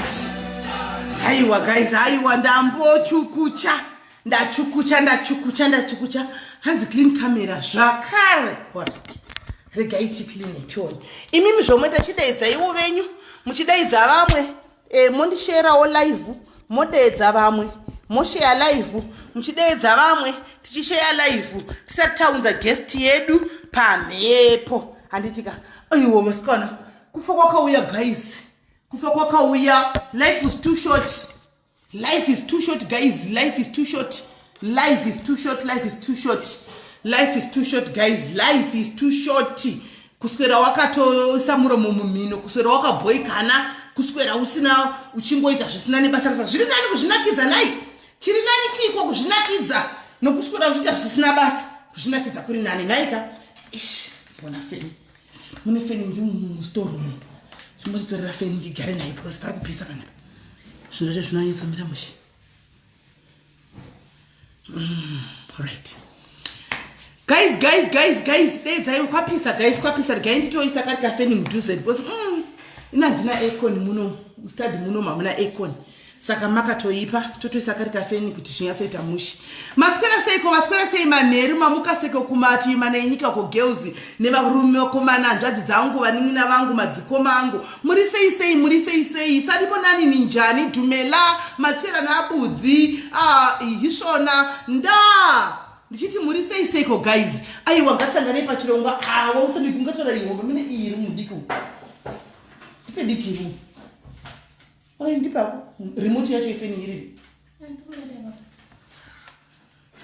Right. Haiwa guys, haiwa ndambochukucha. Ndachukucha, ndachukucha, ndachukucha. Hanzi clean camera zvakare. Alright. Regai ti clean tione. Imimi zvomoita chideedza iwo venyu, muchideedza vamwe. E, mondisherawo live, modeedza vamwe. Mosheya live, muchideedza vamwe, tichisheya live. Tisati taunza guest yedu pamhepo. Handitika. Aiwa vasikana. Kufa kwakauya guys. Kufa kwakauya. Life is too short. Life is too short guys. Life is too short. Life is too short. Life is too short. Life is too short guys. Life is too short. Kuswera wakatoisa muromo mumhino, kuswera wakabhoikana, kuswera usina uchingoita zvisina nebasa rasa. Zviri nani kuzvinakidza nai. Chiri nani chiiko kuzvinakidza nokuswera uchiita zvisina basa. Kuzvinakidza kuri nani nhaika. Ish, mbona feni. Mune feni ndiri mustore room. Chimbonditorera feni ndigare nayo because pari kupisa panapa. Zvinhu zvacho zvinonyatsomira mushe. Right. Guys, guys, guys, guys, dedzai kwapisa guys, kwapisa. Regai nditoisa kari kafeni mudhuze because ina handina aircon muno, mustudy muno hamuna aircon. Saka makatoipa totoisa kari kafeni kuti zvinyatsoita mushe. Maswera seiko, maswera sei manheru, mamuka seiko kumativi mana enyika ko girls nevarume vakomana, hanzvadzi dzangu, vanin'ina vangu, madzikoma angu. Muri sei sei, muri sei sei. Sanibonani ninjani, dumela, matsvera naabudhi, ah, hisvona, nda. Ndichiti muri sei seiko guys. Aiwa ngatisanganei pachirongwa. Ah, wausandi kungatora ihombe mune iyi iri mudiki. Ndipe diki iri. Oi ndipako remote yacho ifeni iri.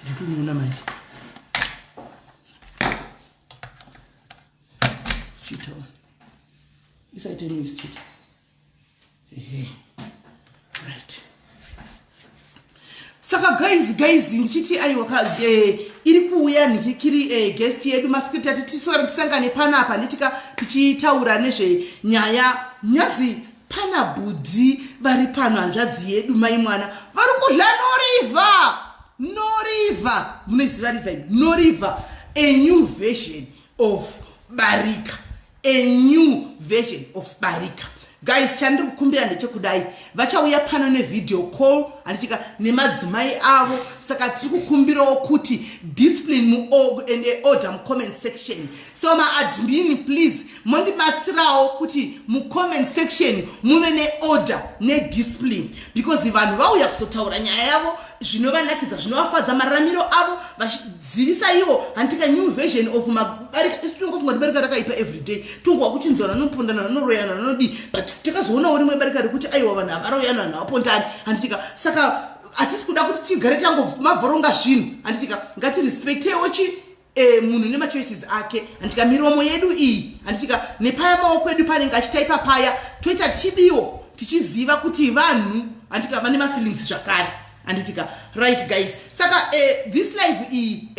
Ndikuona manje. Chito. Isaite noise chete. Ehe. Right. Saka guys, guys ndichiti aiwa ka iri kuuya nhikiri guest yedu masikuti ati tiswere tisangane panapa nditika tichitaura nezvenyaya nyazi pana bhudhi vari pano hanzvadzi yedu mai mwana vari kudla norivha norivha munoiziva rivha iyi norivha a new version of barika a new version of barika guys chandiri kukumbira ndechekudai vachauya pano nevideo call handichika nemadzimai avo saka tiri kukumbirawo kuti discipline and order mucomment section so maadmin please mondibatsirawo kuti mucomment section muve neorder nediscipline because vanhu vauya kuzotaura nyaya yavo zvinovanakidza zvinovafadza mararamiro avo vachizivisa ivo handitika new version of mabarika isu tinongofunga kuti barika rakaipa everyday tongova kuchinzwa vanopondana vanoroyana vanodii but takazoonawo rimwe barika rekuti aiwa vanhu havaroyana vanhu havapondani handitika saka hatisi kuda kuti tigare tango mabvoronga zvinhu handitika ngatirespectewo chi munhu nemachoices ake handitika miromo yedu iyi handitika nepaya maoko edu panenge achitaipa paya toita tichidiwo tichiziva kuti vanhu handitika vane mafeelings zvakare handitika right guys saka this live iyi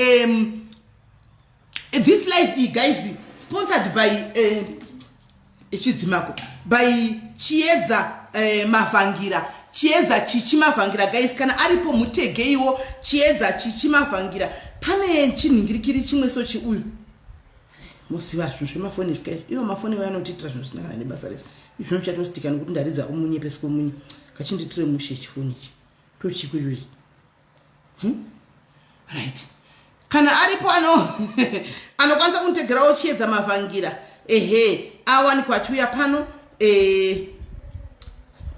this live iyi guys sponsored by chidzimako by Chiedza Mavhangira Chiedza Chichi Mavhangira guys kana aripo mutegeiwo Chiedza Chichi Mavhangira pane chinhingirikiri chimwe so chiuyu muziva zvinhu zvemafoni zvika ivo mafoni ivo anotiitira zvinhu zvisina kana nebasa rese izvi zvinochatozitika nekuti ndaridza umunye pesi kwemunye kachinditire mushe chifoni ichi tochiko ichochi Right kana aripo anokwanisa kunitegerawo Chiedza Mavhangira ehe awanikwa achiuya pano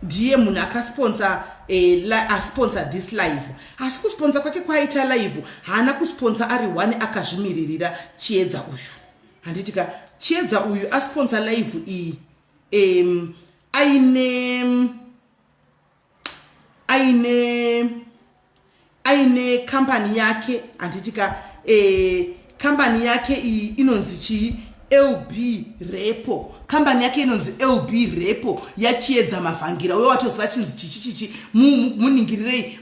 ndiye munhu akasponsa asponsor this live asi kusponsa kwake kwaita live haana kusponsa ari one akazvimiririra Chiedza uyu handitika Chiedza uyu asponsa live iyi aine aine aine kambani yake handitika kambani yake iyi inonzi chii LB Repo kambani yake inonzi LB Repo yaChiedza Mavhangira uye watoziva chinzi chichi chichi muningirirei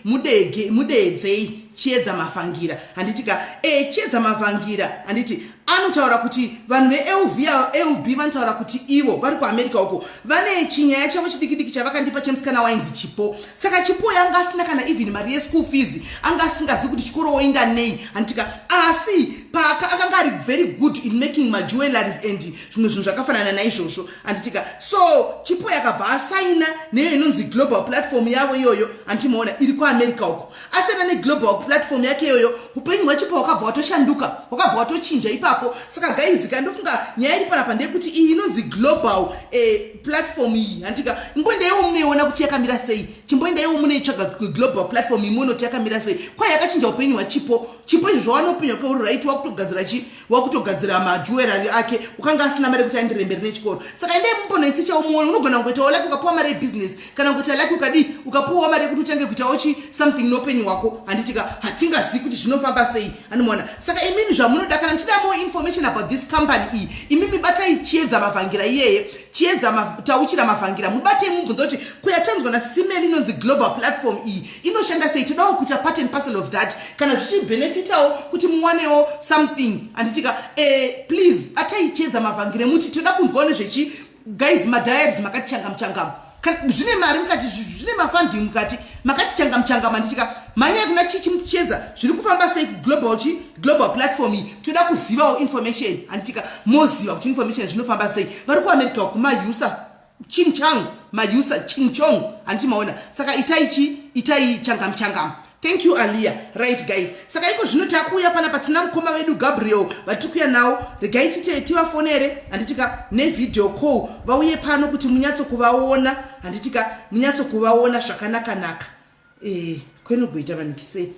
mudeedzei Chiedza Mavhangira handitika Chiedza Mavhangira handiti Anotaura kuti vanhu veLV LB vanotaura kuti ivo vari kuAmerica uko vane chinyaya chavo chidikidiki chavakandipa chemusikana wainzi Chipo. Saka Chipo yanga asina kana even mari yeschool fees, anga asingazivi kuti chikoro woinda nei handitika. Asi paka akanga ari very good in making majewelleries and zvimwe zvinhu zvakafanana naizvozvo handitika. So Chipo yakabva asaina neyo inonzi global platform yavo iyoyo handimaona iri kuAmerica uko. Asiyana neglobal platform yake iyoyo, upenyu hwachipo hwakabva hwatoshanduka, hwakabva hwatochinja ipapo. Saka guys ka ndofunga nyaya iri panapa ndeyekuti iyi inonzi global eh, platform iyi handika, imboendaiwo munoiona kuti yakamira sei. Chimboendaiwo munoitsvaga global platform iyi muone kuti yakamira sei. Kwai yakachinja upenyu hwachipo. Chipo izvo zvawana upenyu hwake uri right, wakutogadzira chi wakutogadzira majewellery ake, ukanga asina mari yekuti aenderere mberi nechikoro. Saka endai mumbonoisichawo muone, unogona kungoitawo laki ukapiwa mari yebusiness, kana kuita laki ukadii ukapiwawo mari yekuti utange kuitawo chi something noupenyu hwako handitika. Hatingazivi kuti zvinofamba sei anomuona. Saka imimi zvamunoda, kana muchida more information about this company iyi, imimi batai Chiedza Mavhangira iyeye, Chiedza Tauchira Mavhangira, mubatei mubvunza kuti kuyatanzwa naSisimeli inonzi global platform iyi inoshanda sei. Todawo kuita part and parcel of that, kana zvichibenefitawo kuti muwanewo something handitika. Please batai Chiedza Mavhangire muti toda kunzwawo nezvechi. Guys, madiaries makati changamu changamu, zvine mari mukati, zvine mafunding mukati, makati changamu changamu handitika. Mhanyai kuna chichi muchiedza zviri kufamba sei kuglobal chi global platform iyi. Toda kuzivawo information handitika, moziva kuti information zvinofamba sei. Vari kuAmerica kumayusa ching chang, mayusa ching chong handiti maona. Saka itai chi itai changamu changamu. Thank you, Alia. Right guys, saka iko zvino takuuya panapa tina mukoma vedu Gabriel vatiri kuuya nawo. Regai tite tivafonere handitika nevideo call, vauye pano kuti munyatso kuvaona handitika, munyatso kuvaona zvakanakanaka. Eh, kwenogoita vanikisei.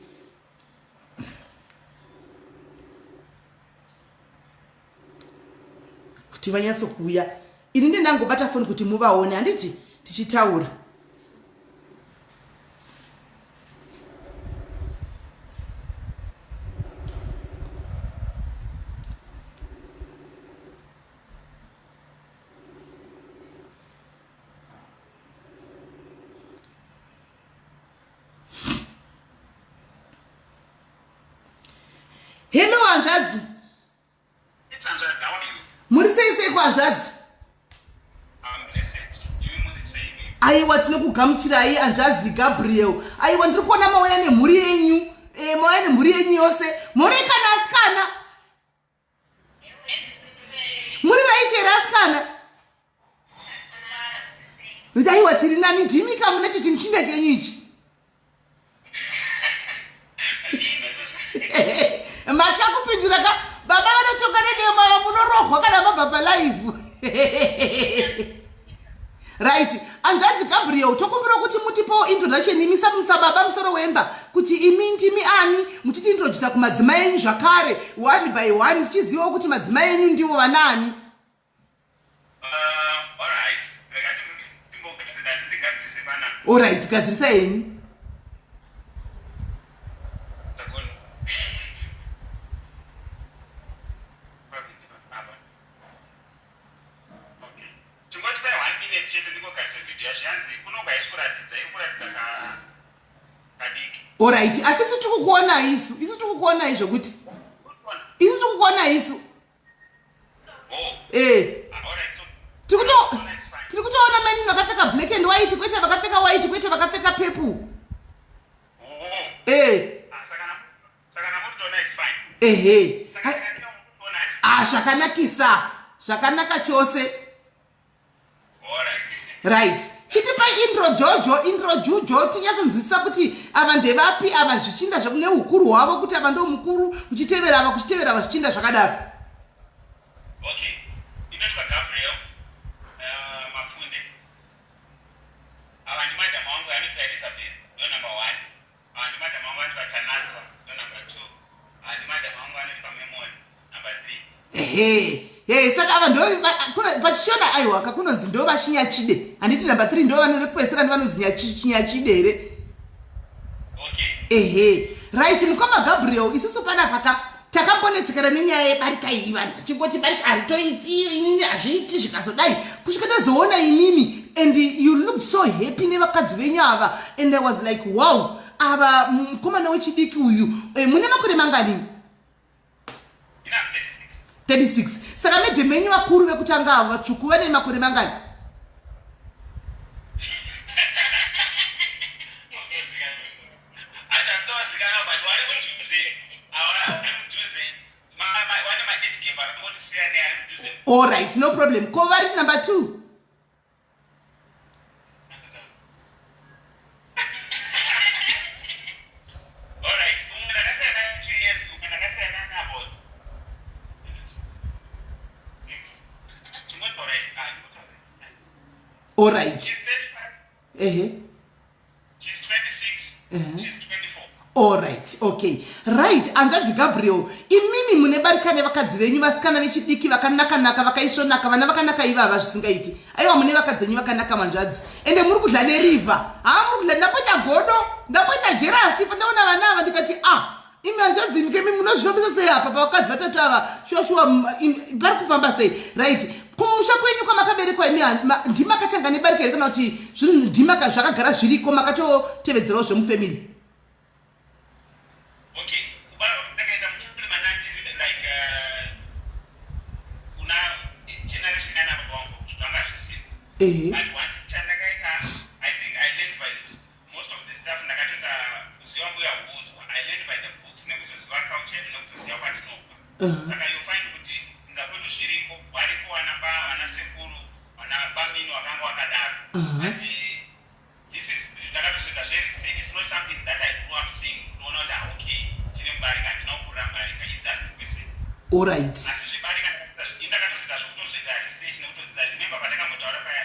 Kuti vanyatsokuuya, ini ndendangobata foni kuti muvaone handiti tichitaura. Hello hanzvadzi. Muri sei sei kuhanzvadzi? Aiwa, tinokugamuchirai hanzvadzi Gabriel. Aiwa, ndiri kuona mauya nemhuri yenyu. E, mauya nemhuri yenyu yose. Muri kana asikana? Muri right here asikana? Nokuti aiwa tiri nani, ndimi ka munacho chimuchinda chenyu ichi. Matya kupindura ka baba vanotonga nedemo ava, munorohwa kana mabva palive. Right, hanzvadzi Gabriel, tokumbira kuti mutipowo introduction imi sababa musoro wemba, kuti imi ndimi ani, muchiti introdusa kumadzimai enyu zvakare one by one, tichizivawo kuti madzimai enyu ndivo vanaani. Alright, gadzirisa henyu. Alright, asi isu tiri kukuona, isu tiri kukuonai zvokuti isu tiri kukuona isu. Eh. Tiri kutoona mani vakapfeka black and white, kwete vakapfeka white, kwete vakapfeka purple. Eh. Ehe. Ah, zvakanakisa, zvakanaka chose. Right, chitipa intro jojo, intro jujo, tinyatsonzwisisa kuti ava ndevapi ava, zvichinda neukuru hwavo, kuti ava ndo mukuru, kuchitevera ava, kuchitevera ava, zvichinda zvakadaro. Okay, inoitwa Gabriel Mapfunde. Ava ndimadam wangu anoitwa Elizabeth, ndo number one. Ava ndimadam wangu anoitwa Tanatswa, ndo number two. Ava ndimadam wangu anoitwa Memory, number three. Ehe, he, saka ava ndo pachishona aiwa kakunonzi ndo vashinyachide handiti? Number 3 ndo vane vekupedzisira, ndi vanonzi chinyachide here? Okay. Ehe, right, mukoma Gabriel, isusu panapa ka takambonetsekana nenyaya yebarika iyi, vanhu vachingoti barika haritoiti, inini hazviiti, zvikazodai kusvika tazoona imimi and you looked so happy nevakadzi venyu ava and I was like, wow, ava mukomana wechidiki uyu. Mune makore mangani? 36. Saka madam enyu vakuru vekutanga avo vatsvuku vane makore mangani? Alright, no problem. Ko vari number 2? Alright. Ehe. She's 26. She's 24. Alright, okay. Right, hanzvadzi Gabriel, imimi mune barika nevakadzi venyu vasikana vechidiki vakanaka-naka vakaisvonaka vana vakanaka ivava zvisingaiti. Aiwa mune vakadzi venyu vakanaka manzvadzi. Ende muri kudla nerivha. Haa muri kudla ndamboita godo, ndamboita jerasi pandaona vana ava ndikati ah imi hanzvadzi imi kemi munozvifambisa sei apa pavakadzi vatatu ava shuwa shuwa pari kufamba sei right kumusha kwenyu kwamakaberekwa imi ndimakatanga nebarika here kana kuti zvinhu ndimaka zvakagara zviriko makatotevedzerawo zvemufamily? Okay, kubarwa ndakaita mufamily manandiri like kuna generation yana baba vangu zvanga zvisiko. But one thing chandakaita, I think I learned by most of the stuff ndakatoita kuziva mbuya huudzwa. I learned by the books nekuzoziva culture yedu nekuzoziva kwatinobva. Saka you find kuti dzinza kwedu zviriko, variko vana ba vana sekuru vana bamini wakanga wakadaro. But this is ndakatozoita zveresearch, it's not something that I grew up seeing kutoona kuti ah okay tiri mubarika, handina kukurira mubarika if that's the question. Alright. Asi zvebarika ndakatozoita zvekutozoita research nekutodzidza. Remember patakambotaura paya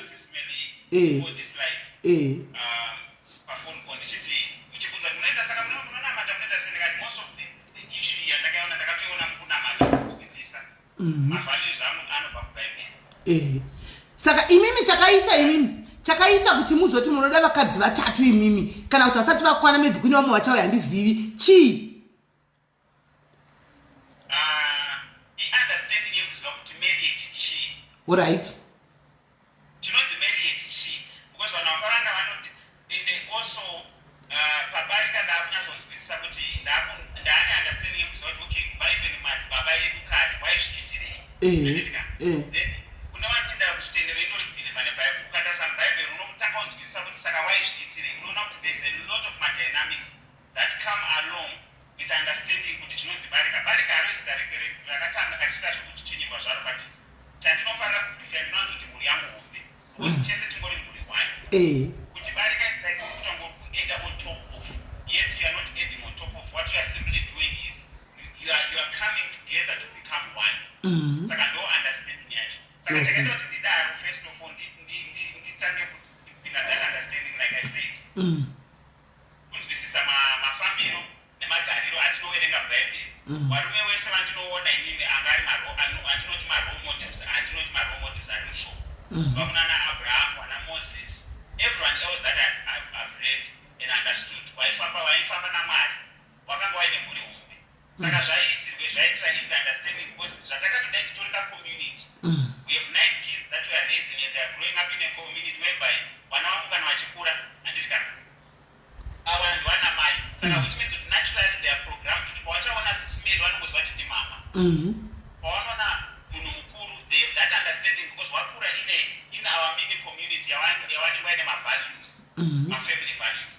Sis Melly before this live pafone call ndichiti muchibvunza kuti munoita saka munonamata munoita sei ndikati most of the issue iyi yandakaiona ndakatoiona mukunamata kunzwisisa mavalues anobva kubhaibheri. Saka imimi chakaita imimi chakaita kuti muzoti munoda vakadzi vatatu imimi kana kuti vasati vakwana maybe kune vamwe vachauya handizivi chii? I-understanding yekuziva kuti marriage chii. Alright. Chinonzi marriage chii because vanhu vakawanda vanoti ende also pabarika ndakunyatsonzwisisa kuti ndaane understanding yekuziva kuti okay kubva even madzibaba edu kare waizviitirei. Handitika? Then kune vanoenda kuchitendero inobhilivha nebhaibheri ukatarisa mubhaibheri unotanga kunzwisisa kuti saka waizviitirei unoona kuti there's a lot of madynamics that come along with understanding kuti chinonzi barika barika haro izita rakatanga richiita zvekuchichinyirwa zvaro but chandinofarira kuprefer ndinowanzoti mhuri yangu hombe because tese tingori mhuri one. Kuti barika is like kutongoenda on top of yet you are not adding on top of what you are simply doing is you are coming together to become one. Saka ndo understanding yacho. Saka chakaita kuti ndidaro first of all nditange kupinda that understanding like I said. Kunzwisisa mafambiro nemagariro atinowerenga Bhaibheri. Varume wese vandinoona inini anga ari andinoti marole models, andinoti marole models ari mushoko. Kubva kunana Abraham, vana Moses, everyone else that I've read and understood waifamba vaifamba naMwari wakanga waine mhuri hombe. Saka zvaiitirwe zvaitira in the understanding because zvatakatodai titori ka community. We have 9 kids that we are raising and they are growing up in a community whereby vana vangu kana vachikura handiti kana ava ndivana mai saka which means kuti naturally they are programmed kuti pavachaona Sis Melly vanongoziva kuti ndimama. Pavanoona munhu mukuru they have that understanding because wakura in our mini community yavanenge vaine mavalues, mafamily values.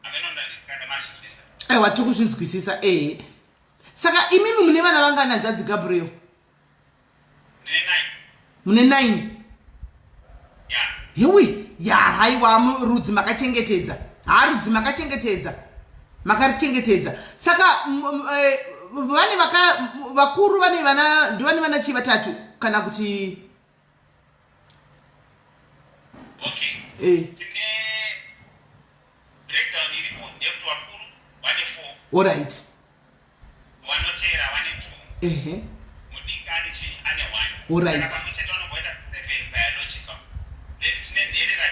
Hameno kana mazvinzwisisa. Aiwa tiri kuzvinzwisisa ehe. Saka imimi mune vana vangani hanzvadzi Gabriel? Ndine 9. Mune 9? Yeah. Hewe, ya haiwa rudzi makachengetedza. Ha rudzi makachengetedza. Makarichengetedza. Saka vane vaka vakuru vane vana ndivane vana chii vatatu kana kuti Okay. Tine breakdown iripo ndeyekuti vakuru vane 4. Alright. Vanoteera vane 2. Mudiki ane chii? Ane 1. Alright. Saka pamwe chete vanomboita 7 biological. Then tine nherera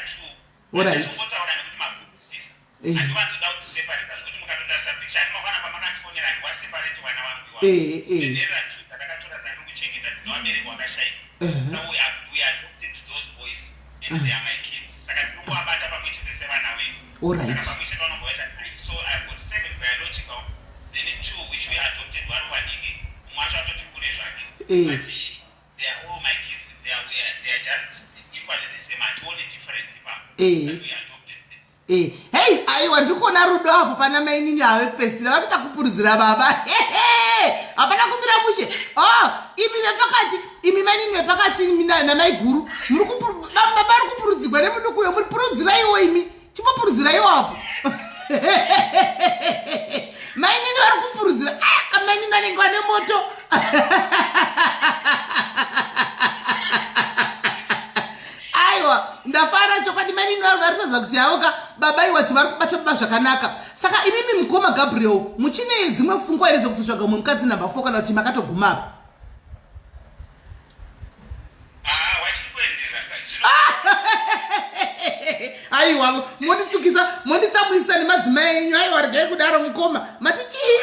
2. Alright. Ndazongotaura nekuti makudzisa. Handiwanzoda kudziseparata zvekuti mukatotarisa picture handimakwana pamakandifonera handiwaseparate vana vangu iwavo. Tine nherera 2 dzandakatora dzandiri kuchengeta dzine vabereki vakashaika. So we adopted those boys and they are my kids. Saka tiri kuvabata pamwe chete sevana vedu. Alright. Saka pamwe chete vanomboita 9. So I've got 7 biological then 2 which we adopted vari vadiki. Mumwe wacho atoti kure Eh. Eh. Eh, hei aiwa ndiri kuona rudo apo pana mainini avo vekupedzisira vari kuita kupurudzira baba. Hapana kumira mushe. Oh, imi vepakati, imi mainini vepakati imi namaiguru muri baba vari kupurudzirwa nemuduku uyo, muri purudziraiwo imi, chimbopurudziraiwo apo. Mainini vari kupurudzira. Ah, kamainini anenge vane moto. Aiwa, ndafara chokwadi. Mainini vari kuratidza kuti havo ka baba iwati vari kubata baba zvakanaka. Saka imimi mukoma Gabriel, muchine dzimwe pfungwa here dzekuzotsvaga umwe mukadzi number 4, kana kuti makatoguma apa? Ah, wachiri kuenderera ka zvino. Aiwa, monditsukisa, monditsamwisa nemadzimai enyu. Aiwa, regai kudaro mukoma. Mati chii?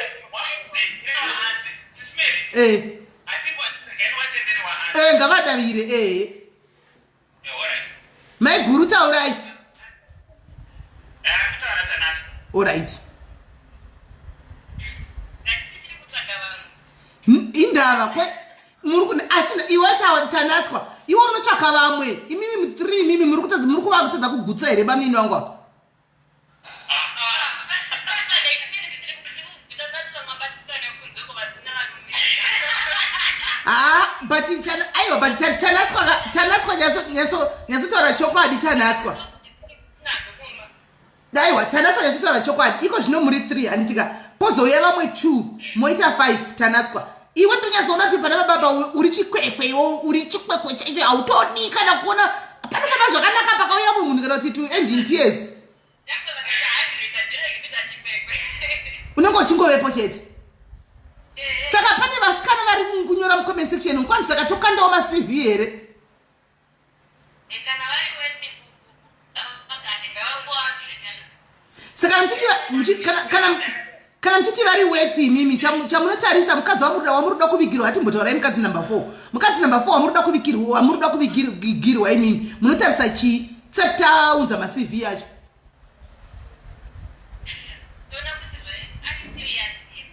Eh. Eh, ngavadavire. Eh, maiguru, taurai. Alright, indava kwe muri asi iwe Tanatswa, iwe unotsvaka vamwe. Imimi mu3, imimi muri kutadza, muri kuva kutadza kugutsa here bamini vangu ava? Ah, but aiwa, but Tanatswa, Tanatswa, nyatsotaura chokwadi, Tanatswa. Aiwa, Tanatswa, nyatsotaura chokwadi. Iko zvino muri 3, handitika? Pozouya vamwe 2, moita 5. Tanatswa, iwe tonyatsoona kuti pana bababa uri chikwekwe. Iwe uri chikwekwe chaicho, hautodi kana kuona panofamba zvakanaka pakauya mumwe munhu, kana kuti to end in tears unenge uchingovepo chete. Saka pane vasikana vari kunyora mucomment section mukwanzi, saka tokandawo maCV here? Kana vari wese vakati ngavangoapita. Saka kana muchiti vari worthy, imimi chamunotarisa mukadzi wamuruda kuvigirwa, hatimbotaurai mukadzi number 4, mukadzi number 4 wamuruda kuvigirwa, wamuruda kuvigirwa, imimi munotarisa chii tisati taunza maCV acho? Toona kuti ari serious here.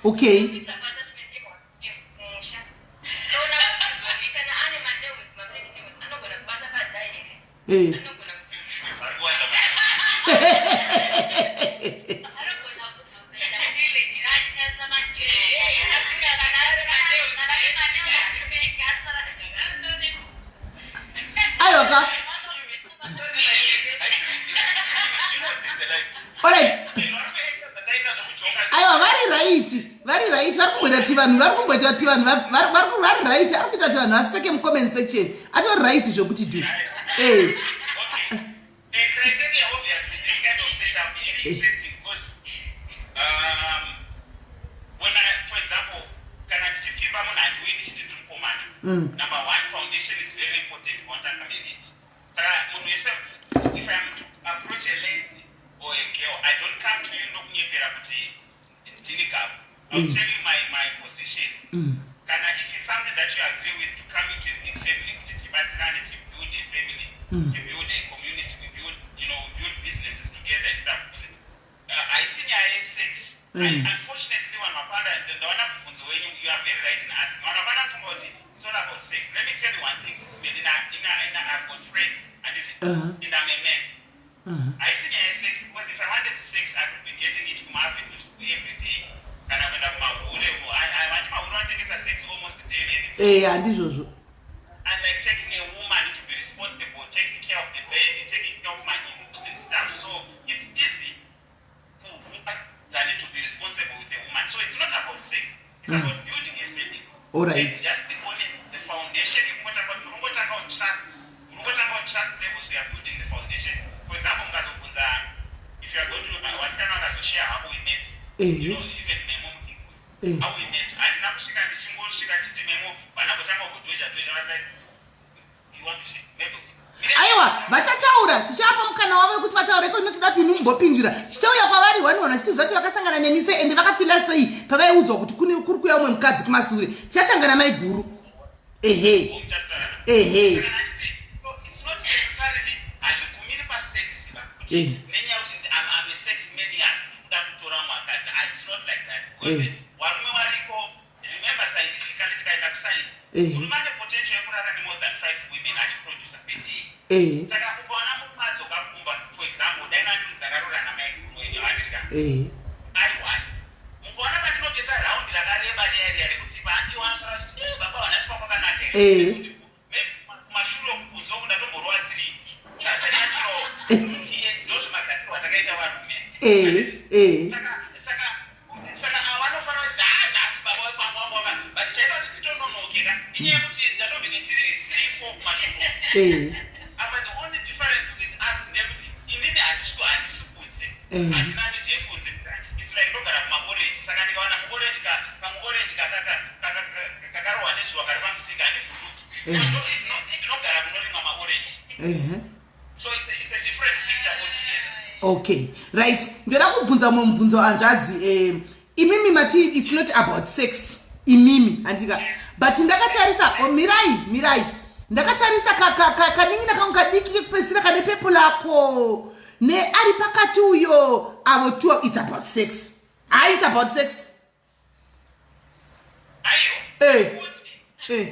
Kuisa attachment yemusha, toona kuti zvoni kana ane manails, mafake nails, anogona kubata padai here. Anogona anogona kuzopinda mutoilet here achishandisa manails efake. Aiwa ka, alright. Aiwa, vari right, vari right. Vari kumboita kuti vanhu, vari kumboita kuti vanhu vari right. Ari kuita kuti vanhu vaseke mucomment section. Atori right zvokuti do. Criteria, obviously, this kind of setup is interesting because when I, for example, kana ndichipfimba munhu, handiuyi ndichiti ndiri mukomana. Number one, foundation is very important paunotanga marriage. Saka munhu wese, if I am to approach a lady or a girl, I don't come to you ndokunyepera kuti ndini gavo. I'll tell you my position. Kana if it's something that you agree with to come into a big family, kuti tibatsirane, to build a family, to build a community, we build you know we build businesses together and stuff. Haisi nyaya yesex. Unfortunately, vanhu vakawanda, ndaona mubvunzo wenyu, you are very right in asking, vanhu vakawanda kufunga kuti it's all about sex. Let me tell you one thing, Sis Melina, ina I've got friends, handiti? And I'm a man. Haisi nyaya yesex, because if I wanted sex, I could be getting it kumaavenues every day, kana kuenda kumahure. Vandi mahure vanotengesa sex almost daily and it's Eh, handizvozvo. And like taking a woman to be responsible, taking care of the baby, taking care of my in-laws and stuff. So it's easy kuhupa than to be responsible with a woman. So it's not about sex, it's about building a family. It's just the only the foundation yekungotanga, unongotanga trust, unongotanga trust levels. You are building the foundation. For example, mukazobvunza, if you are going to vasikana vakazoshare how we met, even Memo, how we met, handina kusvika ndichingosvika ndichiti Memo, vanambotanga kudhoja dhoja, was like, you want to share maybe. Aiwa, vachataura, tichapa mukana wavo wekuti vataure. Iko inotoda kuti imi mumbopindura. Tichauya kwavari one one, vachitiziva kuti vakasangana nemi sei, ende vakafila sei pavaiudzwa kuti kune kuri kuuya umwe mukadzi kumasure. Tichatanga namaiguru. Ehe. It's not necessarily, hazvigumiri pasex ba, kuti nenyaya yekuti I'm a sex maniac, kuda kutora mwakadzi. Ah, it's not like that, because varume variko, remember, scientifically. Eh. Murume ane potential yekurara ne more than 5 women achiproducer per day. Eh. Saka ukaona murume adzoka kumba, for example, dai nandinzi ndakarora namai guru wenyu, handiti ka? Eh. Ari one. Mukaona patinotoita round rakareba riya riya rekuti paandiwa anosara achiti, "Eh, baba vanhasi kwakwakanaka here?" Eh. Kuti maybe kumashure uku kunze uku ndatomborova 3. That's a natural. Kuti ndozvemagadzirwo atakaita varume. Eh. Eh. Saka saka saka ava vanofanira vachiti ah nhasi baba wekwangu wanga waka but chaita kuti titononoke ka inyaya yekuti ndatombenge tiri 3 4 kumashure. Eh. Apa the only difference with us ndeyekuti inini handisi handisi kunze. Eh. Handina need yekunze. It's like ndogara kumaorange saka ndikawana muorange ka kamuorange kaka kaka kakarohwa nezuva kari pamusika handivhunduki. Eh. Ndinogara kunorimwa maorange. Eh. So it's a different picture altogether. Okay, right, ndoda kubvunza mumwe mubvunzo hanzvadzi. Imimi mati it's not about sex imimi, handika? But ndakatarisa, oh, mirai, mirai, ndakatarisa kanin'ina kangu kadiki kekupedzisira kane pepo lako neari pakati uyo, avo two, it's about sex. Hai, it's about sex. Aiwa. Eh. Kuti eh.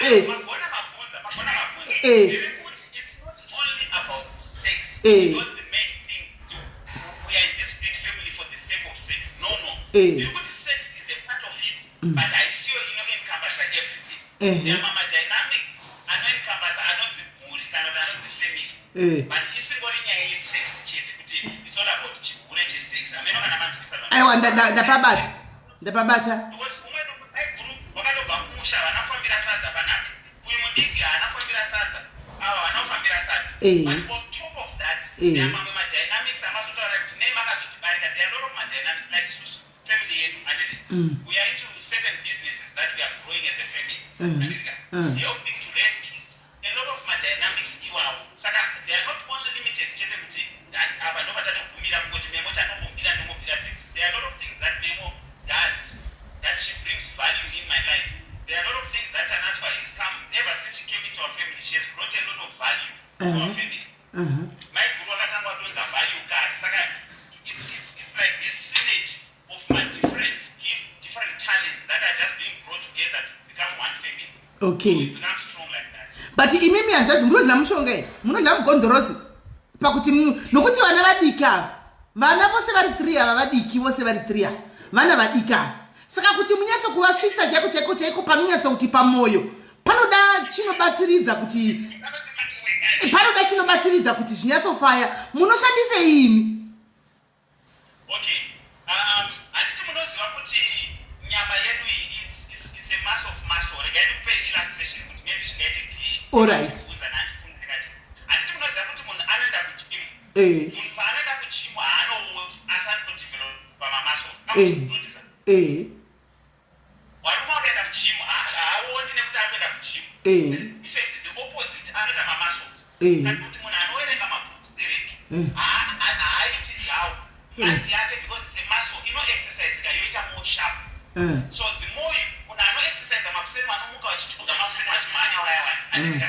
Eh. Magona mabvunza, magona mabvunza. Eh. Ndiri kuti it's not only about sex. Eh. It's not the main thing to we are in this big family for the sake of sex. No, no. Eh. Ndiri kuti sex is a part of it, but haisiyo inoencompassa everything. Eh. There are mama dynamics anoencompassa anonzi mhuri kana kuti anonzi family. Eh. But isingori nyaya yesex chete kuti it's all about chihure chesex. Hameno kana manzwisisa. Aiwa, ndapabata, ndapabata. Because umwe maiguru wakatobva kumusha, havana kufambira sadza panapa. Uyu mudiki haana kufambira sadza, ava havana kufambira sadza. Eh. But on top of that, Eh. there are mamwe madynamics amazotaura kuti nei makazotibarika. There are a lot of madynamics, like isusu family yedu, handiti? We are into certain businesses that we are growing as a family, handiti ka? Helping to raise kids, a lot of madynamics iwawo. Saka they are not only limited chete kuti apa ndo patatogumira kungoti Memo chandongomira ndongomira sex. There are a lot of things that Memo does that she brings value in my life. There are a lot of things that Tanatswa has come, ever since she came into our family, she has brought a lot of value to our family. Maiguru akatanga watonza value kare. Saka it's like this synergy of my different gifts, different talents that are just being brought together to become one family. Okay. So it becomes strong like that. But imimi hanzvadzi, munodya mushonga here? Munodya mugondorosi pakuti nokuti vana vadiki ava, vana vose vari three ava vadiki, vose vari three ava vana vadiki ava. Saka kuti munyatso kuvasvitsa chaiko chaiko chaiko panonyatso kuti pamwoyo, panoda chinobatsiridza kuti panoda chinobatsiridza kuti zvinyatsofaya. Munoshandisei imi? Okay, handiti munoziva kuti nyama yedu iyi is a mass of muscle? Regai ndikupe illustration kuti maybe zvingaite clear. Alright. Kubvunza nandifunga ndikati, handiti munoziva kuti munhu anoenda kugym? Eh. Munhu paanoenda kugym haanooti, asi anotodevelopa mamuscle. Eh. Eh. Varume vakaenda kugym haaoni nekuti ari kuenda kugym. Eh. In fact, the opposite, anoita mamuscles. Eh. Kana kuti munhu anoverenga mabooks dereki haaiti dull mind yake, because it's a muscle inoexercisika yoita more sharp. So the more munhu anoexercisa makuseni, vanomuka vachijoga makuseni, vachimhanya vaya vaya, handitika?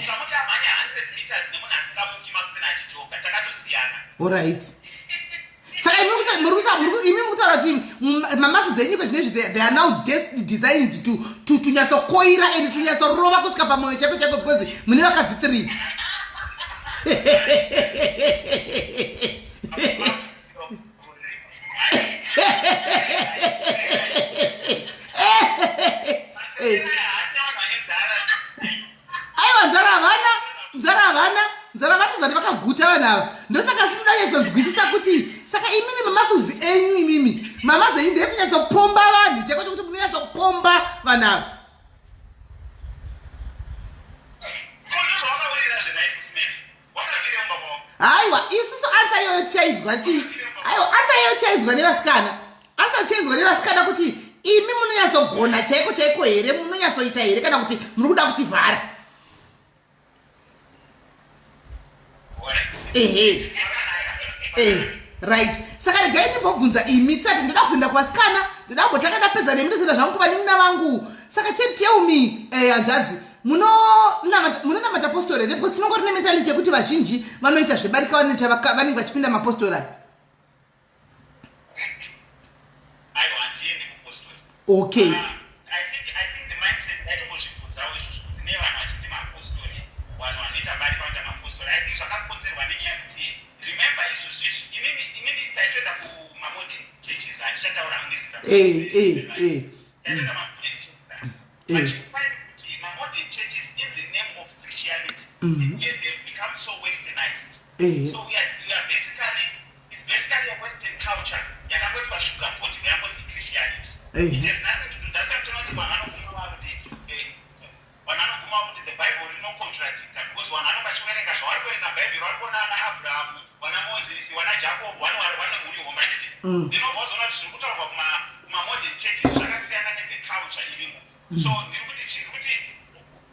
Ukamuti amhanya 100 meters nemunhu asingamuki makuseni achijoga, takatosiyana. Alright, saka imi muri kutaura kuti mamuscles enyu zvinezvi they are now designed to tunyatsokoira and tunyatsorova kusvika pamwoyo chaiko chaiko, because mune vakadzi three. Haasi vanhu vane nzara. Aiwa, nzara havana, nzara havana, nzara vatozati vakaguta vanhu ava. Ndosaka sinoda kunyatsonzwisisa kuti saka imimi mamuscles enyu, imimi mamuscles enyu ndeyekunyatsoppomba vanhu chaiko, chokuti munonyatsopomba vanhu ava. Ko ndozvawakaurira zvenaisisman wakabvire mumba kwako? Haiwa, isusu answer iyoyo tichaidzwa chi, aiwa, answer iyoyo tichaidzwa nevasikana, answer tichaidzwa nevasikana kuti imi munonyatsogona chaiko chaiko here, munonyatsoita here, kana kuti muri kuda kutivhara. Ehe, eh, right, saka regai ndimbobvunza imi tisati ndoda kuzoenda kuvasikana. Ndoda kumbotanga ndapedza nemi, ndozoenda zvangu kuvanin'ina vangu. Saka tell me, hanzvadzi, munonamata postori here? Because tinongori nementality yekuti vazhinji vanoita zvebarika vanoita vanenge vachipinda mapostori aya. Aiwa, handiendi kupostori. Okay. I think the mindset, ndaitombozvibvunzawo izvozvo kuti nei vanhu vachiti mapostori, vanhu vanoita mari vanoita mapostori. I think zvakakonzerwa nenyaya yekuti, remember, izvozvo izvi inini taitoenda kumamodern churches, handichataura munezita. Taitoenda mamodern churches, but you find kuti mamodern churches, in the name of Christianity, they've become so westernized. So we are basically, it's basically a Western culture yakangoitwa sugar coat, yangonzi Christianity. It has nothing to do, that's why tinoti vanhu vanoguma kuti the Bible rinocontradicta, because vanhu vanonga vachiverenga zvavari kuverenga Bhaibheri, vari kuona ana Abrahamu, vana Mozisi, vana Jacob, vane mhuri hombe, handiti? Ndinobva wazoona kuti zviri kutaurwa kumamodern churches zvakasiyana nethe culture irimo. So ndiri kuti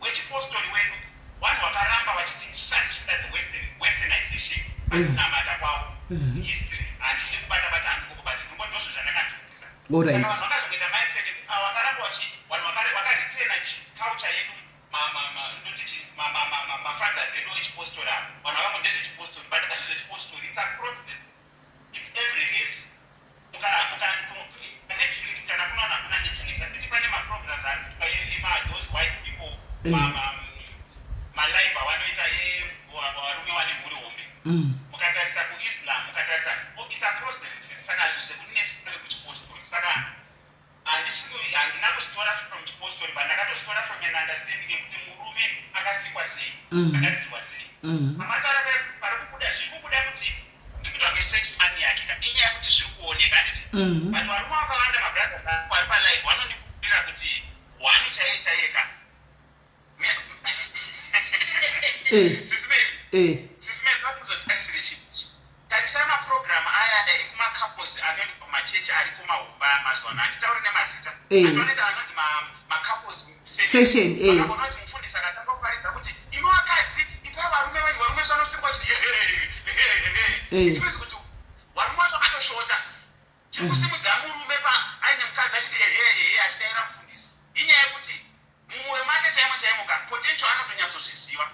wechipostori wedu, vanhu vakaramba vachiti isusu handisi kuda the westernization pakunamata kwavo. History handidi kubata bata handikoko, but ndingo ndozvo zvandakanzwisisa. Saka vanhu vakazongoita mindset yekuti ava vakaramba vachi vanhu vakaretena culture yedu, ndoti mafathers edu echipostori ava, vanhu vakango ndezvechipostori, but azvo zvechipostori, it's across the, it's every race. Netflix, kana kunoona kuna Netflix, handiti pane maprograms ari kuitwa ema those white people, malive avanoita varume vane mhuri hombe. Mukatarisa kuIslam, mukatarisa, oh, it's across the races. Saka hazvisi zvekuti nesare kuchipostori. Saka handina kuzvitora from chipostori, but ndakatozvitora from an understanding yekuti murume akasikwa sei, akadzirwa sei. Pamataura pari kubuda, zviri kubuda kuti ndikuita kunge sex maniac ka, inyaya yekuti zviri kuoneka, handiti? But varume vakawanda, mabrothers angu vari palive, vanondipupurira kuti one chaiye chaiye ka. Sisi Mary, sisi Mary, vakuzotarisire chinhu ichi. Tarisai mapurogiramu aya ekumacouples anoendwa kumachechi ari kumahomba mazuva ano, handitauri nemazita, atonoita anonzi macouples session. Vakaona kuti mufundisi akatanga kuparidza kuti imi vakadzi ipai varume venyu, varume vanosimba vachiti hehehehehe. It means kuti varume vacho vakatoshota. Chiri kusimudza murume pa aine mukadzi achiti ehehehe, achidayira mufundisi, inyaya yekuti mumwoyo make chaimo chaimo ka, potential anotonyatsozviziva.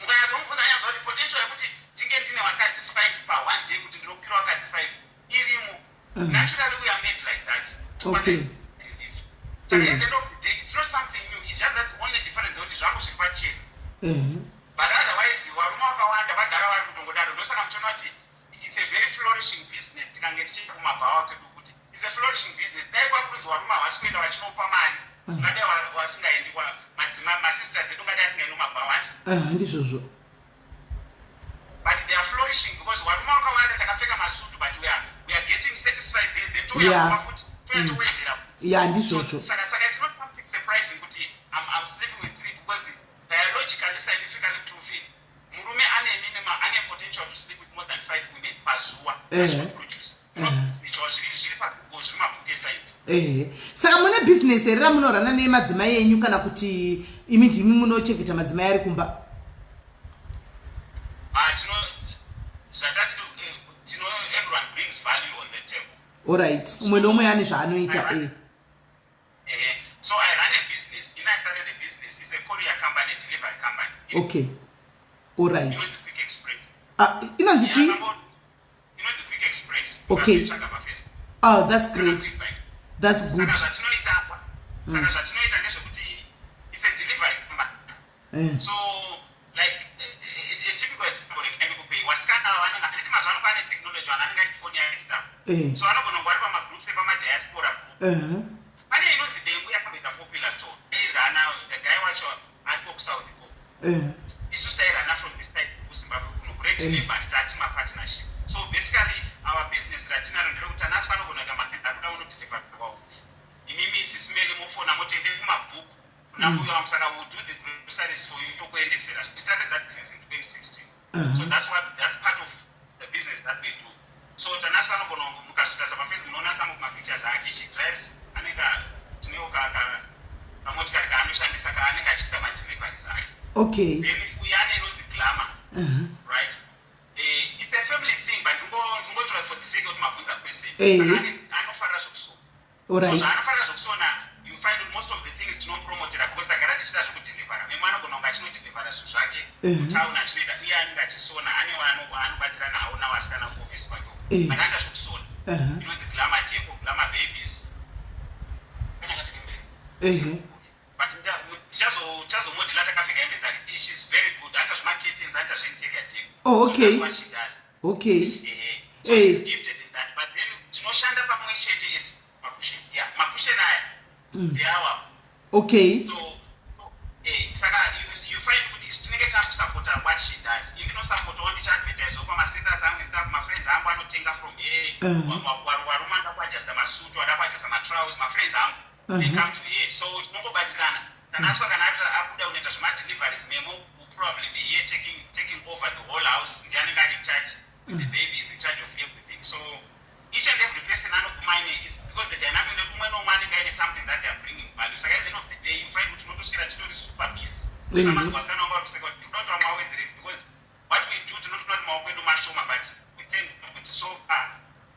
Mukanyatsomubvunza, anyatsoziva kuti potential yekuti tinge ndine vakadzi 5 pa one day, kuti ndinokwira vakadzi 5, irimo. Naturally we are made like that. Saka at the end of the day, it's not something new. It's just that the only difference yekuti zvangu zviri pachena, but otherwise varume vakawanda vagara vari kutongodaro. Ndosaka muchiona kuti it's a very flourishing business. Tikange tichienda kumabhawa kwedu, kuti it's a flourishing business, dai kwakunzi varume havasi kuenda vachinopa mari, ungadai vasingaendi masisters edu ungadai asingaendi kumabhawa, handiti? Ah, ndizvozvo. But they are flourishing because varume vakawanda takapfeka masutu, but we are getting satisfied there, then touya kumba futi, touya towedzera futi. Ya, ndizvozvo. Saka it's not something surprising kuti I'm sleeping with three, because biologically, scientifically proven, murume ane minimum, ane potential to sleep with more than five women pazuva achitoproduce. Icho zviri paGoogle, zviri mabhuku escience. Ehe, saka mune bhizinesi here ramunorana nemadzimai enyu, kana kuti imi ndimi munochengeta madzimai ari kumba? Ah, tino zvatati tino, everyone brings value on the table. Alright, umwe neumwe ane zvaanoita. So I run a business. I started a business. It's a courier company, a delivery company. Okay, alright. Inonzi Quick Express. Ah, inonzi chii? Inonzi Quick Express. Ukazoitsvaga paFacebook. Oh, that's great, that's good. Saka zvatinoita ndezvekuti it's a delivery company. So like a typical example ndikupei, wasikana vanenge, handiti mazuva ano kwaane technology, vanhu vanenge ane foni yake, stuff. So vanogona kunge vari pamagroups epamadiaspora group. Pane inonzi Dengu, yakamboita popular, so airana, the guy wacho ariko kuSouth ikoko. Isusu tairana from this side kuZimbabwe kuno kure delivery, tati mapartnership. So basically our business ratinaro nderekuti Tanatswa anogona kuita magenzi ari kuda unodeliver kwaupfu, imimi Sisi Meli mofona motende kumabhuku kuna mbuya wangu, saka we'll do the groceries for you, tokuendesera. So we started that business in 2016. So that's part of the business that we do. So Tanatswa anogona, mukazotarisa paFacebook munoona some of mapictures ake, she drives, anenge tinewo kamotikari kaanoshandisa kaanenge achiita madeliveries ake. Then uyu ane inonzi Glamour, right? It's a family thing, but ndingotora for the sake yekuti mabvunza question. Saka anofarira zvekusona. So zvaanofarira zvekusona, you find most of the things tinopromotera because tagara tichiita zvekudhilivhara. Mimwe anogona kunge achinodhilivhara zvinhu zvake kutauni achinoita, uye anenge achisona, ane waanobatsira nawo nawo asikana kuofisi kwake, but anoita zvekusona. Inonzi Glamour Deco, Glamour Babies. Pane But tichazomodhila takapfeka hembe dzake. She's very good. Anoita zvemacurtains, anoita zveinterior deco. Oh, okay. So that's what she does. Okay. Ehe. So she's gifted in that. But then tinoshanda pamwe chete is makushen. Yeah, makushen aya. Ndeawa. Okay. So saka you find kuti isu tinenge takusapota what she does. Ini ndinosapotawo ndichiadvertisewo pamastatus angu stuff, mafriends angu anotenga from her. Varume anoda kuadjusta masutu, anoda kuadjusta matrouse, mafriends angu. They come to her. So tinongobatsirana. Tanatswa kana abuda unoita zvemadeliveries, Memo will probably be here taking over the whole house. Ndiye anenge ari in charge with the baby, is in charge of everything. So each and every person anoguma aine is because the dynamic nekumwe nomwe anenge aine something that they are bringing value. Saka at the end of the day you find kuti unotosvika titori super busy. Saka vasikana vanga vari kuseka kuti tinoda kuti vamwe vawedzere, it's because what we do tinotoona kuti maoko edu mashoma, but we think kuti so far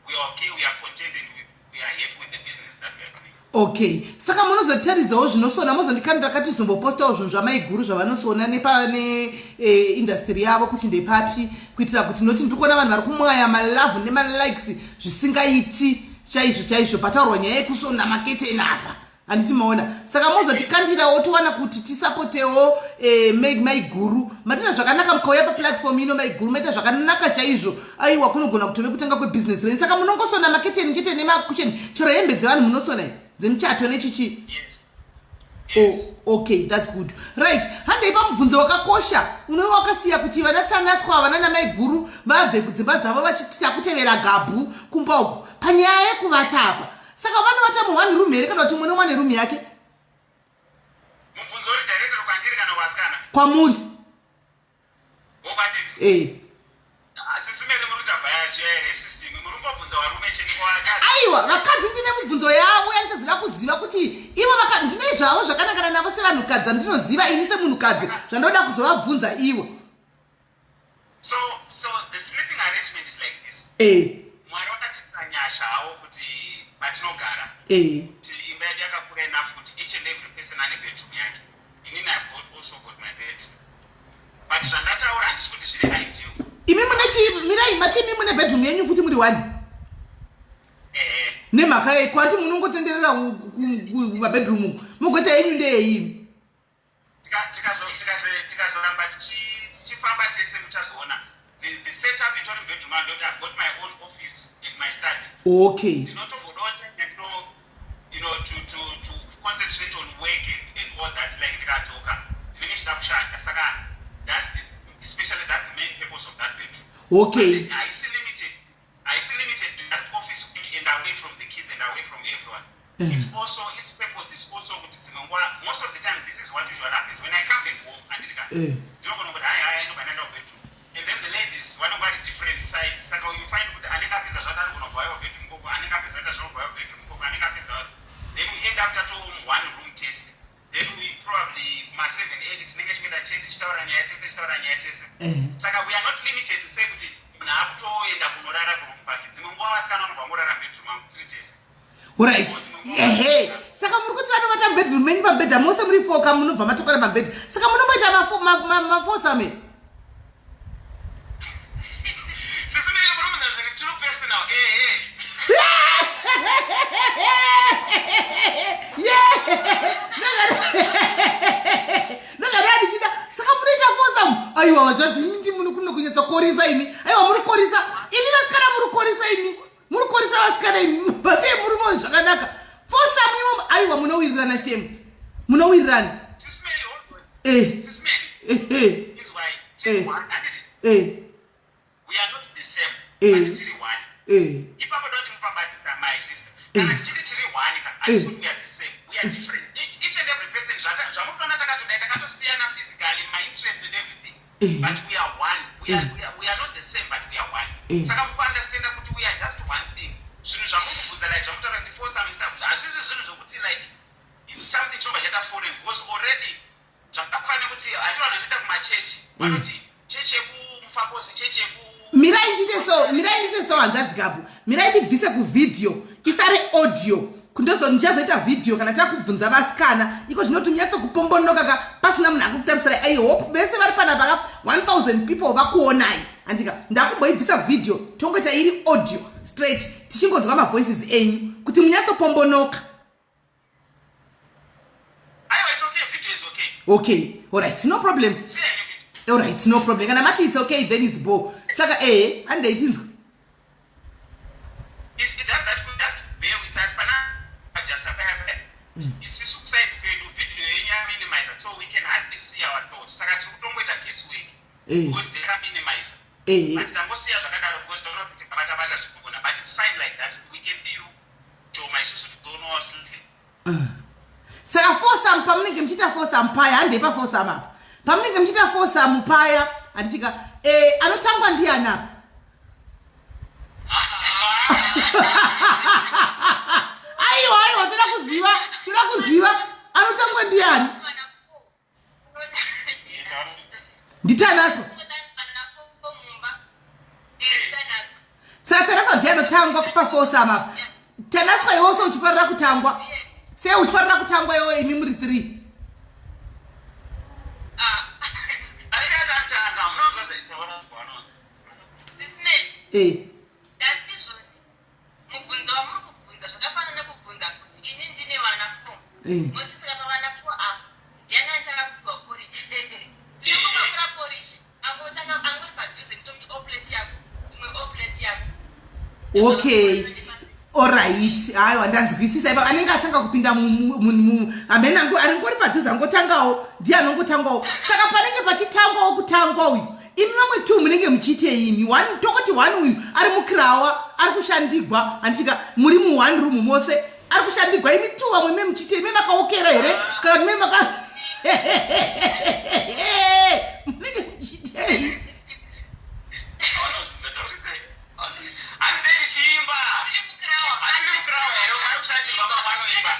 we are okay, we are contented with, we are happy with the business that we are doing. Okay, saka munozotaridzawo zvinosona, mozondikandira katizombopostawo zvinhu zvamaiguru zvavanosona nepane industry yavo kuti ndepapi, kuitira kuti noti ndiri kuona vanhu vari kumwaya malove nemalikes zvisingaiti chaizvo chaizvo pataurwa nyaya yekusona maketeni apa, handiti maona? Saka mozotikandirawo towana kuti tisapotewo maiguru. Maita zvakanaka mukauya paplatform ino, maiguru, maita zvakanaka chaizvo. Aiwa, kunogona kutove kutanga kwebhizinesi renyu. Saka munongosona maketeni chete nemakusheni, chero hembe dzevanhu munosona dzemichato nechichi? Yes. Oh, okay, that's good. Right, handei pamubvunzo wakakosha unove wakasiya kuti vana Tanatswa, vana namaiguru vabve kudzimba dzavo vachitita kutevera Gabhu kumba uku panyaya yekuvata apa. Saka vanovata muone room here kana kuti umwe nomwe neroom yake? Mubvunzo uri directed kwandiri kana kuvasikana? Kwamuri. Wokwandiri? Eh. Sisi Mene, muri kuita bias here system? Muri kungobvunza varume chete, kwavakadzi? Aiwa, vakadzi ndine mubvunzo yavo yandichazoda kuziva kuti ivo ndine zvavo zvakanangana navo sevanhukadzi, zvandinoziva ini semunhukadzi, zvandoda kuzovabvunza ivo. So the sleeping arrangement is like this. Mwari wakatipa nyasha hawo kuti patinogara kuti imba yedu yakakura enough kuti each and every person ane bedroom yake. Inini I've got also got my bedroom, but zvandataura handisi kuti zviri ideal. Imi mune chi, mirai, mati imi mune bedroom yenyu futi muri one? Ehe. Nemhaka yei? Kwati munongotenderera kumabedroom uku, mugoita yenyu ndeyei? Tikazoramba tichifamba tese, muchazoona the setup itori mubedroom ando kuti I've got my own office and my study. Ndinotombodawo time yandino to concentrate on work and all that. Like ndikadzoka ndinenge ndichida kushanda, saka that's the especially that's the main purpose of that bedroom. But haisi limited to just office work and away from the kids and away from everyone. It's also, its purpose is also kuti dzimwe nguva, most of the time, this is what usually happens when I come back home, handiti ka? Ndinogona kuti hai hai, ndobva ndaenda kubedroom, and then the ladies vanenge vari different sides. Saka you find kuti anenge apedza zvati anogona kubva aiwa bedroom ikoko, anenge apedza ita zvinobva aiwa bedroom ikoko, anenge apedza, then we end up tato one room tese. Then we probably kuma-7 8 tinenge tichikuenda chete tichitaura nyaya tese, tichitaura nyaya tese. Saka we are not limited to say kuti munhu akutoenda kunorara kuroom kwake. Dzimwe nguva vasikana vanobva vangorara mubedroom mangu tiri tese. Right, ehe. Saka muri kuti vanovata mubedroom menyu pamubhedha mose muri four, munobva matokwana pamubhedha. Saka munomboita mafoursome? Sisi Mele, muri munhu zviri too personal. Ehe. Ndogara ndichida. Saka munoita foursome? Aiwa, vachazi ndi muno kuno kunyatsokorisa imi. Aiwa, muri korisa imi vasikana, muri korisa imi, muri korisa vasikana imi, batei muri mo zvakanaka. Foursome imo, aiwa, munowirirana shemu, munowirirana. Sisi Mele, hold on. Sisi Mele, inzwai. Tiri one, handiti? Eh. We are not the same, but tiri one. Ipapo doti mupabatisa, my sister. Kana tichiti tiri one ka, handisi kuti we are the same. We are different, each and every person. Zvamutoona takatodai, takatosiyana physically, my interest and everything, but we are one. We are not the same, but we are one. Saka mukuunderstanda kuti we are just one thing. Zvinhu zvamuri kubvunza, like zvamutaura kuti foursome and stuff, hazvisi zvinhu zvokuti like it's something chinobva chaita foreign, because already zvakafanira kuti hati vanhu vanoenda kumachechi vanoti chechi yekumufakosi, chechi yeku Mirai ndite so, mirai ndite so, hanzvadzi Gabu, mirai ndibvise kuvhidhiyo, isare audio. Kundozo ndichazoita vhidhiyo kana takubvunza vasikana iko zvinoti munyatsokupombonoka ka pasina munhu akukutarisai. I hope vese vari panapa ka, 1000 people vakuonai, handika? Ndakumboibvisa vhidhiyo, tongoita iri audio straight, tichingonzwa mavoices enyu kuti munyatsopombonoka. Okay, alright, no problem. Alright, no problem. Kana mati it's okay, then it's bo. Saka eh, handei tinzwa. It's just that we just bear with us pana just paya paya. Isusu kuside kwedu video yenyu yaminimizer so we can hardly see our thoughts. Saka tiri kutongoita guesswork. Because takaminimizer. But tangosiya zvakadaro because taona kuti tikabata bata zvinogona, but it's fine like that. We can see you toma isusu tikuonawo slightly. Saka foursome, pamunenge muchiita foursome paya, handei pafoursome apa, pamunenge muchiita foursome paya, handichika anotangwa ndiani apa? Aiwa, aiwa, toda kuziva, toda kuziva anotangwa ndiani. Nditanatswa. Saka Tanatswa ndiye anotangwa kupa foursome apa. Tanatswa, iwe se uchifarira kutangwa sei? Uchifarira kutangwa iwe, imi muri three? Asi atatanga munonzwa zvaitaura vanonzwa. Ndatizvoni mubvunzo wamuri kubvunza zvakafanana nekubvunza kuti ini ndine vana four, moti saka pavana four apa ndiani anotanga kupiwa porridge? Tinongopakura porridge, angotanga angori padhuze, mutomuti oplate yako imwe, oplate yako. Okay, alright, aiwa, ndanzwisisa. Ipa anenge atanga kupinda hamene anongori padhuze angotangawo, ndiye anongotangawo. Saka panenge pachitangwawo kutangwa uyu, imi vamwe two munenge muchiitei imi? One, tokoti one uyu ari mukirawa, ari kushandigwa, handitika? Muri muone room mose, ari kushandigwa, imi two vamwe me muchiitei? Me makaokera here kana kuti me maka munenge muchiitei? Vanozviziva tauri sei? Asi dei tichiimba. Asiri mukirawa here ari kushandirwa vamwe vanoimba?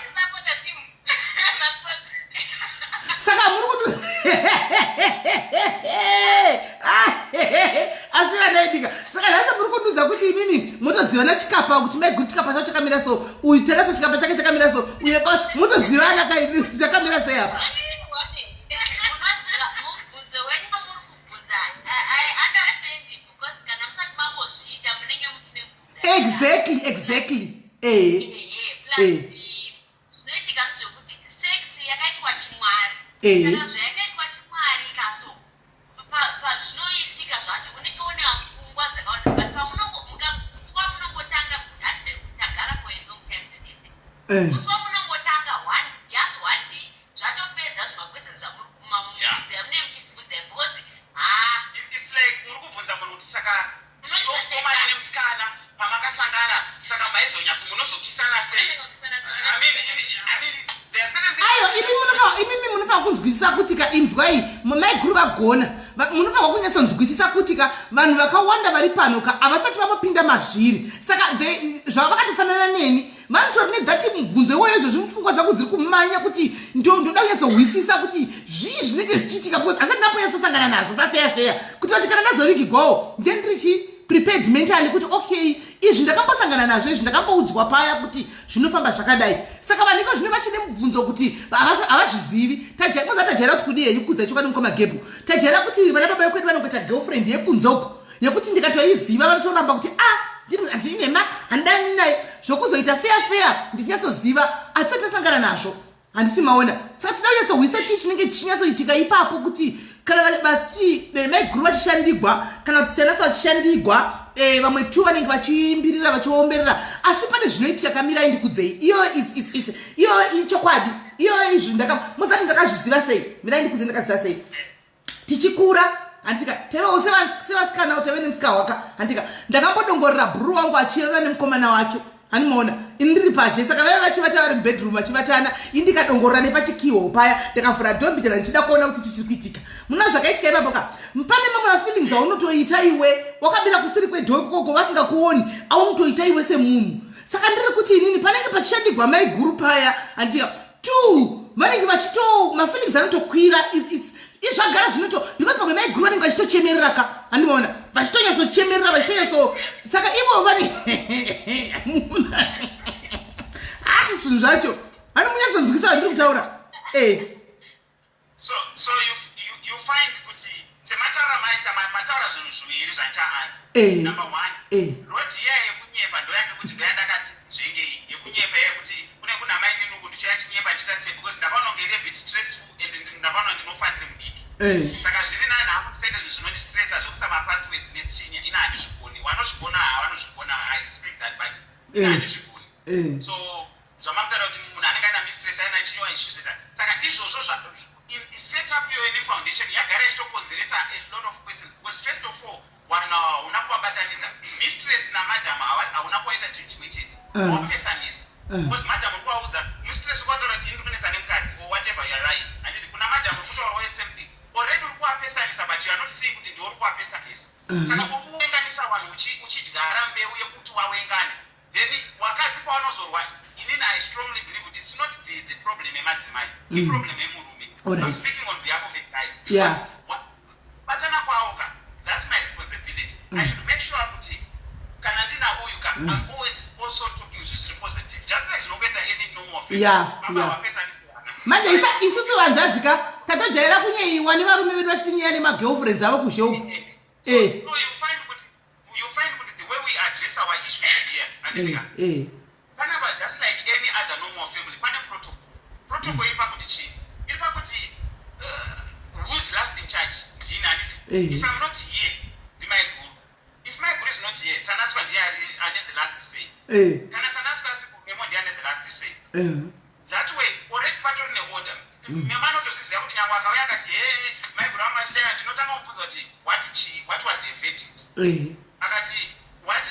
Saka muri kuti, asi vanaibika, saka nhasi muri kundiudza kuti imimi motozivana chikapa, kuti maiguru chikapa chacho chakamira so, uyu Tanatswa chikapa chake chakamira so, uye motozivana chakamira sei apa? Mubvunzo wenyu wamuri kubvunza, I understand, because kana musati mambozviita munenge muchine mubvunzo. Exactly. Plus zvinoitika ndezvekuti sex yakaitwa chimwari. Saka zvayakaitwa chimwari kaso, pazvinoitika zvacho unenge une pfungwa dzakawanda, but musi wamunongotanga, hatiti tagara for a long time totese, musi wamunongotanga one, just one day, zvatopedza zvimaquestions zvamuri kumamubvunza, yamunenge muchibvunza, because ha It's like muri kubvunza munhu kuti saka Unoita mukomana nemusikana pamakasangana, saka maizonyatso munozokisana sei? I mean, there are certain things. Aiwa, imimi munofanira kunzwisisa kuti ka, inzwai, maiguru vagona. Munofanira kunyatsonzwisisa kuti ka vanhu vakawanda vari pano ka havasati vamopinda mazviri. Saka zvava vakatofanana neni, vanotori nedhati mubvunzo iwoyo izvozvi mupfungwa dzangu dziri kumanya kuti ndoda kunyatsohwisisa kuti zvii zvinenge zvichiitika, because asati ndambonyatsosangana nazvo pafeya feya, kuti vati kana ndazovigigwawo then ndirichi prepared mentally kuti okay, izvi ndakambosangana nazvo, izvi ndakamboudzwa paya kuti zvinofamba zvakadai. Saka vanhu iko zvino vachine mubvunzo kuti havazvizivi. Moza tajaira kuti kudii henyu? Kudza chokwadi, mukoma Gebhu, tajaira kuti vana baba vekwedu vanongoita girlfriend yekunzoko yekuti ndikatoiziva vanotoramba kuti a handinema, handidani naye. Zvokuzoita feya feya ndichinyatsoziva hatisati tasangana nazvo, handiti maona? Saka tinoda kunyatsohwisa chii chinenge chichinyatsoitika ipapo, kuti kana vachiti maiguru vachishandigwa kana kuti Tanatsa vachishandigwa, vamwe tu vanenge vachiimbirira, vachiomberera, asi pane zvinoitika. Kamirai ndikudzei. Iyo iyo ichokwadi iyo. Izvi muzati ndakazviziva sei? Mirai ndikudzei ndakaziva sei. Tichikura, handika, taivawo sevasikana, taive nemusika waka, handika? Ndakambodongorera bhuru wangu achirara nemukomana wake, handimaona? Ini ndiri pazhe, saka vaiva vachivata vari mubedroom vachivatana, ini ndikadongorora nepachikiho paya, ndakavhura dhombi ndichida kuona kuti chichiri kuitika. Muna zvakaitika ipapo ka, pane mamwe mafeelings aunotoita iwe wakabira kusiri kwedhoo ikoko, vasingakuoni, aunotoita iwe semunhu. Saka ndiri kuti inini panenge pachishandigwa maiguru paya, handika, two vanenge vachito mafeelings anotokwira. Izvagara zvinoto, because pamwe maiguru vanenge vachitochemerera ka, handimaona? Vachitonyatsochemerera, vachitonyatso, saka ivo vane, ah, zvinhu zvacho hani munyatsonzwisa vandiri kutaura e. So you find kuti semataura maita, mataura zvinhu zviviri zvandichaanza. Number one, road iya yekunyepa ndoyake kuti ndoyandakati zvengei yekunyepa yekuti kune kuna mai nenuku ndichiya chinyepa ndichiita sei, because ndakaona kunge iri a bit stressful and ndakaona. Eh. Saka zviri nani hangu ndisaite zvinhu zvinondistressa zvekuisa mapasswords netsvinya. Ini handizvigoni. Vanozvigona havanozvigona. I respect that, but ini handizvigoni. So zvamakutaura kuti munhu anenge aina mistress, aina chinyowa ichizoita, saka izvozvo set up iyoyo nefoundation yagara ichitokonzeresa a lot of questions, because first of all vanhu ava hauna kuvabatanidza. Mistress namadam hauna kuvaita chinhu chimwe chete. Wapesanisa, because madam uri kuvaudza, mistress uri kuvataura kuti ini ndiri kunetsa nemukadzi or whatever you are lying, handiti? Kuna madam uri kutaurawo same thing. Already uri kuvapesanisa, but you are not seeing kuti ndiwe uri kuvapesanisa. Saka uri kuwenganisa vanhu uchidyara mbeu yekuti wawengane. Then wakadzi pavanozorwa, inini I strongly believe kuti it's not the problem yemadzimai, iproblem yemurume. I'm speaking on behalf of a guy. Batana kwavo ka, that's my responsibility. I should make sure kuti kana ndina uyu ka, I'm always also talking zvinhu zviri positive, just like zvinokuita any normal family. Baba vapesanisi vana. Manje isusu vanzvadzika tatojaira kunyeyiwa nevarume vedu vachitinyeya nemagirlfriends avo kuzhe uku. So you find kuti the way we address our issues here, handitika, panapa just like any other normal family, pane protocol. Protocol iri pakuti chii? Iri pakuti who's last in charge? Ndini, handiti? If I'm not here, ndimaiguru. If maiguru is not here, Tanatswa ndiye ane the last say. Kana Tanatswa asipo, Memo ndiye ane the last say. That way already patori neorder. Memo anotozviziva kuti nyange akauya akati, "He, maiguru vangu achidai," ndinotanga kubvunza kuti what chii, what was her verdict? Akati wati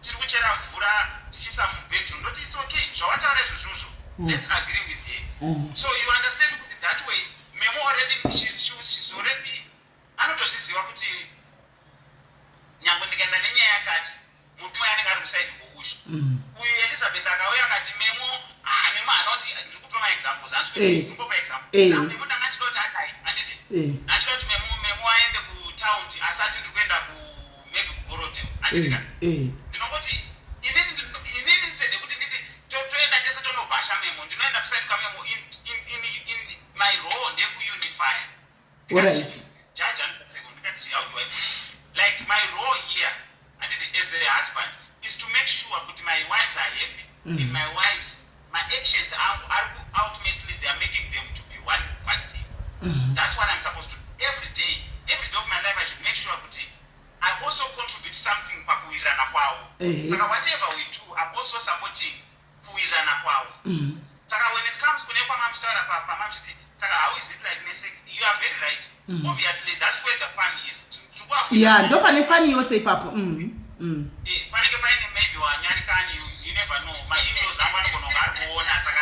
tiri kuchera mvura tichiisa mubedroom, ndoti it's okay, zvawataura izvozvozvo, let's agree with her. So you understand kuti that way Memo already she's already anotozviziva kuti nyange ndikaenda nenyaya yakati, mutumwe anenge ari kuside kwousho. Uyu Elizabeth akauya akati Memo, ah, Memo anoti, ndiri kupa maexamples, ndiri kupa example. Ah, Memo ndanga ndichida kuti adai, handiti? Ndachida kuti Memo aende kutaundi, asati ndiri kuenda ku maybe kuBorrowdale, handiti ka? Ndinongoti inini instead yekuti nditi toenda tese tonobhasha Memo, ndinoenda kuside kwaMemo. In my role ndeyekuunify. Judge anopaseko, ndikati, how do I put it? Like my role here, handiti, as a husband is to make sure kuti my wives are happy. And my wives, my actions angu ari ultimately they are making them to be one thing. That's what I'm supposed to do every day. Every day of my life I should make sure kuti I also contribute something pakuwirirana kwavo. Saka whatever we do, I'm also supporting kuwirirana kwavo. Saka when it comes kune kwamamuchitaura pamamuchiti, saka how is it like nesex, you are very right. Obviously that's where the fun is. Ya, ndo pane fun yose ipapo. Panenge paine maybe wanyarikani, you never know, mainlaws angu anogona kunge ari kuona, saka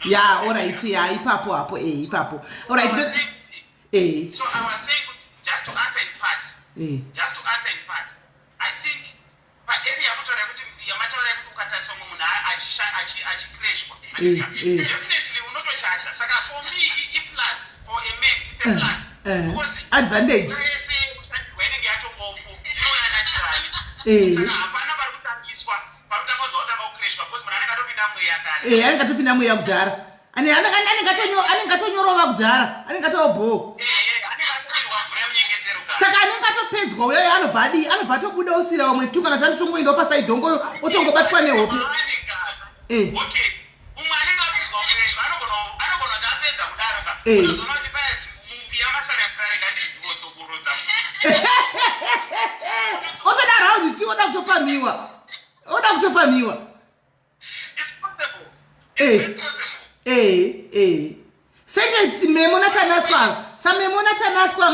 Ya, alright, ya, ipapo hapo, ipapo, alright. So I was saying kuti just to answer in part, just to answer in part, I think paarea yamutaura yekuti, yamataura yekuti ukatarisa umwe munhu achicrashwa, definitely unotochata. Saka for me iplus, for a man it's a plus, because Advantage. yese kushandirwa inenge yatongopo, inouya naturally. Saka hapana pari kutangiswa, pari kutanga kunzi watanga kucrashwa, because munhu anenge atopinda mweya kare. Anenge atopinda mweya kudhara. Anenge atonyorova kudhara, anenge atobho. Anenge atodirwa mvura yemunyengetero kare. Saka anenge atopedzwa uyoyo anobva adii? Anobva atobuda, osira vamwe tu, kana kuti anotongoendawo pasaidhongo, otongobatwa nehope. Okay, umwe anenge apedzwa kucrashwa anogona kuti apedza kudaro ka, unozoona kuti paya mumbiya masara ekurarika ndidotsokurodza. Otoda round ti, oda kutopamiwa, oda kutopamiwa. It's possible. It's very possible. Eh, senge Memo naTanatswa ava, saMemo naTanatswa,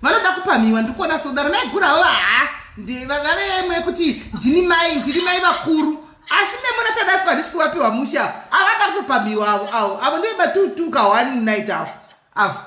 vanoda kupamiwa. Ndikuona sokudaro. Maiguru avo ha vavemwe kuti ndini mai, ndiri mai vakuru, asi Memo naTanatswa handisi kuvapiwa musha. Avada kutopamiwa avo, avo ndive matutuka one night avo avo.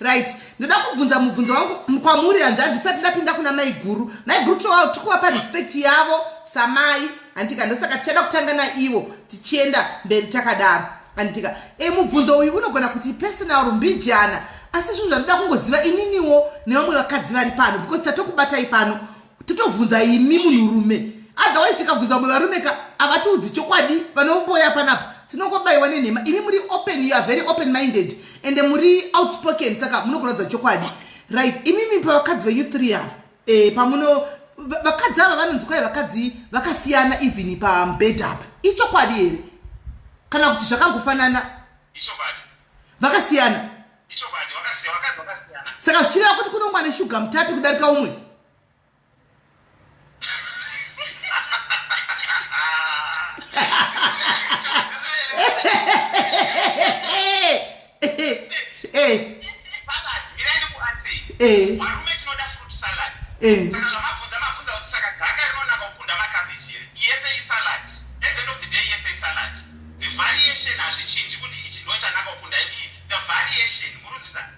Right, ndoda kubvunza mubvunzo wangu kwamuri hanzvadzi, sati ndapinda kuna maiguru. Maiguru tikuvapa respect yavo samai, handika? Ndosaka tichada kutanga naivo, tichienda mberi takadaro, handitika? Mubvunzo uyu unogona kuti personal rumbijana, asi zvinhu zvandoda kungoziva ininiwo nevamwe vakadzi vari pano, because tatokubatai pano, totobvunza imi munhurume. Otherwise tikabvunza vamwe varume ka, havatiudzi chokwadi. Vanomboya panapa tinongobayiwa nenhema. Imi muri open, you are very open minded and muri outspoken, saka munogona kudza chokwadi, right? Imimi pavakadzi venyu three ava, pamuno vakadzi ava vanonzi kwai vakadzi vakasiyana even pamubhedha apa, ichokwadi here kana kuti zvakangofanana? Ichokwadi. Vakasiyana. shuga mutapi kudarika umwe? Varume tinoda fruit salad. Saka zvamabvunza mabvunza kuti saka gaka rinonaka kukunda makabeji here? Yese isalad. At the end of the day yese isalad. The variation hazvichinji kuti ichi ndo chanaka kukunda iyi. The variation murunzisa.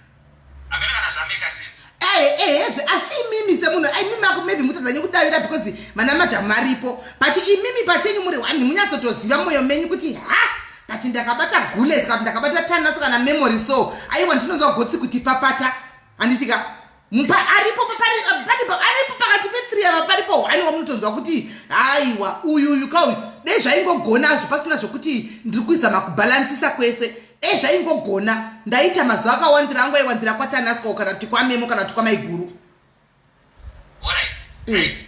Hameno kana zvameka sense. Ehezve asi imimi semunhu imimi ako maybe mutadza nekudavira because vana madhamu varipo but imimi pachenyu muri one munyatsotoziva mwoyo menyu kuti ha but ndakabata gules kana ndakabata tanatso kana memory so aiwa ndinonzwa gotsi kuti papata handiti ka aripo aripo pakati pethree ava paripo one wamunotonzwa kuti haiwa uyu uyu ka uyu dei zvaingogonazvo pasina zvokuti ndiri kuizama kubhalansisa kwese dei zvaingogona ndaita mazuva akawandira angu aiwanzira kwatanaswa kana kuti kwamemo kana kuti kwamaiguru. Alright.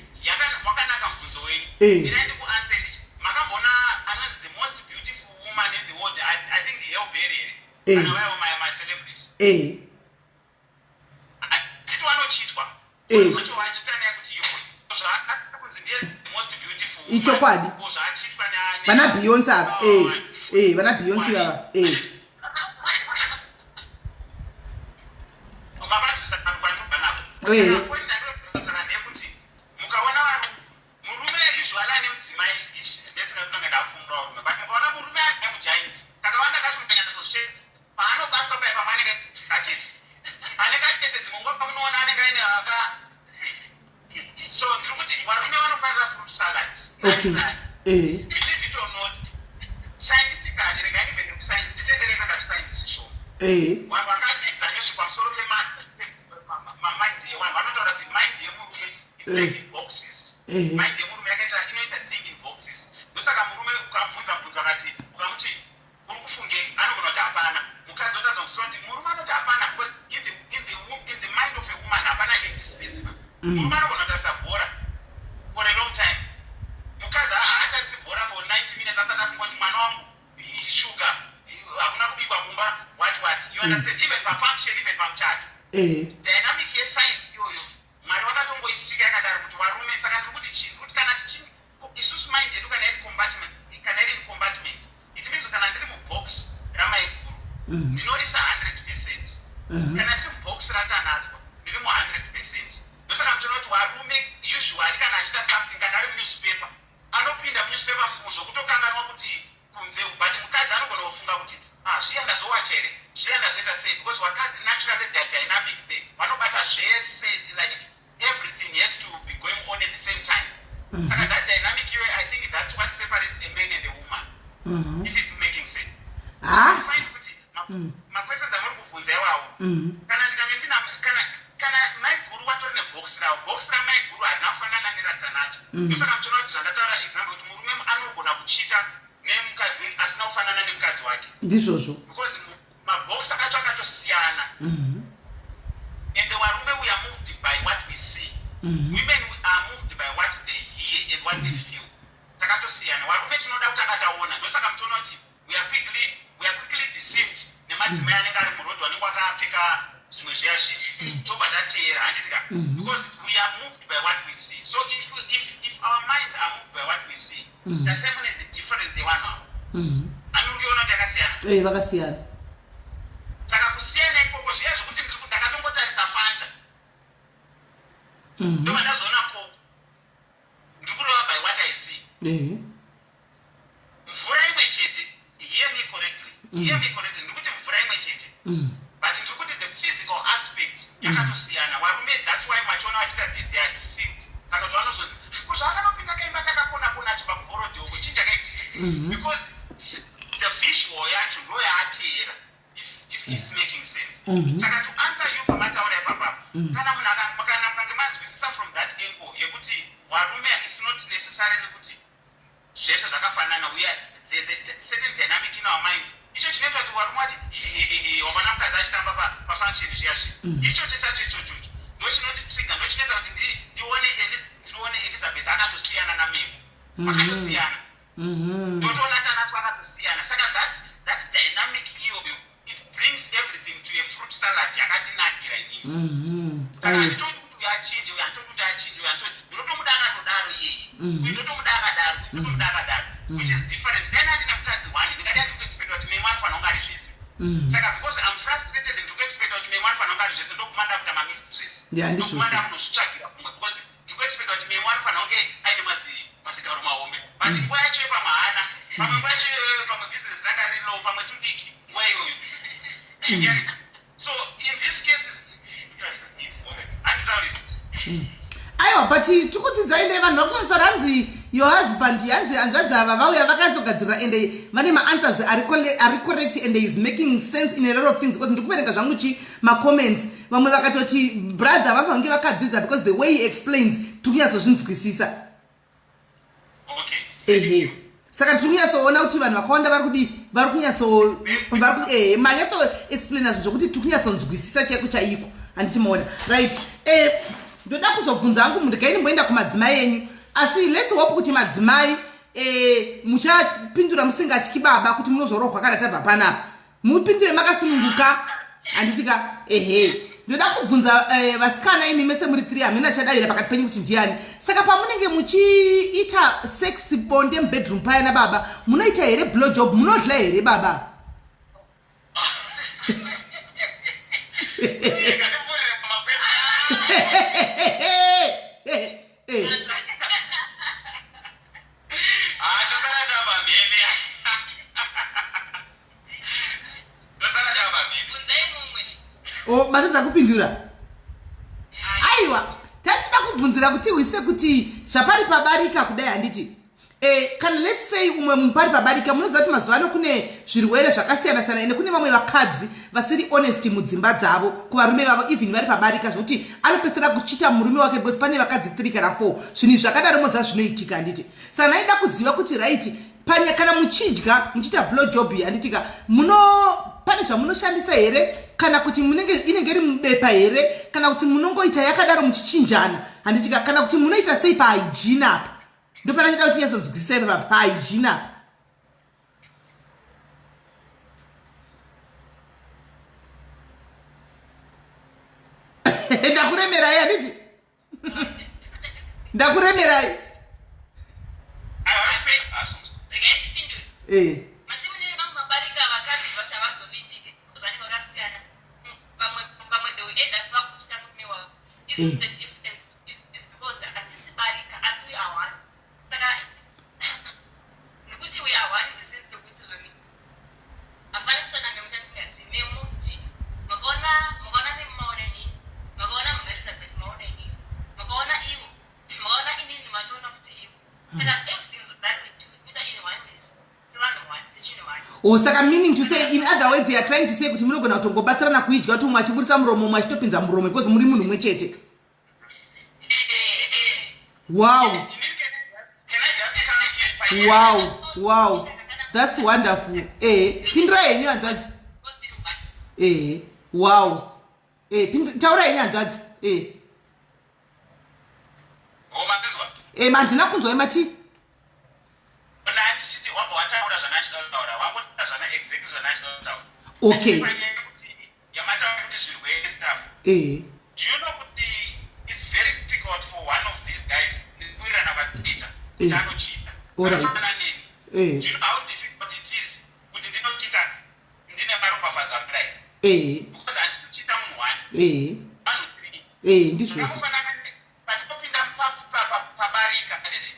Wakanaka mubvunzo wenyu. Mirai ndikuanswer ndichi makamboona anonzi the most beautiful woman in the world I think ndi Halle Berry here? Kana vaya my celebrity. Handiti vanochitwa. Wacho vachita naye kuti iwe zvakunzi ndiye the most beautiful woman. Ichokwadi. Ko zvaachitwa na Vana Beyonce ava. Vana Beyonce ava. Mavanzwisa kwandinobva nako. Point ndandinotaura ndeyekuti mukaona varume murume usually ane mudzimai ndesingakutanga ndapfumura varume but mukaona murume ane mugiant kakawanda kacho mukanyatsoche paanobatwa paya pamwe anenge achiti anenge atete dzimwe nguva pamunoona anenge aine aka so ndiri kuti varume vanofarira fruit salad. Okay. Believe it or not, scientifically regai ndibve nekuscience nditenderei kuenda kuscience zvishoma. Vanhu vakadzidza nezve pamusoro pemamind evanhu vanotaura kuti mind yemurume is like in boxes. Mind yemurume yakaita inoita think in boxes. Ndosaka murume ukamubvunza mubvunzo akati ukamuti uri kufungei anogona kuti hapana. Mukadzi otadza kunzwisisa kuti murume anoti hapana because in the, in the, in the mind of a woman hapana empty space ba. Murume anogona kutarisa bhora for a long time. Mukadzi haatarisi bhora for 90 minutes asati afunga kuti mwana wangu sugar hakuna kubikwa kumba what what. You understand? Even pafunction, even pamuchato. Dynamic yescience iyoyo Mwari vakatongoisika yakadaro kuti varume saka ndiri kuti chii ndiri kuti kana tichi isusu mind yedu kana iri compartment kana iri in compartments it means kana ndiri mubox ramaiguru ndinorisa 100% kana ndiri mubox ratanatswa ndiri mu 100% ndosaka muchiona kuti varume usually kana achiita something kana ari munewspaper anopinda munewspaper zvokutokanganwa kuti kunze but mukadzi anogona kufunga kuti ah zviya ndazowacha here zviya ndazoita sei because vakadzi naturally they are dynamic they vanobata zvese like everything has to be going on at the same time saka that dynamic iyoyo I think that's what separates a man and a woman if it's making sense. Ah. Find kuti maquestions amuri kubvunza iwawo kana ndikange ndina kana kana maiguru vatori nebox ravo box ramaiguru harina kufanana neratanadzo ndosaka muchiona kuti zvandataura example kuti murume anogona kuchita nemukadzi asina kufanana nemukadzi wake. Ndizvozvo. Because mabox acho akatosiyana. And varume we are moved by what we see. Women are moved by what they hear and what they feel. Takatosiyana. Varume tinoda kutanga taona. Ndosaka muchiona kuti we are quickly we are quickly deceived nemadzimai anenge ari muroad vanenge vakapfeka zvimwe zviya zviya tobva tateera handiti ka because we are moved by what we see. So if our minds are moved by what we see tarisai mune the difference yevanhu ava. Ani uri kuiona kuti yakasiyana? Vakasiyana. Saka kusiyana ikoko zviya zvekuti ndakatongotarisa Fanta ndobva ndazoona Coke ndiri kureva by what I see. Mvura imwe chete, hear me correctly, hear me correctly, ndiri kuti mvura imwe chete but ndiri kuti the physical aspect yakatosiyana. Varume that's why machiona vachiita they are deceived kana kuti vanozonzi ko zvaakanopinda kaimba kakakona kona achibva kuborodhi uko chii chakaitika because the visual yacho ndo yaateera if it's making sense. Saka to answer you pamataura ipapa kana munhu kana mukange manzwisisa from that angle yekuti varume it's not necessarily kuti zvese zvakafanana we are there's a certain dynamic in our minds icho chinoita kuti varume vati hehehehe wavana mukadzi achitamba pafunction zviya zviya ichocho chacho ichochocho ndochinoti trigger ndochinoita kuti ndione ndione Elizabeth akatosiyana naMemo akatosiyana ndotoona Tanatswa akatosiyana saka that dynamic iyoyo it brings everything to a fruit salad yakandinakira inini. Mhm. Saka handitodi kuti uyu achinje, uyu handitodi kuti achinje, uyu handitodi, ndinotomuda akatodaro iyeye, Mhm. uyu ndotomuda akadaro, uyu ndotomuda akadaro, which is different. Dai ndandine mukadzi one, ndingadai ndiri kuexpecta kuti Memo anofanira kunge ari zvese. Saka because I'm frustrated, ndiri kuexpecta kuti Memo anofanira kunge ari zvese, ndokuma ndakuita mamistress, Yeah, ndizvozvo. ndokuma ndakunozvitsvagira kumwe, because ndiri kuexpecta kuti Memo anofanira kunge aine mazigaro mahombe, but nguva yacho pamwe haana, pamwe nguva yacho iyoyo pamwe business ranga riri low, pamwe tudiki nguva iyoyo. Get it? So in this case handitaurisi. Aiwa, but tikudzidzai ne vanhu vakutoisa ranzi your husband, yanzi hanzvadzi ava vauya vakatsogadzirira, ende vane maanswers ari correct and is making sense in a lot of things, because ndiri kuverenga zvangu chi macomments, vamwe vakatoti brother vafanira kunge vakadzidza because the way he explains tiri kunyatsozvinzwisisa. Ehe, saka tiri kunyatsoona kuti vanhu vakawanda vari kudi, vari kunyatso ehe, manyatsoexplaina zvinhu zvokuti tiri kunyatsonzwisisa chaiko chaiko, handiti maona? Right, ndoda kuzobvunza hangu, munhu gai ndimboenda kumadzimai enyu, asi let's hope kuti madzimai muchapindura musingatyi baba kuti munozorohwa kana tabva panapa. Mupindure makasununguka, handiti ka? Ehe, ndoda kubvunza vasikana imi mese muri 3, hamina chadavira pakati penyu kuti ndiani. Saka pamunenge muchiita sex, bonde mubedroom paya nababa, munoita here blow job? Munodla here baba? Ngandipfuurire pamakwesi. Ah, tosara tava mhene, tosara tava mhene. Bvunzai mumwe. O, matadza kupindura. Aiwa, tatida kubvunzira kuti hwise kuti zvapari pabarika kudai, handiti? Kana let's say umwe munhu pari pabarika, munoziva kuti mazuva ano kune zvirwere zvakasiyana siyana, ende kune vamwe vakadzi vasiri honest mudzimba dzavo kuvarume vavo, even vari pabarika, zvokuti anopesera kuchita murume wake because pane vakadzi 3 kana 4, zvinhu zvakadaro, moziva zvinoitika, handiti? Saka naida kuziva kuti right panya kana muchidya, muchiita blow job, handitika, muno pane zvamunoshandisa here, kana kuti munenge inenge iri mubepa here, kana kuti munongoita yakadaro muchichinjana, handitika, kana kuti munoita sei pahygiene apa? Ndopana chida kuti nyatsonzwisisa ipapa pahygiene apa. Ndakuremerai, handiti? Ndakuremerai. Regai ndipindure. Mati mune vamwe mabarika vakadzi vacho havazovimbike, vanenge vakasiyana. Vamwe they will end up vakuchita murume wavo. Isu the difference is because hatisi barika, asi we are one. Saka nekuti we are one in the sense yekuti zvoni hapana chitona Memo chandisingazivi. Memo kuti makaona Memo, maona inini, makaona Mama Elizabeth, maona inini, makaona ivo, maona inini, matoona futi ivo. Saka everything that we do kuita in oneness, sevanhu one, sechinhu one. Oh, saka meaning to say, in other words, you are trying to say kuti munogona kutongobatsirana kuidya, kuti umwe achiburisa muromo, umwe achitopinza muromo, because muri munhu mumwe chete. Wow. Can I just come in panyaya? Wow, that's wonderful. Pindurai henyu hanzvadzi. Wow, taurai henyu hanzvadzi. Oh, mandizwa? Mandina kunzwa, mati? Nandichiti wabva wataura zvandachida kutaura, wangotaura zvana exactly zvandachida kutaura. Panyaya yekuti yamataura kuti zvirwere stuff, do you know kuti it's very difficult for one of these guys, nekuwirirana kwatinoita, kuti anochita? Zvakafanana neni. Do you know how difficult it is kuti ndinochita ndine maropafadzo akadai? Because handisi kuchita munhu one, vanhu three. Ndizvozvo. Zvakafanana patinopinda pabarika, handiti?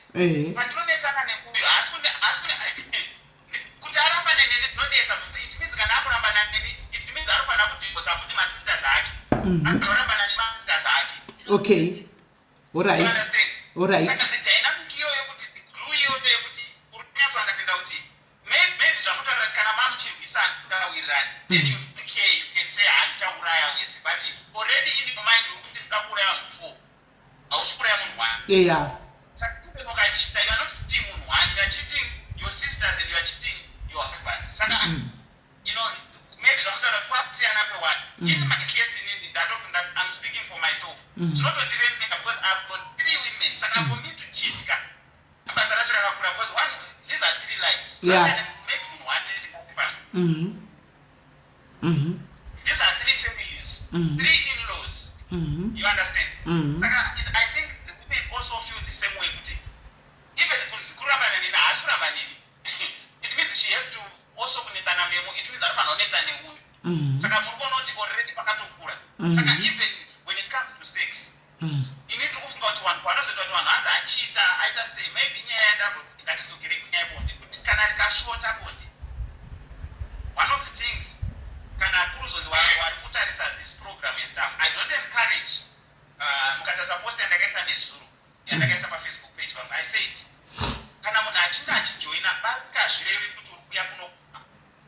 Pandinonetsana neuyu, haasi kuti aramba nenene ndinonetsa, kuti it means kana akuramba neni, it means anofanira kudivorsa futi masisters ake, anorambana nemasisters ake. Okay, alright. You understand? Alright. Saka the dynamic iyoyo, kuti the glue iyoyo yekuti uri kunyatsounderstanda kuti maybe zvamutaura kuti kana mamuchirwisana, musikawirirani, then you don't care, you can say, "Handichauraya wese," but already in your mind uri kuti ndoda kuuraya vanhu four, hausi kuuraya munhu one. Saka even ukachita, you are not cheating munhu one, you are cheating your sisters and you are cheating your husband. Saka maybe zvamutaura kuti kwakusiyana kweone. In my case inini I'm speaking for myself, zvinotondiremera because I've got three women. Saka for me to cheat ka, basa racho rakakura, because one, these are three lives. Zvasiyana maybe munhu one ndikati pano. These are three families, three in-laws. You understand? Saka I think the women also feel the same way, kuti even kunzi kurambana neni, haasi kuramba neni. It means she has to also kunetsana memo. It means anofanira kunetsa neuyu. Saka muri kuona kuti already pakatokura. Saka even when it comes to sex, ini ndiri kufunga kuti vanhu vanozoita kuti vanhu hanzi achiita aita sei, maybe nyaya yandambo, ngatidzokere kunyaya yebonde, kuti kana rikashota bonde, one of the things, kana kuruzonzi vari kutarisa this program and stuff, I don't encourage. Mukatarisa post yandakaisa nezuro, yandakaisa paFacebook page pangu, I said kana munhu achinge achijoina barika, zvirevi kuti uri kuuya kuno,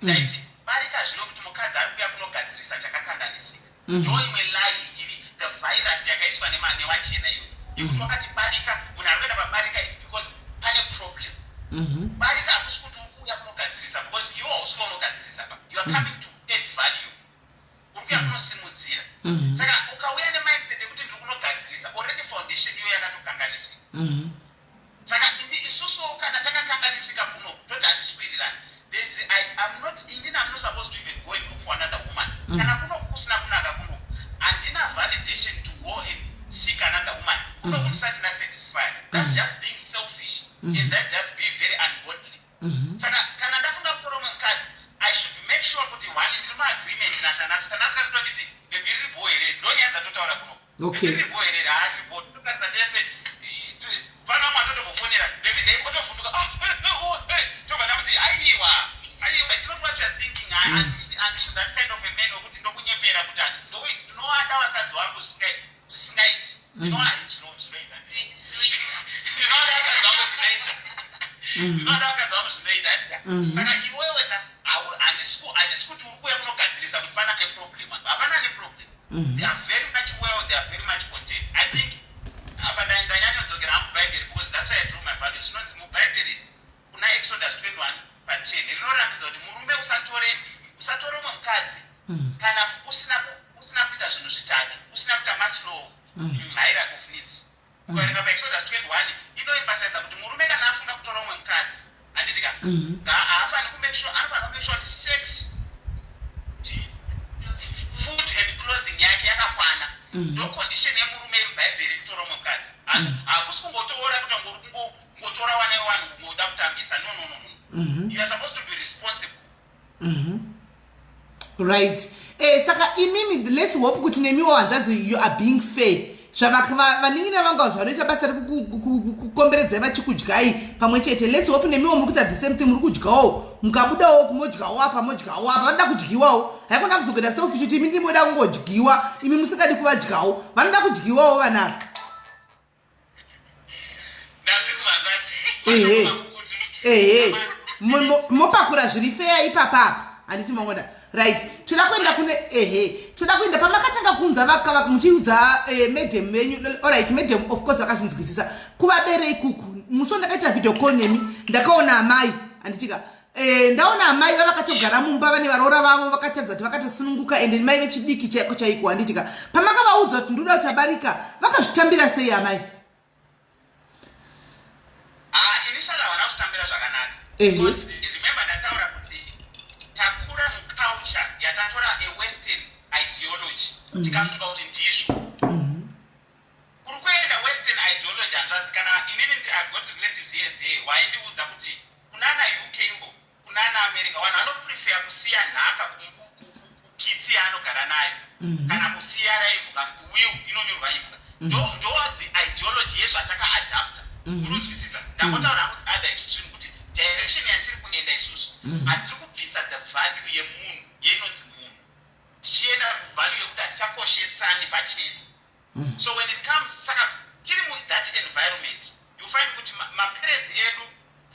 ndaiti barika zvirevi kuti mukadzi ari kuuya kunogadzirisa chakakanganisika. Ndo imwe lie iri the virus yakaiswa nevachena iyoyo, yekuti wakati barika, munhu ari kuenda pabarika, it's because pane problem. Barika hakusi kuti uri kuuya kunogadzirisa, because iwe hausi kuuya unogadzirisa pa, you are coming to add value, uri kuuya kunosimudzira. Saka ukauya nemindset yekuti ndiri kunogadzirisa, already foundation iyo yakatokanganisika. Saka isusuwo kana takakanganisika kuno, toti hatisi kuwirirana, I'm not, inini I'm not supposed to even go and look for another woman. Kana kuno kusina kunaka, kuno handina validation to go and seek another woman kuno ndisati ndasatisfy. That's just being selfish and that's just being very ungodly. Saka kana ndafunga kutora umwe mukadzi, I should make sure kuti one, ndiri muagreement naTanatso. Tanatso kanotonditi, "Baby, riri bho here?" Ndonyaya dzatotaura kuno. "Baby, riri bho here?" "Ha, riri bho." Totarisa tese. Pana vamwe atotombofonera, "Baby, ndei?" Otovhunduka. "Ah, eh, eh, oh, eh." Tobva ndamuti, "Aiwa, aiwa, it's not what you are thinking." Handisi that kind of a man wekuti ndokunyepera kuti ndinoada vakadzi vangu zvisingaiti. Zvinoita, ndinoada vakadzi vangu zvinoita, ndinoada vakadzi vangu zvinoita atika. Saka iwewe ka, handisi kuti uri kuuya kunogadzirisa kuti pana neproblem. Hapana neproblem. They are very much well, they are very much content. I think apa ndanyanyodzokera hangu Bhaibheri, because that's why I drew my values. Zvinonzi muBhaibheri kuna Exodus 21 pa10, rinorambidza kuti murume usatore umwe mukadzi kana usina kuita zvinhu zvitatu, usina kuita Maslow hierarchy of needs. Ukaverenga paExodus 21, inoemphasiza kuti murume kana afunga kutora umwe mukadzi, handiti ka, haafaniri kumake sure, anofanira kumake sure kuti sex, food and clothing yake yakakwana. Ndo condition yemurume yemubhaibheri kutora umwe mukadzi. Hakusi kungotora kuti uri kungotora wana wevanhu, kungoda kutambisa. No, no, no, no. You are supposed to be responsible. Right. Saka imimi, let's hope kuti nemiwo hanzvadzi you are being fair. Zvavanin'ina vanga zvanoita basa rekukomberedzai vachikudyai pamwe chete, let's hope nemiwo muri kuita the same thing, muri kudyawo, mukabudawo kumodyawo apa, modyawo apa. Vanoda kudyiwawo, haikona kuzokuita selfish kuti imi ndimoda kungodyiwa, imi musingadi kuvadyawo. Vanoda kudyiwawo vanava. Ndazvizwa, hanzvadzi. Ehe, mopakura zviri fair ipapapa, handiti maona? Right, toda kuenda kune, ehe, toda kuenda pamakatanga kuunza muchiudza madam venyu. Alright, madam of course vakazvinzwisisa. Kuvabereki kuku, musi wandakaita video call nemi, ndakaona amai, handitika? Ndaona amai vavakatogara mumba vane varoora vavo, vakatadza kuti vakatosununguka, ende mai vechidiki chaiko chaiko, handitika? Pamakavaudza kuti ndoda kuti abarika, vakazvitambira sei amai? Ah, initially havana kuzvitambira zvakanaka. Because remember, ndataura kuti takura muculture yatatora a Western ideology, tikafunga kuti ndizvo. Kuri kuenda Western ideology, hanzvadzi, kana inini I've got relatives here and there waindiudza kuti kunana UK uko, kunana America, vanhu vanoprefer kusiya nhaka kukitsi yaanogara nayo kana kusiya raimbwa, will inonyorwa imbwa. Ndo the ideology yezvatakaadapta. Unonzwisisa? Ndambotaura hangu the other extreme, kuti direction yatiri kuenda isusu, hatiri kubvisa the value yemunhu, yenonzi munhu, tichienda kuvalue yekuti hatichakoshesani pachedu. So when it comes, saka tiri muthat environment, you find kuti maparents edu,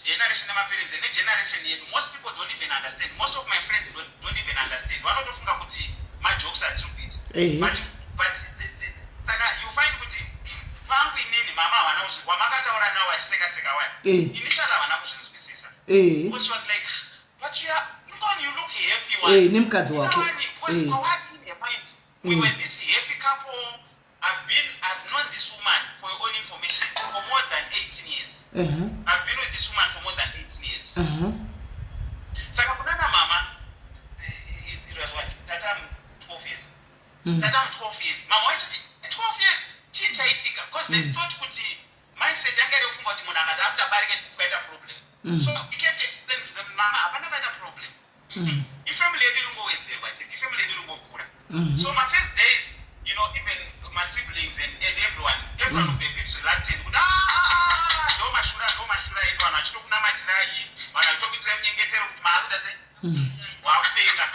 generation nemaparents negeneration yedu, most people don't even understand. Most of my friends don't even understand. Vanotofunga kuti majokes atiri kuita. But saka you find kuti pangu inini, mama havana wamakataura navo vachisekaseka waya, initially havana kuzvinzwisisa, because she was like, "But you are ingoni, you look happy one." Nemukadzi wako. Because kwavari, in her mind, we were this happy couple. I've known this woman, for your own information, for more than 18 years. I've been with this woman for more than 18 years. Saka kunana mama, it was what, tatam 12 years. Tatam 12 years, mama wachiti Chii chaitika? Because they thought kuti mindset yanga iri kufunga kuti munhu akati akuta barika kwaita problem. So we kept explaining to them, "Mama, hapana paita problem. Ifamily yedu iringowedzerwa chete, ifamily yedu iringokura." So my first days, even my siblings and everyone would be a bit reluctant kuti, "Ah, ah, ah, ndo mashura, ndo mashura edu." Vanhu vachitokunamatirai, vanhu vachitokuitirai munyengetero kuti maakuita sei, wakupenga,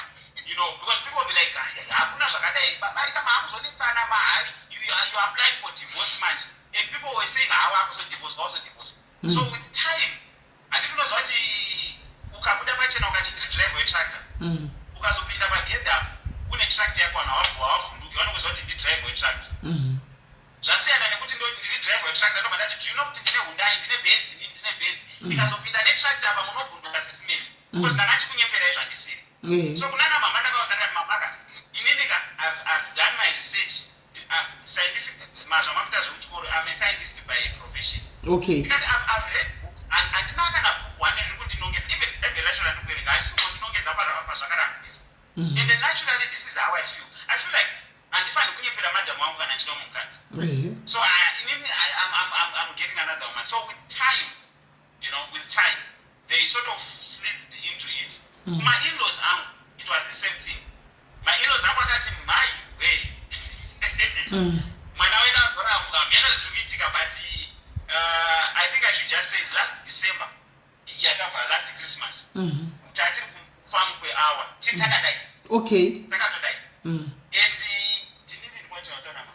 because people will be like, "Ah, hakuna zvakadai, barika maakuzonetsana mahari, you are applying for divorce manje." And people were saying, "Hawa akuzodivorce, wauzodivorce." So with time, handiti unoziva kuti ukabuda pachena ukati ndiri driver wetractor, ukazopinda pagedhi apo une tractor yako, vanhu havavhunduki, vanongoziva kuti ndidriver wetractor. Zvasiyana nekuti ndiri driver wetractor, ndobva ndati, "Do you know kuti ndine Hyundai, ndine Benz, inini ndine Benz?" Ndikazopinda netractor apa, munovhunduka, sisimeni, because ndanga ndichikunyeperai zvandisiri. So kunana mama ndakaudza ndikati, "Mamaka, inini ka I've done my research, scientific, zvamakuita zvekuchikoro. I'm a scientist by profession." Ndikati, I've read books and handina kana book one riri kundinongedza, even Bhaibheri racho randiri kuverenga hachisi kundinongedza pazvakarambidzwa. And then naturally, this is how I feel. I feel like handifaniri kunyepera madhamu wangu kana ndchida mukadzi. So inini I'm getting another woman." So with time, with time they sort of slipped into it. My in-laws angu, it was the same thing. My in-laws angu akati, "Mai wei, mwana wedu azorambwa, mheno zviri kuitika." But I think I should just say last December yatabva, last Christmas, tatiri kufamu kweawa, tiri takadai, takatodai. And ndinini ndinotaura mama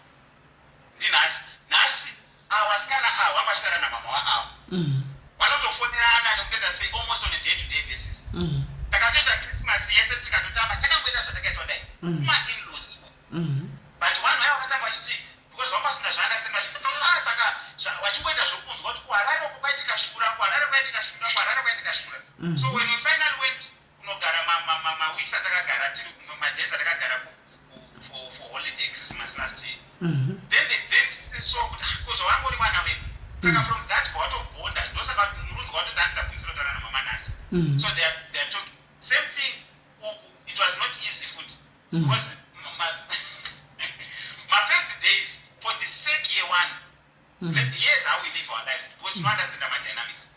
ndinhasi, nhasi ava vasikana ava vanga vachitaura namama waava, vanotofonerana nekutoita sei almost on a day to day basis. Takatoita Christmas yese tikatotamba, takangoita zvatakaitwa dai kuma-inlaws. But vanhu vaya vakatanga vachiti, because vanga vasina zvaandasenda, vachiti, "Ah," saka vachingoita zvokunzwa kuti kuHarare uko kwaitika shura, kuHarare kwaitika shura, kuHarare kwaitika shura. So when we finally went kunogara maweeks atakagara tiri, madays atakagara for holiday, Christmas last year, then they then saw kuti, ah, kuzva vangori vana vedu. Saka from that bvatobhonda, ndosaka murunzi watoti hanzi takumisira kutaura namama nhasi. So they are talking. Same thing uku, it was not easy futi, because my first days, for the sake yeone, here's how we live our lives, because tinounderstand our dynamics.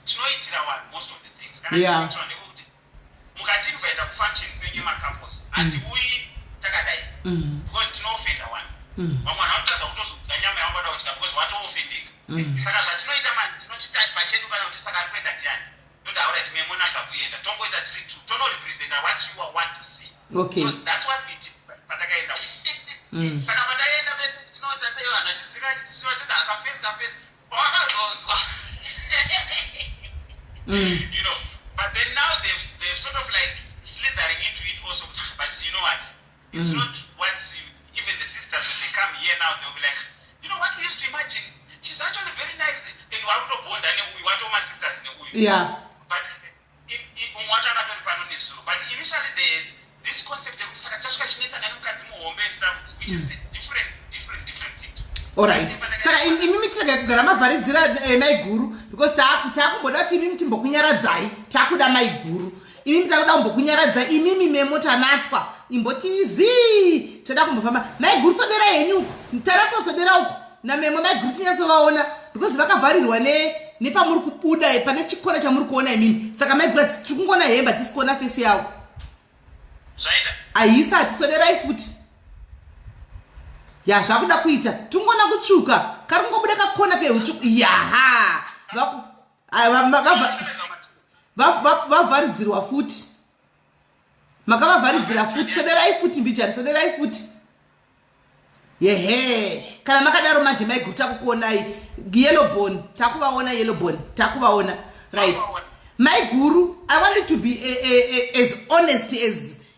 Tinoitira one most of the things kana tinoitira ndekuti mukatiinvita kufunction kwenyu macouples, handiuyi takadai, because tinoofenda one. Vamwe vanhu vanotadza kutozodya nyama yavangada kudya because watoofendeka. Saka zvatinoita mani, tinochita pachedu pana kuti saka ari kuenda ndiani, toti, "Alright, memonaka kuenda," tongoita tiri two, tonorepresenta what you want to see. So that's what we did patakaenda. Saka pataenda pese tinoita sei, vanhu vachiziva, toti akafesi kafesi pawakazonzwa, but then now they've sort of like slithering into it also. But you know what, it's not what you, even the sisters, when they come here now, they'll be like, "You know what we used to imagine? She's actually very nice." And wakutobonda neuyu, watoma sisters neuyu. But umwe wacho akatori pano nezuro. But initially they had this concept yekuti saka tichasvika chinetsana nemukadzi muhombe and stuff, which is a different, different, different thing. Alright, saka imimi tirega kugara mavharidzira maiguru, because taakumboda kuti imimi timbokunyaradzai. Taakuda maiguru, imimi takuda kumbokunyaradza imimi memo tanatswa imboti zii, toda kumbofamba. Maiguru, sodera henyu uku, tanatswa sodera uku namemo. Maiguru tinyatsovaona because vakavharirwa nepamuri kubuda pane chikona chamuri kuona imimi. Saka maiguru, tiri kungoona hembe, hatisi kuona face yavo. Zvaita? Haisati, soderai futi. Ya, zvakuda kuita, tingoona kutsvuka kari kungobuda kakona keutsvuku. Yaha, vavharidzirwa futi, makavavharidzira futi. Soderai futi mbijani, soderai futi. Yehe, kana makadaro manje maiguru takukuonai. Yellowbone takuvaona, yellowbone takuvaona. Right, maiguru, I want you to be as honest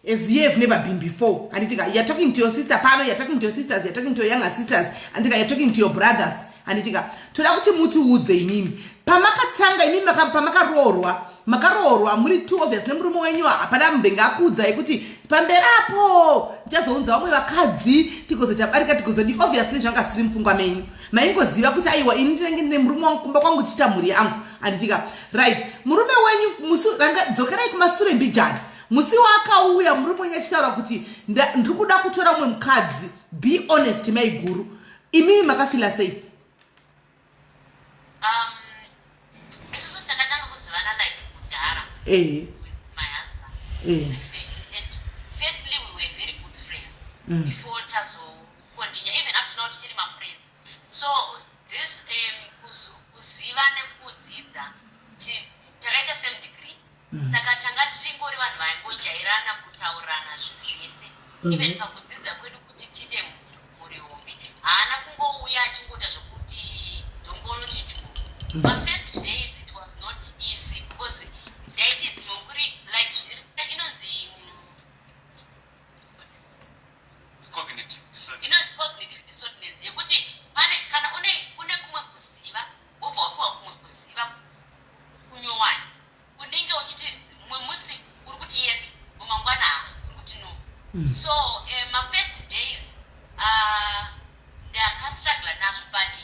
as you have never been before, handitika? You're talking to your sister pano, you're talking to your sisters, you're talking to your younger sisters, handitika? You're talking to your brothers, handitika? Toda kuti mutiudze imimi, pamakatanga imimi, pamakaroorwa, makaroorwa muri two, obvious, nemurume wenyu, hapana mbenge akuudzai kuti pamberi apo ndichazounza vamwe vakadzi, tigozoita barika, tigozodi. Obviously zvanga zvisiri mupfungwa menyu. Maingoziva kuti aiwa, ini ndinenge ndine murume wangu kumba kwangu, tichiita mhuri yangu, handitika? Right, murume wenyu musi ranga, dzokerai kumasure mbijana, musi waakauya murume wenyu achitaura kuti ndiri kuda kutora mumwe mukadzi, be honest maiguru. Imimi makafila sei? Isusu takatanga kuzivana like kudhara with my husband. And firstly we were very good friends before tazocontinue, even up to now tichiri mafriends. So this kuziva nekudzidza, takaita same degree, saka tanga tichingori vanhu vaingojairana kutaurirana zvinhu zvese. Even pakudzidza kwedu kuti tiite mhuri hombe, haana kungouya achingoita zvokuti ndongonoti dyu. Mafirst days it was not easy because ndaiti dzimwe kuri like inonzi Cognitive dissonance. Inonzi cognitive dissonance, yekuti pane kana une kumwe kuziva, wobva wapiwa kumwe kuziva kunyowani, unenge uchiti mumwe musi uri kuti yes, mumangwana uri kuti no. So mafirst days ndakastruggla nazvo, but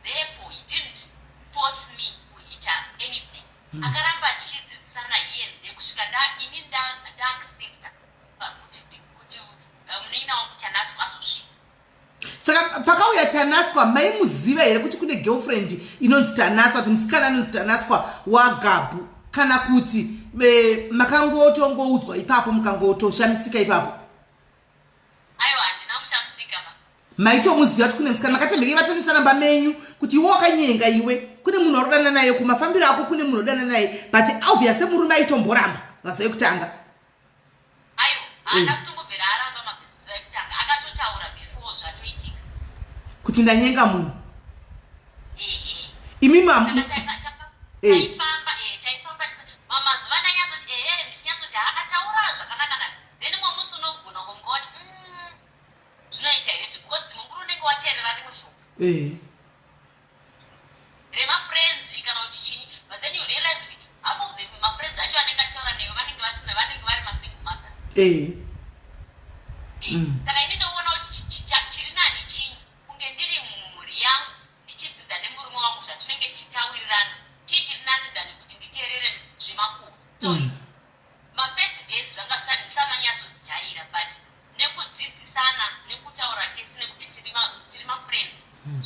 therefore he didn't force me kuita anything. Akaramba achidzidzisana here and there kusvika ini ndaaccepta kuti munin'ina wangu Tanatswa azosvika. Saka pakauya Tanatswa, maimuziva here kuti kune girlfriend inonzi Tanatswa, kuti musikana anonzi Tanatswa waGabhu, kana kuti makangotongoudzwa ipapo, mukangotoshamisika ipapo? Aiwa, handina kushamisika ma. Maitomuziva kuti kune musikana? Makatembeke vatonesana mba menyu kuti iwe wakanyenga, iwe kune munhu warodana naye, kumafambiro ako kune munhu odana naye, but obvious murume aitomboramba mazuva ekutanga? Aiwa, haana kutombobvera aramba. Mazuva ekutanga akatotaura before zvatoitika. Kuti ndanyenga munhu? Ehe. Imi Saka taifamba mazuva ndanyatsoti ehe, ndichinyatsoti ataura zvakanaka nani, then mumwe musi unogona kumuka wati, zvinoita here izvi?" Because dzimwe nguva unenge wateerera rimwe shoko remafriends kana kuti chinyi, but then you realize kuti half of the mafriends acho anenge achitaura newe vanenge vasina, vanenge vari masingle mothers. Saka ini ndoona kuti chiri nani chinyi, kunge ndiri mumhuri yangu ndichidzidza nemurume wangu zvatinenge tichitaurirana, chii chiri nani than kuti nditeerere zvemakuhwa? So mafirst days zvanga ndisananyatsojaira, but nekudzidzisana, nekutaura tese, nekuti tiri mafriends,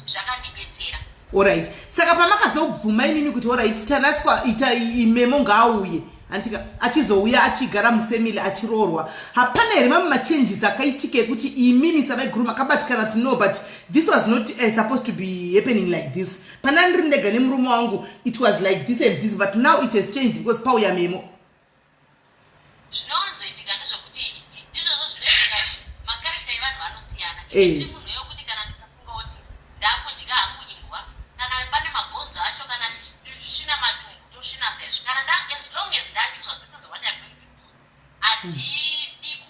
zvakandibetsera. Alright, saka pamakazobvuma imimi kuti alright, Tanatswa ita imemo ngaauye, handika achizouya achigara mufamily achiroorwa, hapana here mamwe machanges akaitika ekuti imimi savaiguru makabatikana kuti no, but this was not supposed to be happening like this? Pana ndiri ndega nemurume wangu it was like this and this, but now it has changed because pauya Memo. Zvinowanzoitika ndezvekuti izvozvo zvinoitika, macharacter evanhu vanosiyana. Ndiri munhu wekuti kana ndikafunga kuti ndakudya hangu imbwa, kana pane mabhonzo acho, kana tisvina matumbu, tosvina sezvo kana as long as ndachooswa, this is what I'm going to do. Handidi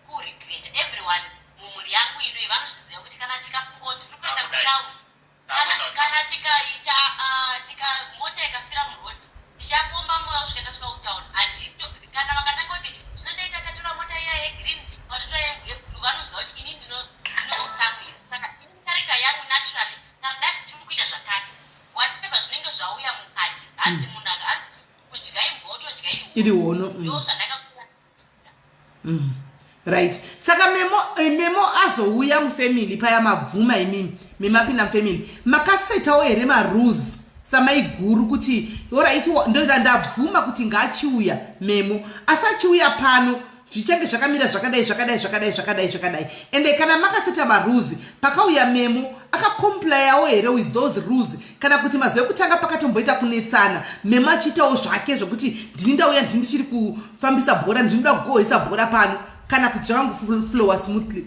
kuregret. Everyone mumhuri yangu inoi vanozviziva kuti kana tikafunga kuti tiri kuenda kutown, kana tikaita tika mota ikafira muroad, tichakomba moyo kusvika tasvika kutown. Handito kana vakatanga kuti zvinondoita tatora mota iya yegreen, vatotora yeblue, vanoziva kuti ini ndinozvitsamwira. Saka ini character yangu naturally, kana ndati tiri kuita zvakati, whatever zvinenge zvauya mukati, hanzi munhu hanzi kudya imbwa wotodya iri hono. Ndo zvandakakura. Right, saka Memo azouya mufamily paya, mabvuma imimi, Memo apinda mufamily, makasetawo here marules samaiguru kuti alright, ndoda ndabvuma kuti ngaachiuya Memo, asi achiuya pano zvichange zvakamira zvakadai, zvakadai, zvakadai, zvakadai, zvakadai? Ende kana makaseta marules, pakauya Memo akacomplyawo here with those rules, kana kuti mazuva ekutanga pakatomboita kunetsana, Memo achiitawo zvake zvokuti ndini ndauya, ndini ndichiri kufambisa bhora, ndinoda kugohwesa bhora pano, kana kuti zvakangoflowa smoothly?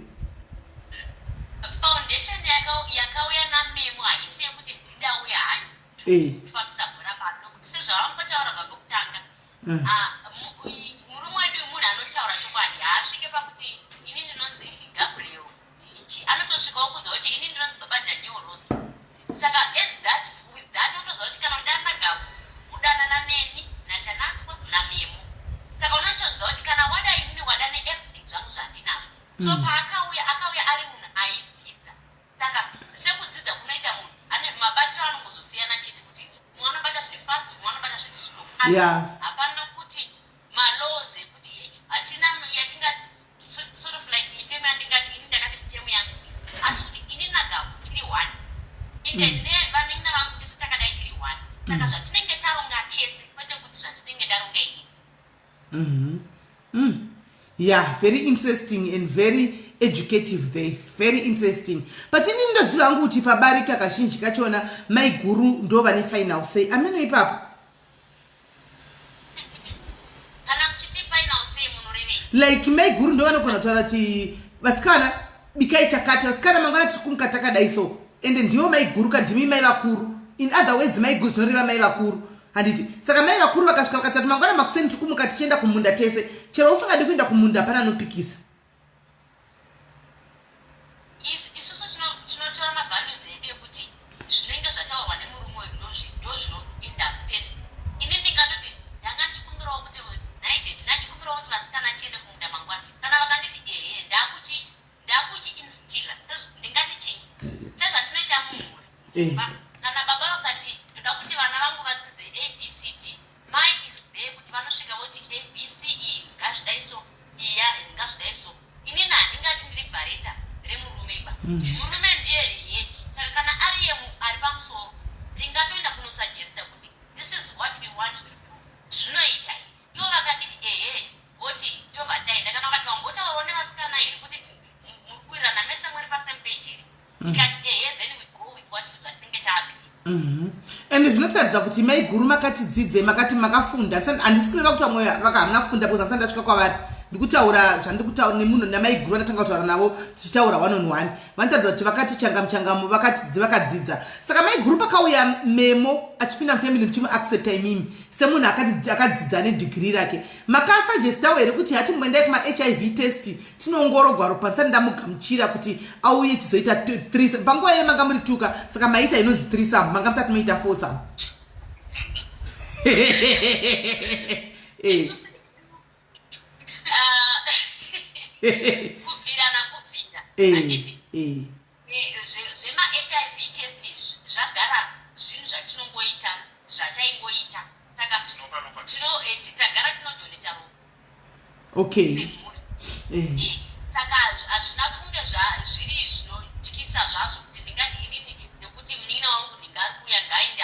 Foundation yakauya naMemo haisi yekuti ndindauya hayo kufambisa bhora pano, nokuti sezvavambotaura papekutanga, ah, murume wedu munhu anotaura chokwadi. Haasvike pakuti ini ndinonzi Gabriel ichi, anotosvikawo kuudza kuti ini ndinonzi Baba Daniel Rose. Saka at that with that unotoziva kuti kana udana Gabu, udanana neni, naTanatswa, naMemo. Saka unotoziva kuti kana wada inini, wada neeverything zvangu zvandinazvo. So paakauya, akauya ari munhu aidzidza. Saka sekudzidza kunoita munhu, ane mabatiro anongozosiyana chete, kuti mumwe anobata zviri fast, mumwe anobata zviri slow, asi hapana kuti malaws ekuti hatina yatingati sort of like mitemo yandingati ini ndakati mitemo yangu, asi kuti ini naGabu tiri one. Saka zvatinenge taronga tese kwete kuti zvatinenge ndaronga inini. Yeah, very interesting and very educative there, very interesting. But ini ndoziva hangu kuti pabarika kazhinji kachona maiguru ndo vane final say, ameno ipapo. Kana muchiti final say munorevei? Like maiguru ndo vanogona kutaura kuti vasikana bikai chakati, vasikana mangwana tiri kumuka takadai, so ende ndivo maiguru kadhimi mai vakuru. In other words, maiguru zvinoreva mai vakuru, handiti? Saka mai vakuru vakasvika vakati mangwana makuseni tiri kumuka tichienda kumunda tese, chero usingadi kuenda kumunda hapana anopikisa. Isusu tinotora mavalues edu ekuti zvinenge zvataurwa nemurume uyu ndozvinoenda first. Ini ndingatoti ndanga ndichikumbirawo kuti nhai daddy, ndachikumbirawo kuti vasikana tiende kumunda mangwana. Kana vakanditi ehe, ndakuchi instilla, ndingati chii, sezvatinoita mumhuri. Kana baba vakati ndoda kuti vana vangu vadzidze ABCD, mai is there kuti vanosvika voti ABC iyi ngazvidai so, iya ngazvidai so. Inini handingati ndiri bhareta remurume ba. Murume ndiye head, saka kana ariye ari pamusoro, tingatoenda kunosuggesta kuti this is what we want to do, zvinoita here? Ivo vakanditi ehe, voti tobva taenda. Kana vakati vambotaurawo nevasikana here kuti muri kuwirirana mese, muri pasame page here? Tikati ehe, then we go with what zvatinenge taagree. Ende zvinotaridza kuti maiguru makatidzidze, makati makafunda. Handisi kureva kuti vamwe vaka hamuna kufunda, because handisati ndasvika kwavari. Ndikutaura zvandiri kutaura nemunhu namaiguru vandatanga kutaura navo, tichitaura one on one, vanotaridza kuti vakati changamu changamu, vakatidzi vakadzidza. Saka maiguru, pakauya Memo achipinda mufamily, muchimuaccepta imimi semunhu akadzidza nedegree rake, makasuggestawo here kuti hatimboendai kuma-HIV test tinoongorogwa ropa ndisati ndamugamuchira kuti auye tizoita threesome? Panguva iye manga muri tuka, saka maita inonzi threesome, manga musati moita foursome. Isusu, ah, kubvira nakubvira, handiti? Zvema-HIV test izvi zvagara zvinhu zvatinongoita, zvataingoita, saka Tinopa ropa. Tagara tinodonata ropa semhuri. Saka hazvina kunge zviri zvinotyisa zvazvo kuti ndingati inini nekuti munin'ina wangu ndinge ari kuuya ngainde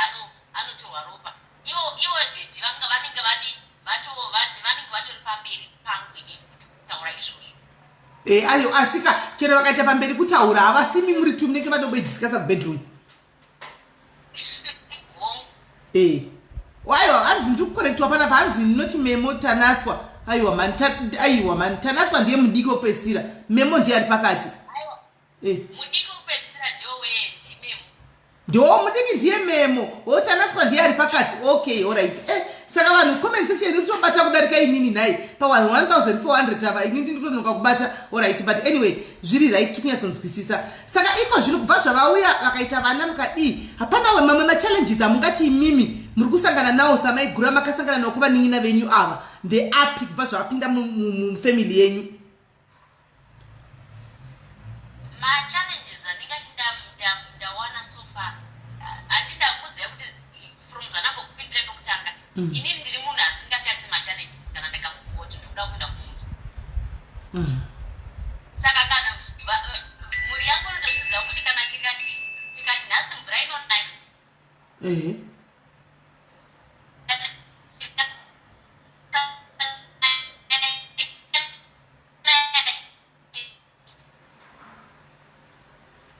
anotorwa ropa. Ivo daddy vanga vanenge vadi vanenge vatori pamberi pangu inini kuti kutaura izvozvo. Ayo, asika chero vakaita pamberi kutaura, havasimi muri tu munenge matobediscussa kubedroom. Hongu. Aiwa, hanzi ndiri kucorrectwa panapa, hanzi ndinoti Memo Tanatswa. Aiwa mani, aiwa mani, Tanatswa ndiye mudiki wekupedzisira, Memo ndiye ari pakati. Aiwa. Mudiki wekupedzisira ndimemo. Ndo mudiki ndiye Memo, o Tanatswa ndiye ari pakati. Okay, alright. Saka vanhu, comment section iri kutobata kudarika inini nhai, pa 1400 ava ini ndiri kutonoka kubata. Alright, but anyway zviri right, tikunyatsonzwisisa. Saka iko zvino kubva zvavauya vakaita vana mukadii, hapana mamwe machallenges amungati imimi muri kusangana nawo samaiguru amakasangana nawo kuvanin'ina venyu ava? Ndeapi kubva zvavapinda mufamily yenyu? Machallenges andingati ndawana so far, handida kuudzai kuti from zvandambokupindurai pekutanga, inini ndiri munhu asingatarise machallenges kana ndakafunga kuti ndikuda kuenda kumunda. Saka kana mhuri yangu inotozviziva kuti kana tikati nhasi mvura inonaya,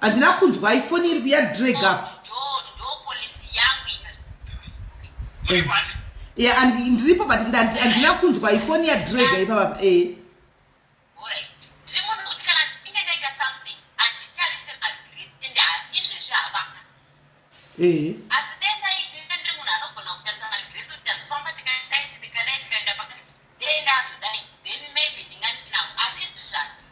Handina kunzwa, ifoni iri kuyadrag up. Ndo policy yangu iyi. Ya, ndiripo, but handina kunzwa, ifoni yadraga ipapapa. Alright. Ndiri munhu kuti kana ndinge ndaita something handitarise maregrets, ende izvezvi havana. Asi dai ndiri munhu anogona kutarisa maregrets kuti tazofamba tikadai tikadai tikaenda pakati, dei ndazodai, then maybe ndinga ndinawo, asi izvezvi handi.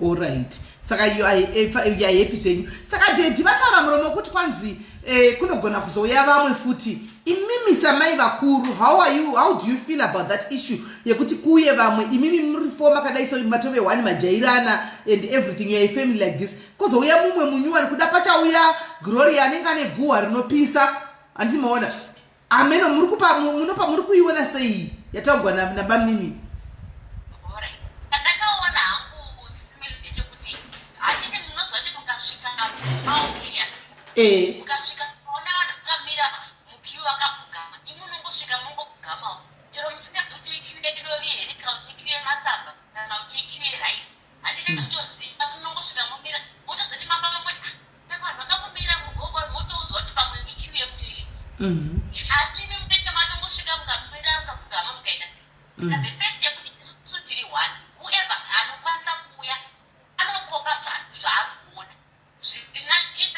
Alright, saka you are you are happy zvenyu. Saka daddy vataura muromo wekuti kwanzi kunogona kuzouya vamwe futi. Imimi samai vakuru, how are you, how do you feel about that issue yekuti kuuye vamwe, imimi muri four makadai, so matove one majairana and everything, you are a family like this, kozouya mumwe munyuwani, kuda pachauya Gloria anenge ane guhwa rinopisa, handimaona ameno muri kupa munopa, muri kuiona sei yataugwa nabamunini? Alright. Ndakaona hangu simil ndechekuti handiti munoziva kuti mukasvika paokiya, mukasvika kuona vanhu vakamira muqueue. Mhm. Asi imi munenge matongosvika mukamira mukapfugama mukaita sei. Saka the fact yekuti isusu tiri one, whoever anokwanisa kuuya anokopa zvaari kuona. It's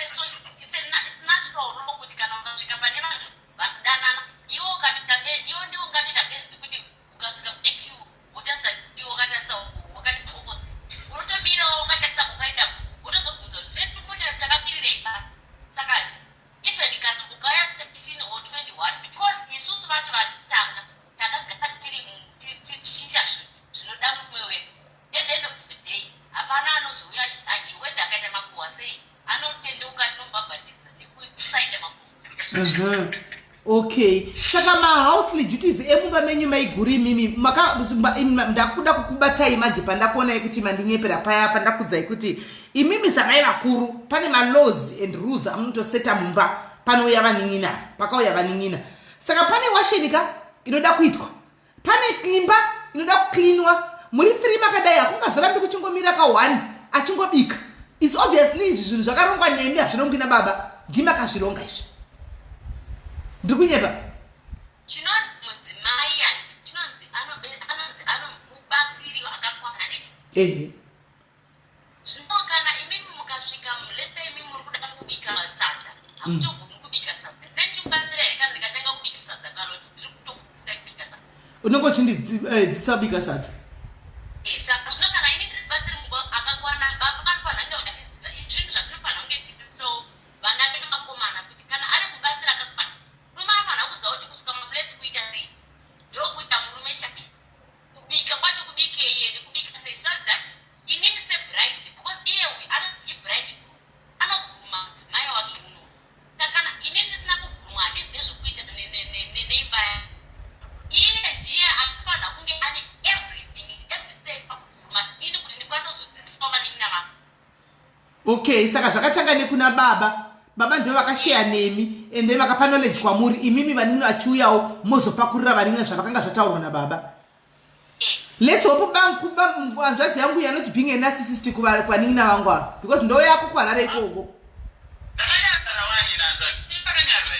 natural law kuti kana ukasvika pane vanhu vanodanana, iwe ukatoita iwe ndiwe ungatoita benzi kuti ukasvika kune queue wotarisa, iwe wakatarisa wakati opposite, unotomirawo wakatarisa kwakaenda, wotozobvunza kuti setimota takamirirei pano. Saka even kana ukauya 17 or 21, because isusu vacho vatanga takagara tiri tichiita zvinoda mumwe wedu, at the end of the day hapana anozouya achi whether akaita makuhwa sei, anotendeuka, tinomubhabhatidza nekusaita makuhwa. Okay, saka mahousely duties emumba menyu, maiguru, imimi ndakuda kukubatai manje pandakuonai kuti mandinyepera paya pandakudzai kuti imimi samai vakuru pane malaws and rules amunotoseta mumba. Panouya vanin'ina, pakauya vanin'ina, saka pane washeni ka inoda kuitwa, pane imba inoda kucleanwa. Muri three makadai, hakungazorambi kuchingomira ka one achingobika. Its obviously izvi zvinhu zvakarongwa nemi, hazvirongwi nababa, ndimakazvironga izvi. Ndiri kunyepa? Chinonzi mudzimai handiti chinonzi anonzi anomubatsiri akakwana, handiti? Ehe. Zvino kana imimi mukasvika, let's say imimi muri kuda kubika sadza, hamutogoni kubika sadza, ndindichimubatsira here kana ndikatanga kubika sadza, kana kuti ndiri kutokudzidzisai kubika sadza? Unenge uchindidzidzisa kubika sadza. Saka zvino kana ini ndiri mubatsiri akakwana, baba vanofanira kunge vachiziva zvinhu zvatinofanira kunge tichidzidzisawo vana vedu vakomana, kuti kana ari mubatsiri akakwana, murume anofanira kuziva kuti kusuka maplates kuita sei, ndokuita murume chai, kubika kwacho kubikei ende kubika sei, so that inini sebride, because iye uyu anonzi ibride groom, anoguruma mudzimai wake uno. Saka kana inini ndisina kugurumwa, handizi nezvekuita neimba yangu. Iye ndiye anofanira kunge ane everything, every step pakuguruma inini kuti ndikwanise kuzodzidzisawo vanin'ina vangu. Okay, saka zvakatanga nekuna baba. Baba ndivo vakasheya nemi and then vakapa knowledge kwamuri imimi, vanin'ina vachiuyawo mozopakurira vanin'ina zvavakanga zvataurwa nababa. Let's hope hanzvadzi yangu you are not being a narcissist kuvanin'ina vangu ava, because ndo yako kuHarare ikoko. Ndakanyarara wani nanzvadzi, ndakanyarara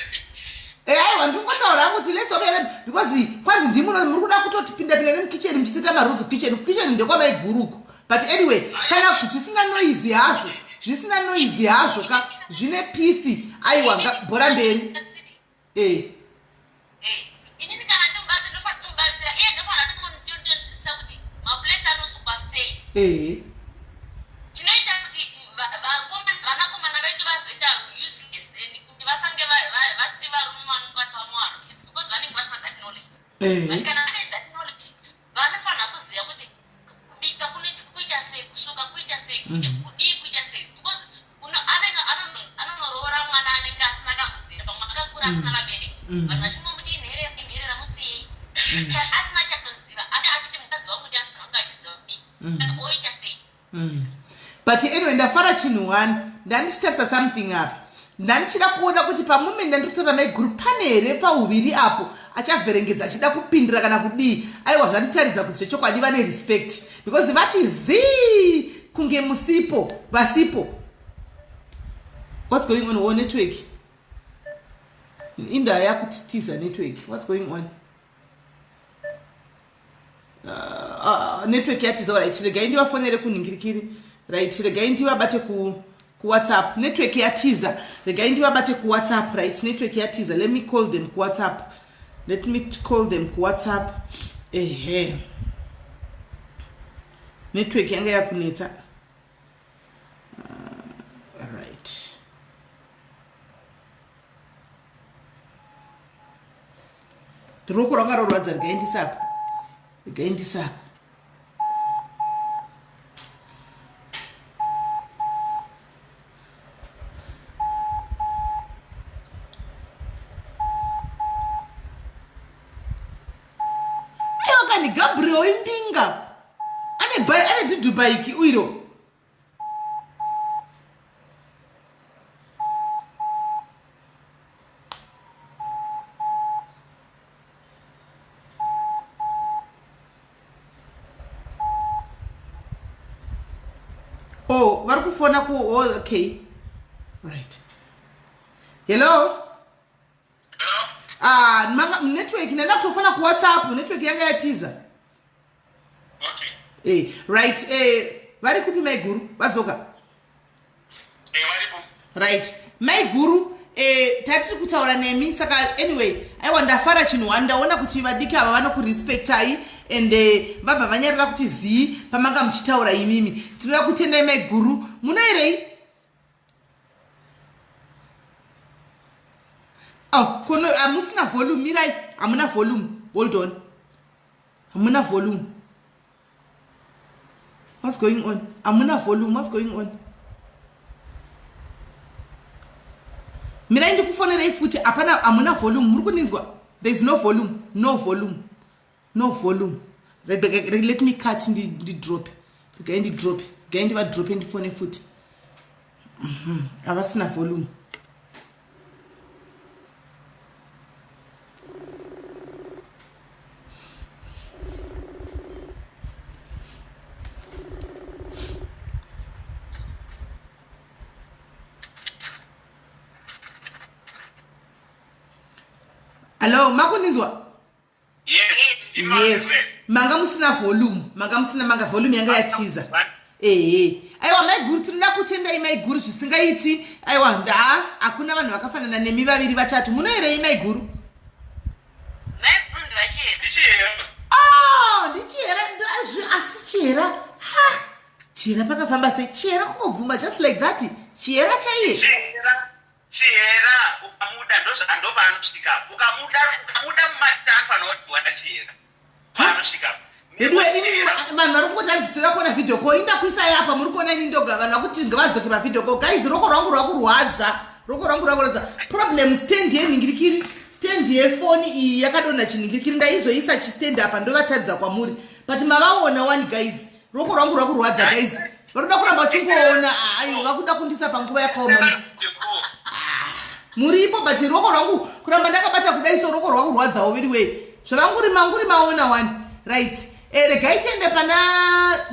here? Aiwa, ndingotaura hangu kuti let's hope, because kwanzi ndimuno muri kuda kutotipinda-pinda nemukitchen muchiseta marules. Kitchen, kitchen ndekwamaiguruku. But anyway, kana zvisina noise hazvo, zvisina noise hazvo ka, zvine peace, aiwa, bhora mberi e. Inini kana ndomubatsira, ndofanira kumubatsira iye, ndofanira kutondidzidzisa kuti maplates anosukwa sei. Chinoita kuti vanakomana vedu vazoita useless and kuti vasange vasiri varume vanonga pamwaro is because vanenge vasina that knowledge. But kana vane that knowledge, vanofanira kuziva kuti kubika kuita sei, kusuka kuita sei, kudii kuita sei, because anenge anonoroora mwana anenge asina kamubvira, pamwe akakura asina vabereki, vanhu vachingomuti inherera, inherera, musiyei, asina chatoziva, asi achiti mukadzi wangu ndiye anofanira kunge achiziva kudii. Saka oita sei? But anyway, ndafara chinhu one. Ndandichitarisa something apa, ndandichida kuona kuti pamoment ndandiri kutaura maiguru pane here pauviri apo achavherengedza achida kupindira kana kudii. Aiwa, zvanditaridza kuti zvechokwadi vane respect, because vati zii kunge musipo, vasipo. What's going on? O, network indaa yakutitiza network. What's going on? Network yatiza. Right, regai ndivafonere kunhingirikiri. Right, regai ndivabate kuWhatsApp. Network yatiza, regai ndivabate kuWhatsApp. Right, network yatiza. Let me call them kuWhatsApp. Let me call them kuWhatsApp. Ehe, network yanga yakunetsa. Right, ruoko rwanga rorwadza. Regai ndisapa, regai ndisapa. Aiwa kani, Gabriel imbinga, ane bai, ane dhudhubhaiki uiro. Oh, vari kufona ku, oh, okay, right. Hello. Hello. Ah, manga network ndanda kutofona kuwhatsapp network yanga yatiza. Okay. Eh, right eh, vari kupi maiguru vadzoka? Eh, varipo. Right maiguru eh, tatiri kutaura nemi saka anyway aiwa ndafara chinhu one ndaona kuti vadiki ava vanokurespectai and eh, vabva vanyarira kuti zii pamanga muchitaura imimi tinoda kutendai maiguru munoerei oh, kono hamusina volume mirai hamuna volume hold on hamuna volume what's going on hamuna volume what's going on mirai ndikufonerei futi hapana hamuna volume muri kundinzwa there is no volume no volume no volume let me cut ndidrope regai ndidrope regai ndivadrope ndifone futi mhm, havasina volume hallo makundinzwa yes yes manga musina volume manga musina manga volume yanga yatiza ehe aiwa maiguru tinoda kutendai maiguru zvisingaiti aiwa ndaa hakuna vanhu vakafanana nemi vaviri vatatu munoerei maiguru ah, ndichihera asi chihera ha chihera pakafamba sei chihera kungobvuma just like that chihera chaiye Chihera ukamuda ndopaanosvika ukamuda ukamuda mumata anofanira kudiwa nachihera paanosvika veduwe ini vanhu vari kungoti hanzi tinoda kuona video call indakuisai apa muri kuona ini ndoga vanhu vakuti ngavadzoke pavideo call guys roko rwangu rwakurwadza roko rwangu rwakurwadza problem stand yenhingirikiri stand yefoni iyi yakadonha chinhingirikiri ndaizoisa chistand apa ndovataridza kwamuri but mavaona wani guys Ruoko rwangu rwakurwadza guys. Varoda kuramba vachingoona ayo vakuda kundisa panguva yakaoma. Ah, muripo but ruoko rwangu kuramba ndakabata kudai so ruoko rwakurwadzawo very way. Zvavanguri manguri maona wani. Right. Eh regai tiende pana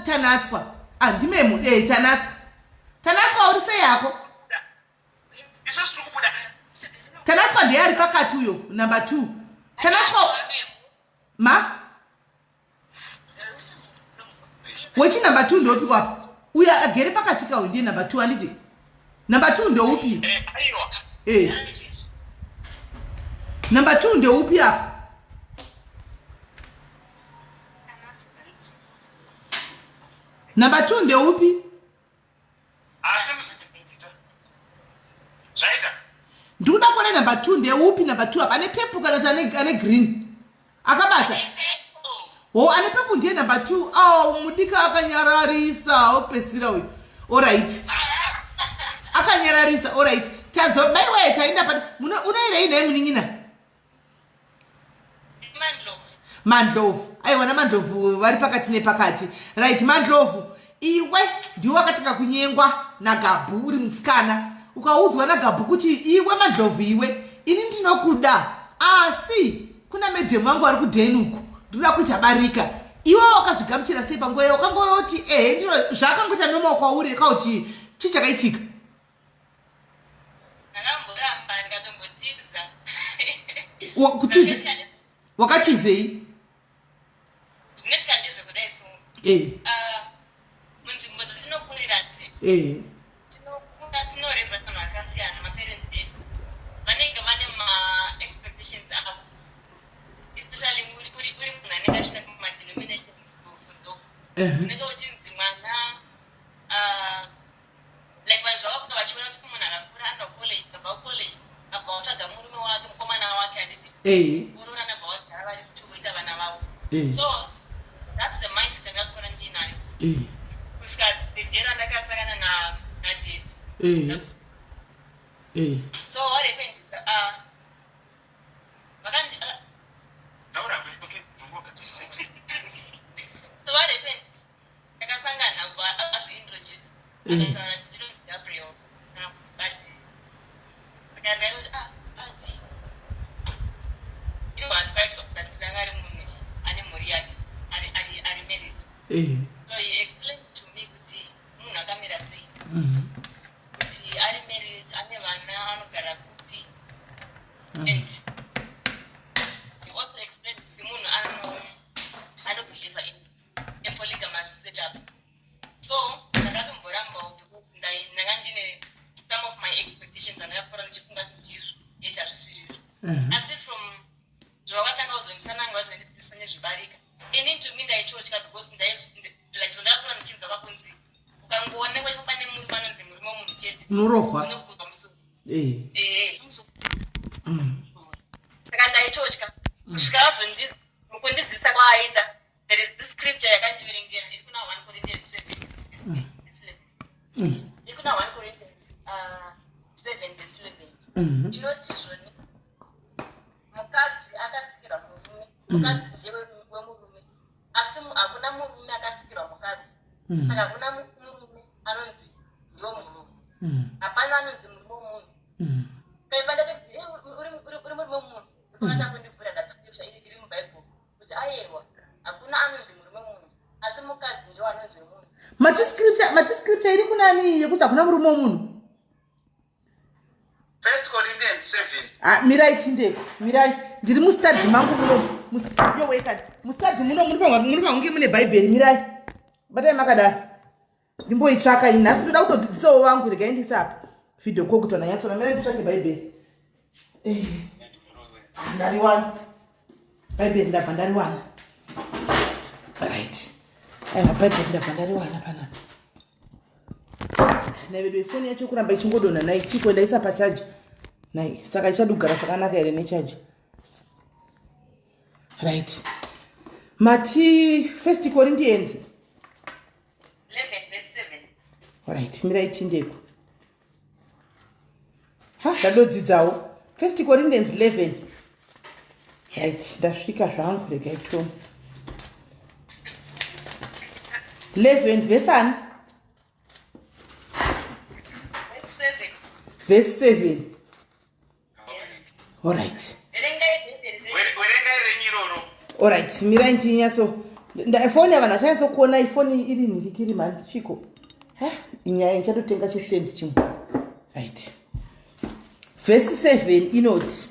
Tanatswa. Ah ndimemu eh Tanatswa. Tanatswa uri sei hako? Tanatswa ndiye ari pakati uyo number 2. Tanatswa ma wechi number 2 ndoupi kwapo uyo agere pakati kawo ndiye number 2 anditi number 2 ndoupi eh, eh. number 2 ndoupi apa number 2 ndeupi Asi zvaita. Ndikuda kuona number 2 ndeupi number 2 apa ane purple kana kuti ane, ane green akabata ho ane purple ndiye number 2 oh mudika akanyararisa opesira uyu alright akanyararisa alright tadzo baiwaye taenda pa unoirei nhai munin'ina Mandlovu aiwa namandlovu vari pakati nepakati right mandlovu iwe ndiwe wakatanga kunyengwa nagabhu uri musikana ukaudzwa nagabhu kuti iwe mandlovu iwe ini ndinokuda asi kuna medhemu vangu vari kudheni uku ndinoda kuita barika iwe wakazvigamuchira sei panguva iyo wakangoti ehe ndino zvaakangoita noma kwauri kauti chii chakaitika Ndakamboramba ndikatombotiza. Kutiza? Wakatizei? Zvinoitika ndezvekudai so. Eh. Ah, munzvimbo dzatinokurira dzi. Eh. Tinokura tinorezwa vanhu vakasiyana maparents edu. Vanenge vane ma expectations avo. Especially uri uri uri munhu anenge achienda kuma denominations kunze uko. Eh. Unenge uchinzi mwana ah, like vanhu zvavakuta vachiona kuti munhu akakura anoda kucollege abva kucollege abva watsvaga murume wake mukomana wake handiti oroorana abva wagara vari two voita vana vavo so that's the mindset yandakakura ndiinayo kusvika the day randakasangana nadad so what happened is vakandi so what happened Takasangana azviintroduce akataura kuti ndinonzi Gabriel kana kuti Badi. Saka ndaingoti ah Badi. Iwo haasi kwaitwa but kuti anga ari munhu chi ane mhuri yake ari ari ari married. So he explained to me kuti munhu akamira sei. Kuti ari married ane vana anogara kupi and Unorohwa. Eh. Eh. Saka ndaitotya kusvika azondi mukundidzidzisa kwaaita. There is this scripture yakandiverengera iri kuna 1 Corinthians 7 verse 11. Iri kuna 1 Corinthians 7 verse 11. Inoti zvoni mukadzi akasikirwa murume, mukadzi ndewemurume, asi hakuna murume akasikirwa mukadzi. Saka hakuna murume anonzi ndiwo murume. Hapana anonzi murume womunhu. Kaipa ndachoti, "Eh, uri murume womunhu." Ndokubata kundivhura that scripture iri muBhaibheri kuti ayewa, hakuna anonzi murume wemunhu, asi mukadzi ndiwo anonzi wemunhu. Mati scripture iri kunani yekuti hakuna murume womunhu? First Corinthians 7. Ah, mirai tindeko, mirai, ndiri mustudy mangu muno. Yowekani, mustudy muno munofanira kunge mune Bhaibheri. Mirai, batai makadaro, ndimboitsvaka ini. Nhasi ndoda kutodzidzisawo vangu. Regai ndisapa video call kuti vananyatsona. Mirai nditsvake Bhaibheri. Eh, ah, ndariwana Bhaibheri, ndabva ndariwana. Right, aiwa, Bhaibheri ndabva ndariwana panapa. Naivedu, ifoni yacho kuramba ichingodonha nai, chiko? Ndaisa pachaji nai, saka ichadi kugara zvakanaka here nechaji? Right, mati First Corinthians 11 verse 7. Right, mirai tindeko. Ha, ndadodzidzawo. First Corinthians 11. Right, ndasvika zvangu. Regai tione 11 verse ani? Verse 7. Verse 7. Alright. Verengai Bhaibheri renyu. Verengai renyu iroro. Alright, mirai ndinyatso foni yavanhu vachanyatsokuona. Ifoni iri nhikikiri mani, chiko? Ha, inyaya, ndichatotenga chistand chimwe. Right, verse 7 inoti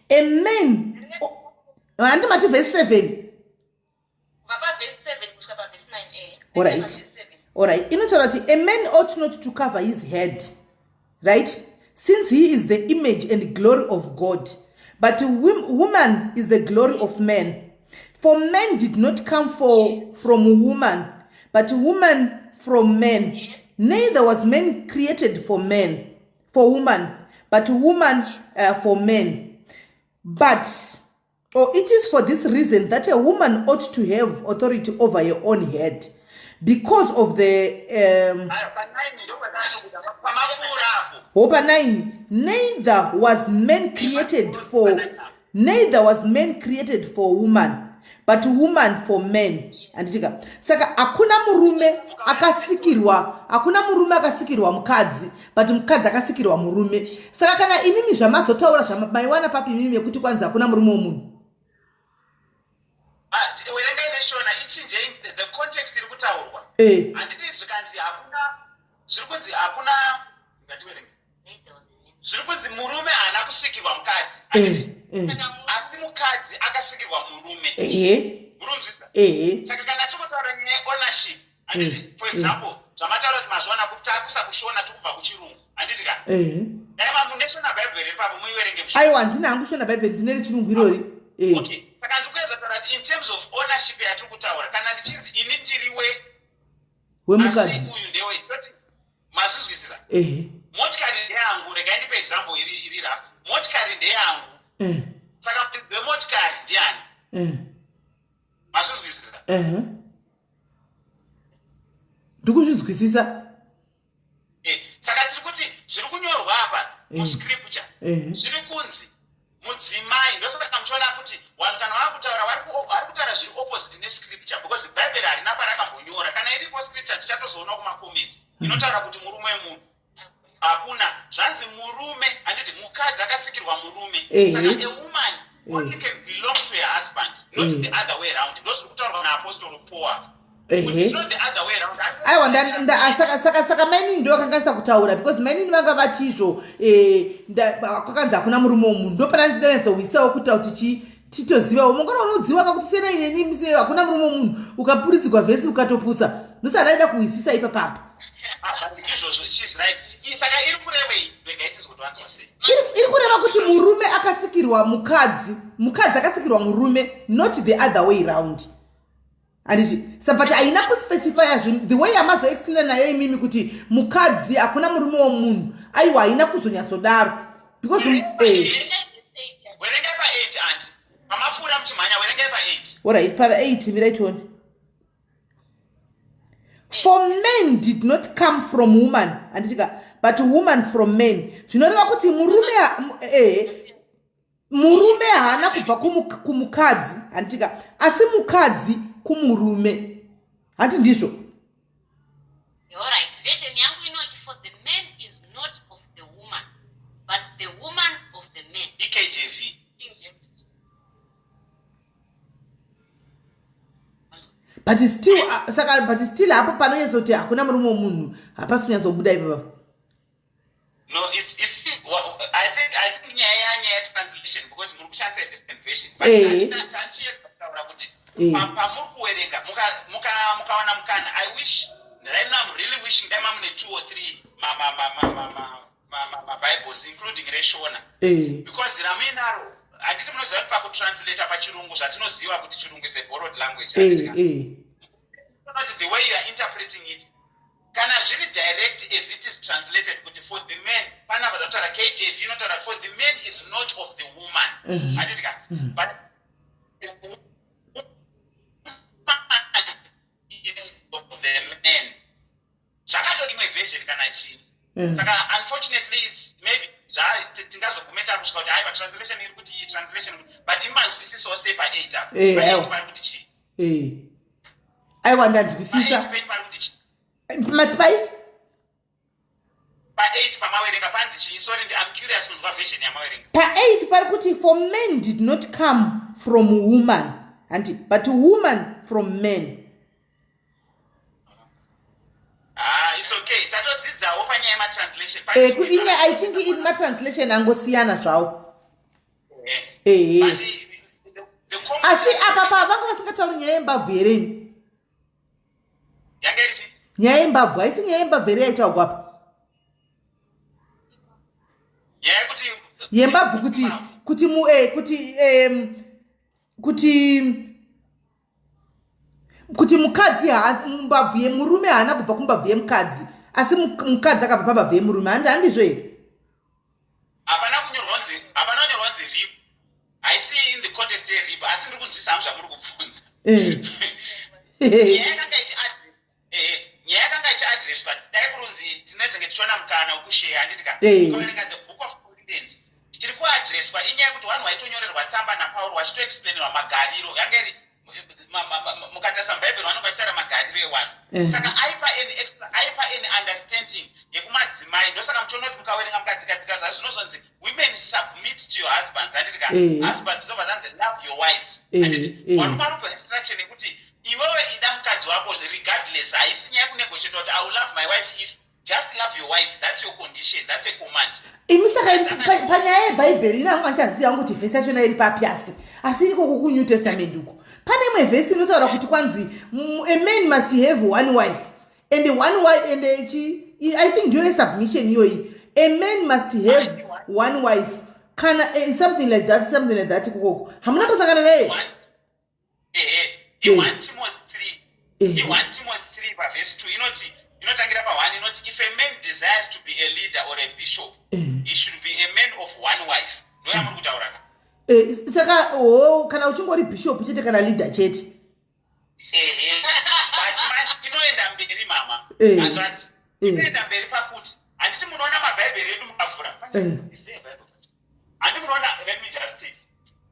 a man, handi mati verse 7? Kubva pavhesi 7 kusvika pavhesi 9 a. Alright. Pavhesi 7. Alright, inotaura kuti a man ought not to cover his head, right, since he is the image and glory of God, but woman is the glory of man. For man did not come from woman, but woman from man. Neither was man created for woman, but woman for man. But or it is for this reason that a woman ought to have authority over her own head because of the Ayo, pa9 ndopatachokuda pamapfuura apo. Hopa 9. Neither was man created for woman, but woman for man. Handitika? Saka hakuna murume akasikirwa, hakuna murume akasikirwa mukadzi, but mukadzi akasikirwa murume. Saka kana imimi zvamazotaura, zvamaiwana papi imimi yekuti kwanzi hakuna murume womunhu? Ah, werengai neShona, ichinjei the context iri kutaurwa. Handiti zvikanzi hakuna, zviri kunzi hakuna, ngativerenge. Zviri kunzi murume haana kusikirwa mukadzi, handiti? Eh. Asi mukadzi akasikirwa murume. Murunzwisisa? Ehe. Saka kana tiri kutaura nyaya yeownership, handiti? For example, zvamataura kuti mazviona kuti taakuisa kuShona, tikubva kuChirungu, handiti ka? Ehe. Dai mamuneshona Bhaibheri ipapo, muiverenge muShona. Aiwa, handina hangu Shona Bhaibheri, ndine reChirungu irori. Okay, saka ndiri kuedza kutaura kuti in terms of ownership yatiri kutaura, kana ndichinzi ini ndiri we asi wemukadzi, uyu ndewe, toti mazvizwisisa? Ehe. Motikari ndeyangu. Regai ndipe example iri rough. Motikari ndeyangu. Saka muridzi wemotikari ndiani? Mazvizwisisa? Ehe, ndikuzvinzwisisa. Saka tiri kuti zviri kunyorwa apa muscripture, zviri kunzi mudzimai. Ndosaka muchiona kuti vanhu kana vakutaura vari kutaura zviri opposite nescripture, because Bhaibheri harina parakambonyora. Kana iripo scripture, tichatozoona kumacomments inotaura kuti murume wemunhu. Hakuna. Zvanzi murume, handiti? Mukadzi akasikirwa murume. Saka a woman only can belong to her husband, not the other way round. Ndo zviri kutaurwa naApostle Paul apa, kuti it's not the other way round. Aiwa, saka mainini ndo vakanganisa kutaura, because mainini vanga vati izvo kwakanzi hakuna murume womunhu. Ndo pana ndinanyatsohwisawo kuita kuti chi titozivawo mungana unodziwa kakuti senai neni se hakuna murume womunhu, ukapuridzigwa vhesi ukatopusa. Ndosaka ndaida kuhwisisa ipapapa. Ah, but ndizvozvo, she's right. Saka iri kurevei? Regai tinzwe kuti vanzwa sei. Iri kureva kuti murume akasikirwa mukadzi, mukadzi akasikirwa murume, not the other way round. Handiti? So but haina kuspecifya zvinhu the way yamazoexplaina nayo imimi kuti mukadzi hakuna murume womunhu. Aiwa, haina kuzonyatsodaro because Werengai pa8, aunty. Pamapfuura muchimhanya, werengai pa8. Alright, pa 8, mirai tione. For men did not come from woman, handitika, but woman from men. Zvinoreva kuti murume murume haana kubva kumukadzi, handitika, asi mukadzi kumurume, handi ndizvo? Alright, version yangu inoti, "For the man is not of the woman, but the woman of the man." EKJV. King James. But still saka but still hapo panonyatsoti hakuna murume womunhu, hapasi kunyatsobuda ipapa. No, it's I think nyaya yetranslation, because muri kushandisa a different version. But tachiedza kutaura kuti pamuri kuwerenga, mukawana mukana, I wish right now, I'm really wishing dai mamune two or three maBibles, including reShona, because ramuinaro, handiti munoziva kuti pakutranslata pachirungu, zvatinoziva kuti Chirungu is a borrowed language, handiti ka? Not the way you are interpreting it, kana zviri direct as it is translated kuti "for the man", panapa zvatotaura KJV inotaura, "For the man is not of the woman," handiti ka, "but the woman is of the man." Zvakato imwe version kana chii. Saka unfortunately it's maybe tingazogume takusvika kuti haiwa, translation iri kuti iyi translation, but imanzwisisawo sei pa8 apa? Pa8 Aiwa. pari kuti chii? Aiwa, ndanzwisisa. Pa8 pari kuti chii? Matipai? Pa8 pamawerenga panzi chii? Sorry, I'm curious kunzwa version yamawerenga. Pa8 pari kuti, "For men did not come from woman," hanti, "but woman from men." Ah, it's okay, tatodzidzawo panyaya yematranslation. I think in matranslation angosiyana zvawo. But the common- Asi apa pa vanga vasingatauri nyaya yembabvu here imi? Yanga iri chii? Nyaya yembabvu, haisi nyaya yembabvu here yaitaurwa apa? Nyaya yekuti Yembabvu, kuti mu kuti mukadzi mbabvu yemurume haana kubva kumbabvu yemukadzi, asi mukadzi akabva pambabvu yemurume. Handizvo here? Hapana kunyorwa nzi rib. Haisi in the context yerib, asi ndiri kunzwisa hamu zvamuri kubvunza. Nyaya yakanga ichiadreswa, dai kurunzi tinezenge tichiona mukana wekusheya, handiti ka? Ukaverenga the Book of Corinthians, chiri kuadreswa inyaya yekuti vanhu vaitonyorerwa tsamba naPauro vachitoexplainerwa magariro. Yanga iri mukatarisa muBhaibheri, vanonge vachitaura magariro ewanhu. Saka aipa an extra, aipa an understanding yekumadzimai. Ndosaka muchiona kuti mukaverenga mukadzikadzika zva zvinozonzi, "Women, submit to your husbands," handiti ka? Husbands, zobva zanzi, "Love your wives," handiti? Varume vari kupa instruction yekuti iwewe ida mukadzi wako regardless. Haisi nyaya yekunegotiate kuti "I will love my wife if." Just love your wife, that's your condition, that's a command. Imi, saka panyaya yeBhaibheri ina hangu andichaziva hangu kuti vhesi yachona iri papi, asi ikoko kuNew Testament uko pane imwe vhesi inotaura kuti kwanzi a man must have one wife and one wife and chi, I think ndiyo yesubmission iyoyi, a man must have one wife kana something like that, something like that. Ikokoko hamuna kusangana naye? Ehe, i1 Timothy 3. I1 Timothy 3 pavhesi 2 inoti, inotangira pa1, inoti, "If a man desires to be a leader or a bishop, he should be a man of one wife." Ndo yamuri kutaura ka? Saka ho, kana uchingori bishop chete kana leader chete. Ehe, but manje inoenda mberi, mama, hanzvadzi. Inoenda mberi pakuti, handiti munoona mabhaibheri edu mukavhura? Is there a Bible? Handi munoona, let me just take,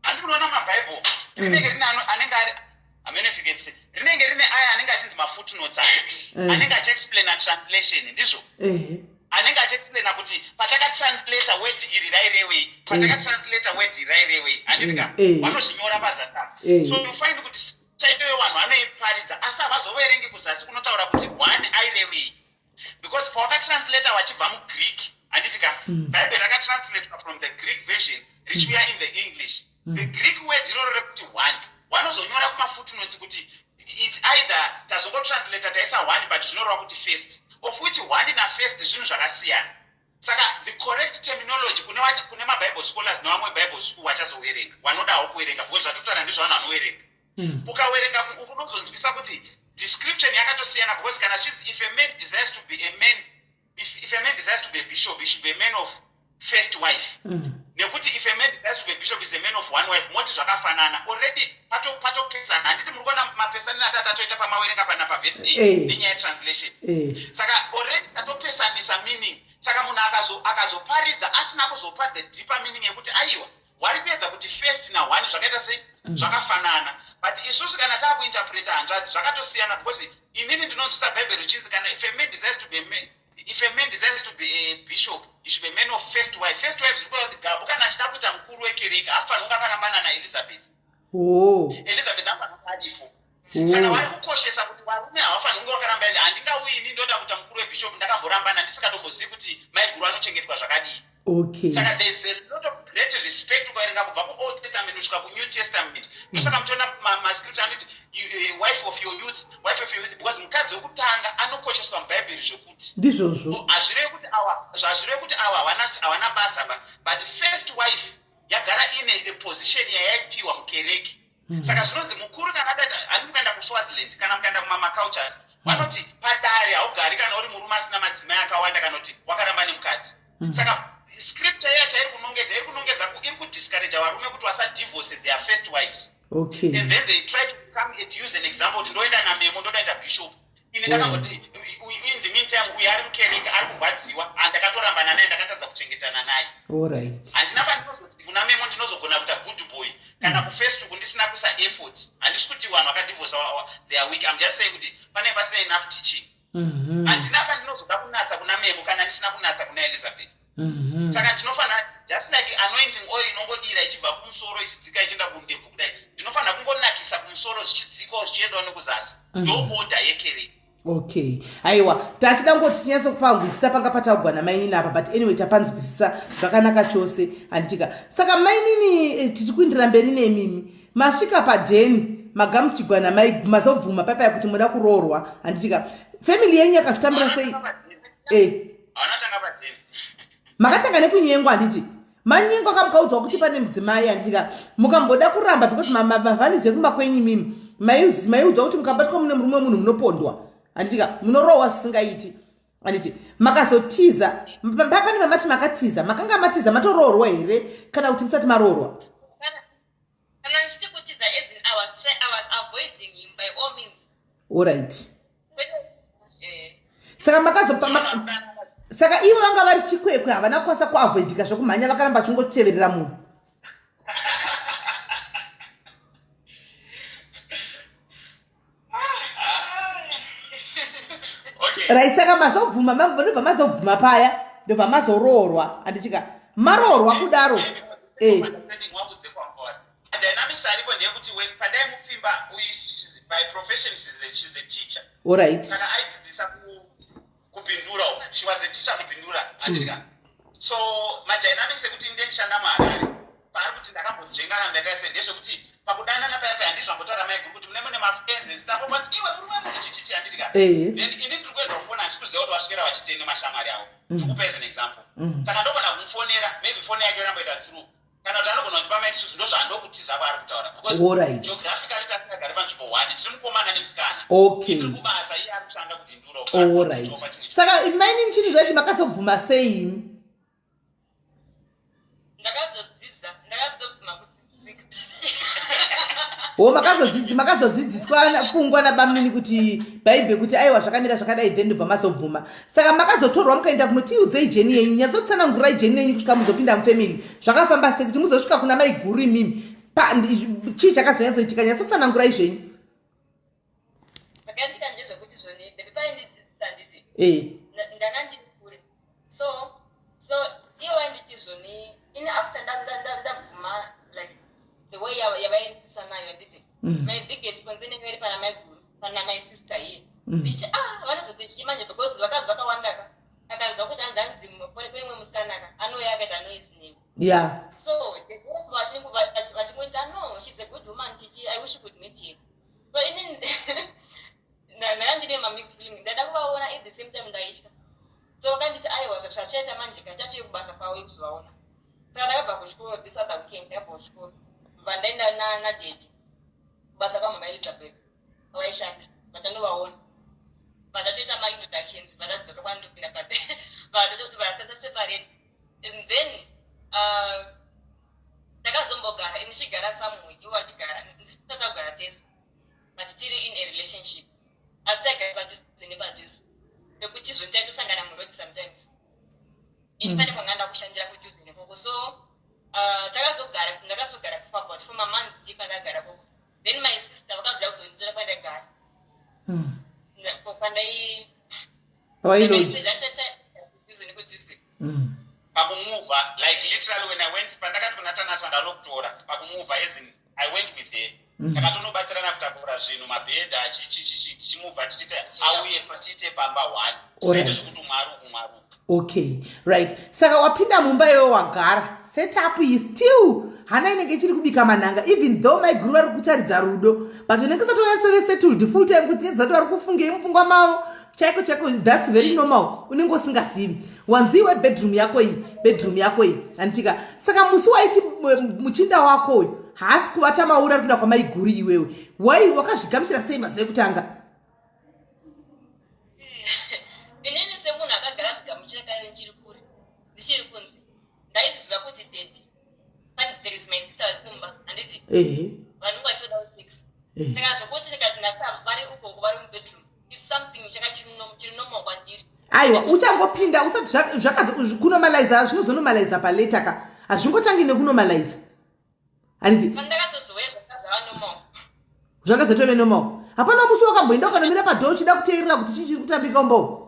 handi munoona mabhaibheri rinenge rine anenge ari, hamene if you can see, rinenge rine aya anenge achinzi mafootnotes aya, anenge achiexplaina translation, ndizvo? Anenge achiexplaina kuti patakatranslata word iri rairevei, patakatranslata word iri rairevei, handiti ka? Vanozvinyora pazasi apa. So you find kuti chaiyoyo vanhu vanoiparidza, asi havazoverengi kuzasi kunotaura kuti one airevei, because pawakatranslata wachibva muGreek, handiti ka? Bhaibheri rakatranslatewa from the Greek version richiuya in the English. The Greek word iroro rekuti one, vanozonyora kumafootnotes kuti it's either tazongotranslata taisa one, but zvinoreva kuti first, of which one nafirst zvinhu zvakasiyana. Saka the correct terminology kune maBible scholars nevamwe Bible school vachazoverenga, vanodawo kuverenga, because zvatotaura ndizvo vanhu vanoverenga. Ukawerenga unozonzwisa kuti description yakatosiyana, because kana zvinzi if a man desires to be a man, if a man desires to be a bishop, he should be a man of first wife. Nekuti if a man desires to be a bishop, is a man of one wife, moti zvakafanana already, patopesana. Handiti muri kuona mapesaniro atati atoita pamawerenga pana pavhesi 8 nenyaya yetranslation? Saka already tatopesanisa meaning. Saka munhu akazoparidza asina kuzopa the deeper meaning yekuti aiwa, wari kuedza kuti first naone zvakaita sei, zvakafanana. But isusu kana taakuinterpreta, hanzvadzi, zvakatosiyana, because inini ndinonzwisa Bhaibheri richinzi kana if a man desires to be a man, if a man desires to be a bishop, he should be a man of first wife. First wife zviri kureva kuti Gabu kana achida kuita mukuru wekereke haafaniri kunge akarambana naElizabeth. Elizabeth afanira kunge aripo. Saka vari kukoshesa kuti varume havafaniri kunge vakaramba. Handingauini ndoda kuita mukuru webishop ndakamborambana, ndisingatombozivi kuti maiguru anochengetwa zvakadii. Saka there is a lot of great respect ukaverenga kubva kuOld Testament kusvika kuNew Testament. Ndosaka muchiona mascripture anoti wife of your youth, wife of your youth, because mukadzi wekutanga anokosheswa muBhaibheri zvekuti Ndizvozvo. Hazvirevi kuti ava havana basa ba, but first wife yagara ine a position yayaipiwa mukereke. Saka zvinonzi mukuru kana adaita hani, mukaenda kuSwaziland kana mukaenda kumamacultures, vanoti padare haugari kana uri murume asina madzimai akawanda, kana kuti wakaramba nemukadzi. Saka scripture iya chairi kunongedza, iri kunongedza iri kudiscourage varume kuti vasadivorce their first wives. And then they try to come and use an example kuti ndoenda naMemo, ndodaita bishop ini ndakamboti in the meantime uyu ari mukereke ari kurwadziwa, handakatorambana naye, ndakatadza kuchengetana naye. Handina pandinozoti kuna Memo ndinozogona kuita good boy kana kufirst uku ndisina kuisa effort. Handisi kuti vanhu vakadivorsa they are weak. I'm just saying kuti pane pasina enough teaching. Handina pandinozoda kunatsa kuna Memo kana ndisina kunatsa kuna Elizabeth. Saka ndinofanira, just like anointing oil inongodira ichibva kumusoro ichidzika ichienda kundebvu kudai, ndinofanira kungonakisa kumusoro zvichidzikawo zvichiendawo nekuzasi. Ndo order yekereke. Okay, aiwa, tachida ngoti tinyatsokupanzwisisa panga pataugwa namainini apa, but anyway tapanzwisisa zvakanaka chose, handitika? Saka mainini, tiri kuindira mberi nemimi. Masvika padheni, magamuchigwa namai, mazobvuma papaya kuti muda kuroorwa, handitika? Family yenyu yakazvitambira sei? Hauna tanga padheni. Makatanga nekunyengwa, handiti? Manyengwa kamukaudzwa kuti pane mudzimai, handitika? Mukamboda kuramba because mavhanizi ekumba kwenyu imimi maiudzwa kuti mukabatwa mune murume wemunhu munopondwa, handitika? Munorohwa zvisingaiti, handiti? Makazotiza. Pane mamati makatiza, makanga matiza matoroorwa here kana kuti musati maroorwa? Kana ndichiti kutiza, as in I was avoiding him by all means. Alright. Eh. Saka makazopa saka ivo vanga vari chikwekwe, havana kukwanisa kuavoidika zvokumhanya, vakaramba vachingoteverera munhu. Right, saka mazobvuma, ndobva mazobvuma paya, ndobva mazoroorwa, handitika? Maroorwa kudaro. Dynamics aripo ndeyekuti when pandaimupfimba, by profession she's a teacher. Saka aidzidzisa kuBindura uko. She was a teacher kuBindura, handitika? So madynamics ekuti ndendishanda muHarare, paari kuti ndakambonzvengana, ndaita sei, ndezvekuti pakudanana paya paya, ndizvambotaura maiguru kuti mune mafriends and stuff, kwanzi iwe murume munhu chichichi, handitika? Then ini ndiri kuedza kufona, handisi kuziva kuti vaswera vachitei nemashamwari avo. Ndikupa as an example. Saka ndogona kumufonera, maybe foni yake yoramboita through, kana kuti anogona kuti pamaexcuse, ndozvaandokutiza kwaari kutaura, because geographically tasingagari panzvimbo one, tiri mukomana nemusikana. Ndiri kubasa, iye ari kushanda kuBindura. Alright, saka mainini, chinhu zvachi makazobvuma sei imi? Ndakazodzidza, ndakazobvuma kudzidzisika. O, makazodzidziswa pfungwa nabamnini kuti Bhaibheri kuti aiwa, zvakamira zvakadai, then ndobva mazobvuma. Saka makazotorwa mukaenda kunotiudzei journey yenyu, nyatsotsanangurai journey yenyu kusvika muzopinda mufamily. Zvakafamba sei kuti muzosvika kuna maiguru imimi? Chii chakazonyatsoitika? Nyatsotsanangurai zvenyu. Zvakaitika ndezvekuti zvoni bebi paindidzidzisa, handiti? Ndanga ndiri kure, so ivo vainditi zvoni ini after ndabvuma like the way yavaidzidzisa nayo, handiti? My biggest concern yanga iri pana maiguru, pana my sister here. Ndichiti ah, vanozoti chii manje? Because vakadzi vakawandaka, akanzwa kuti anzi kune mumwe musikanaka anouya akaita noise newe. So vachingoita, "No, she's a good woman, chichi, I wish you could meet him." So ini ndanga ndine mamixed feeling, ndada kuvaona, at the same time ndaitya. So vakanditi aiwa, zvachaita manje ka chachiye kubasa kwavo ikuzovaona. Saka ndakabva kuchikoro this other weekend, ndakabva kuchikoro, bva ndaenda nadaddy. Kubasa kwamama Elizabeth vaishanda vatanovaona vatatoita maintroductions vatadzoka kwandopinda but vatata separate and then takazombogara ini ndichigara somewhere ivo vachigara ndisitata kugara tese but tiri in a relationship asi taigara padhuze nepadhuze pekuti zvoni taitosangana muroad sometimes ini pane kwanga ndakushandira kudhuze nekoko so takazogara ndakazogara for about for mamonths ndii pandagara koko then my sister vakazoya kuzonditora kwandaigara kwandai Wailoji. kudhuze nekudhuze. Pakumuvha like literally when I went, pandakati kuna Tanasha ndanokutora pakumuvha, as in I went with her. Takatonobatsirana kutakura zvinhu, mabhedha, chichichichi, tichimuvha tichiita auye tiite pamba one. Tisaite zvekuti umwe ari uku, umwe ari uku. Okay, right, saka wapinda mumba iwe wagara setup iyi, still hana inenge ichiri kubika manhanga even though maiguru vari kutaridza rudo, but unenge usati wanyatsove settled full time kuti nyadzati vari kufungei mupfungwa mavo chaiko chaiko. That's very normal, unenge usingazivi. Wanzi iwe bedroom yako iyi, bedroom yako iyi, handitika? Saka musi waiti muchinda wako uyu haasi kuvata mauri, ari kuda kwamaiguru, iwewe wai wakazvigamuchira sei mazuva ekutanga? Inini semunhu akagara zvigamuchira kare ndichiri kure, ndichiri kunze, ndaizviziva kuti daddy there is my sister vari kumba, handiti? Vanenge vachitoda sex. Saka zvokuti ndikati nasa vari ukoko vari mubedroom, it's something chaka chiri normal kwandiri. Aiwa, uchangopinda usati zvakazi kunormaliza, zvinozonormaliza palater ka, hazvingotangi nekunormaliza, handiti? Pandakatozouya zvanga zvava normal. Zvanga zvatove normal. Hapana musi wakamboenda ukanomira padoor uchida kuteerera kuti chii chiri kutambika umbowo?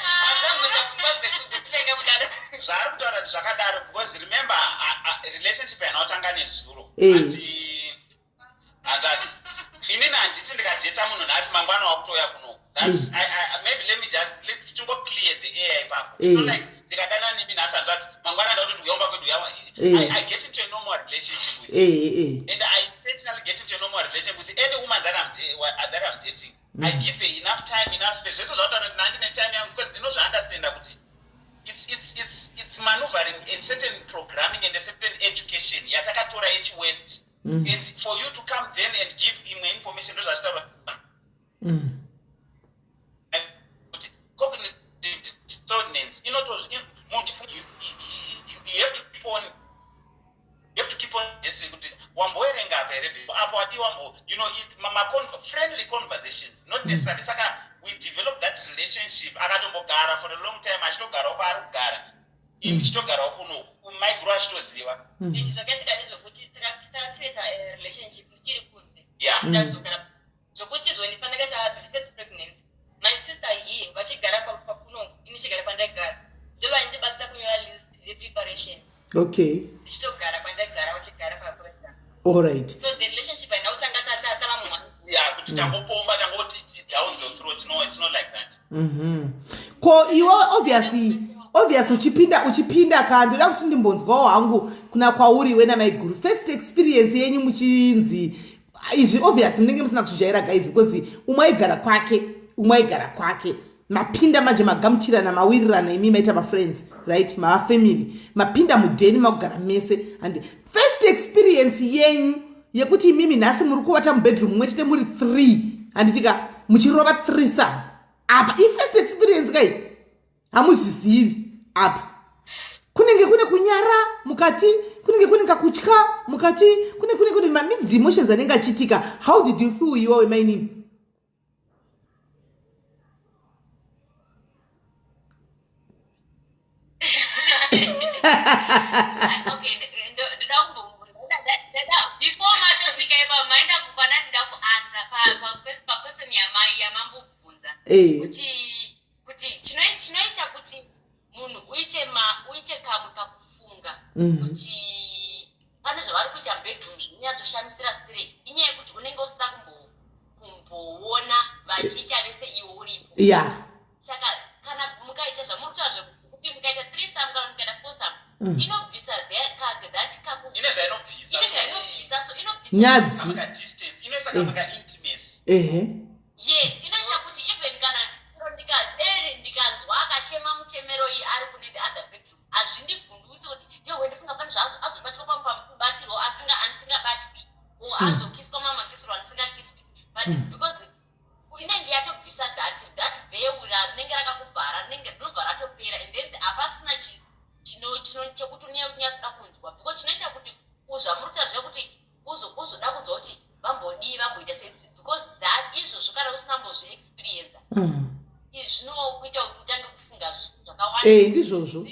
Handamboita pfungwa dzekupenga kudaro. Zvaari kutaura kuti zvakadaro because remember, relationship yanaotanga nezuro. Ati hanzvadzi, inini handiti ndikadheta munhu nhasi, mangwana wakutouya kunoku. That's maybe let me just, let's tingo clear the air ipapo. So like ndikadana nemi nhasi, hanzvadzi, mangwana ndakutoti uya umba kwedu uya. I get into a normal relationship with you and I intentionally get into a normal relationship with any woman that I'm dating. I give her enough time, enough space. Zvese zvataura kuti nandine time yangu because ndinozviunderstanda kuti it's maneuvering a certain programming and a certain education yatakatora yechiwest. And for you to come then and give imwe information, ndozvachitaura kuti cognitive dissonance you have to keep on, you have to keep on guessing kuti wamboerenga apa here, apo adi wambo, it, ma friendly conversations, not necessarily. Saka we develop that relationship, akatombogara for a long time achitogarawo paari kugara, ini ndichitogarawo kunoku, maiguru achitoziva. And zvakaitika ndezvekuti takacreata a relationship ndichiri kunze. Ndakuzogara zvokuti zvoni pandakaita the first pregnancy, my sister here vachigara pakunongo, ini chigara pandaigara, ndo vaindibatsira kunyora list repreparation. Ndichitogara kwandaigara, vachigara pakurega. All right. So the relationship haina kutanga tava mumwa. Yeah, kuti tangopomba, tangoti down the throat, no, it's not like that. Ko iwe obviously uchipinda ka, ndoda kuti ndimbonzwawo hangu kuna kwauri iwe namaiguru, first experience yenyu muchinzi izvi. Obviously munenge musina kuzvijaira guys, because umwe aigara kwake, umwe aigara kwake. Mapinda manje, magamuchirana, mawirirana, imi maita mafriends, right? Mavafamily, mapinda mudheni, makugara mese, and first experience yenyu yekuti imimi nhasi muri kuvata mubedroom mumwe chete muri three, handitika? Muchirova threesome apa, ifirst experience kai, hamuzvizivi apa. Kunenge kune kunyara mukati, kunenge kune kakutya mukati, kune mamixed emotions anenge achiitika. How did you feel iwawe, mainini? Okay, ndoda before matosvika ipapo, maenda kukwana, ndida kuanza paquestion yamai yamambobvunza kuti chinoita kuti munhu uite kamwe kakufunga kuti pane zvavari kuita mubedroom zvinonyatsoshamisira straight, inyaya yekuti unenge usina kumboona vachiita vese iwe uripo. Saka kana mukaita zvamuri kutaura zvekuti mukaita threesome kana mukaita foursome, inobvisa that kaku Ine zvainobvisa. Ine zvainobvisa, so inobvisa Nyadzi. Kamwe kadistance, inoisa kamwe kaintimacy. Yes, inoita kuti even kana chero ndikadere ndikanzwa akachema muchemero iyi ari kune the other bedroom. Hazvindivhundutse kuti yowe ndofunga pane zvaazobatwa pamubatirwo asinga andisingabatwi or azokiswa mamakisirwo andisingakiswi, but it's because inenge yatobvisa that veil rinenge rakakuvhara, rinenge rinobva ratopera, and then hapasina chekuti unyatsoda kunzwa, because chinoita kuti zvamuri zvekuti uzoda kunzwa kuti vambodii, vamboita sei, because that izvozvo kana usina mbozviexperienza, izvi zvinokuita kuti utange kufunga zvakawanda. Ndizvozvo.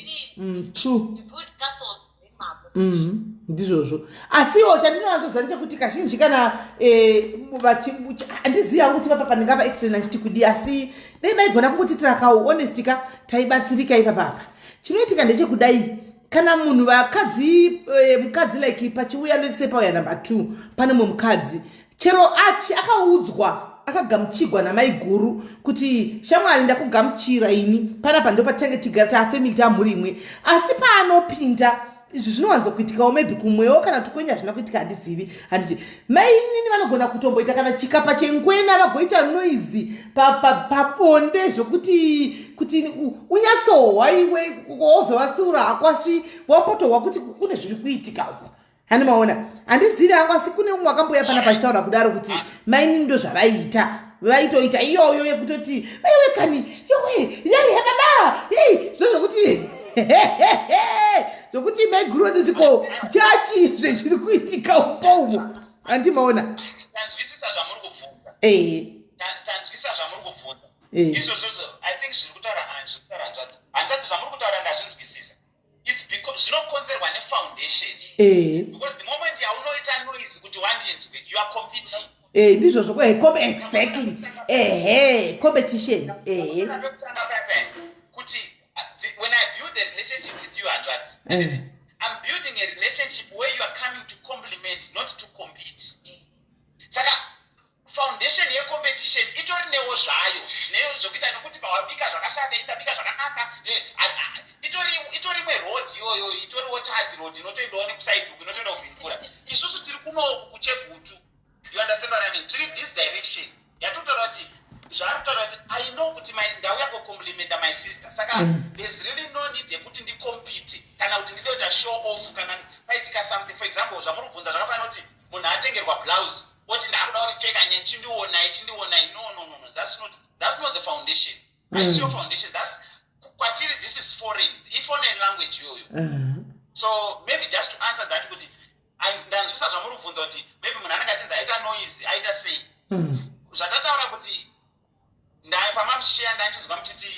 True. Build castles nemako. Ndizvozvo. Asiwo chandinowanzoziva ndechekuti kazhinji kana handizivi hangu kuti vapapa ndingava explaina nchiti kudii, asi dai maigona kungotitira kawo honest ka, taibatsirika ipapapa. Chinoitika ndechekudai: kana munhu vakadzi, mukadzi, like pachiuya, let's say pauya number 2, pane mumwe mukadzi, chero achi akaudzwa, akagamuchigwa namaiguru kuti, "Shamwari, ndakugamuchira ini panapa, ndo patichange tigara, taafamily, tamhuri imwe," asi paanopinda, izvi zvinowanzokuitikawo maybe kumwewo, kana kuti kwenyu hazvina kuitika, handizivi, handiti mainini vanogona kutomboita kana chikapa chengwena, vagoita noise pabonde zvokuti kuti unyatsohwa iwe wozovatsiura hako, asi wapotohwa kuti kune zviri kuitika uko. Hani maona? Handizivi hangu, asi kune umwe wakamboya panapa achitaura kudaro kuti mainini ndo zvavaiita, vaitoita iyoyo yekutoti, "Aiwe kani, yowe, yai baba, yei," zvo zvokuti maiguru vatoti, "Ko chachi zvezviri kuitika upo umo?" Handimaona? Tanzwisisa zvamuri kubvunza. Tanzwisisa zvamuri kubvunza. Izvozvozvo I think zviri kutaura, zviri kutaura hanzvadzi, hanzvadzi, zvamuri kutaura ndazvinzwisisa. It's because zvinokonzerwa nefoundation, because the moment yaunoita noise kuti wandinzwe, you are competing. Ndizvozvo. Exactly, ehe, competition, ehe. Pekutanga paya kuti when I build a relationship with you, hanzvadzi, I'm building a relationship where you are coming to compliment, not to compete. Saka foundation yecompetition itori newo zvayo zvine zvokuita nekuti pawabika zvakashata, indabika zvakanaka. Itori imwe road iyoyo, itoriwo tadzi road inotoendawo nekuside uku, inotoenda kuBindura. Isusu tiri kunoku kuChegutu, you understand what I mean? Tiri this direction yatotaura kuti zvaari kutaura kuti I know kuti ndauya kucomplimenta my sister, saka there's really no need yekuti ndicompete kana kuti ndide kuita show off kana paitika something. For example, zvamuri kubvunza zvakafanira kuti munhu atengerwa blouse oti, "Ndakuda kuripfeka, nyechindionai, chindionai." No, no, no, no, that's not the foundation. Haisiyo foundation. That's kwatiri, this is foreign, iforeign language iyoyo. So maybe just to answer that kuti ndanzwisa zvamuri kubvunza kuti maybe munhu anenge achinzi aita noise, aita sei. Zvatataura kuti pamamusheya ndachinzwa muchiti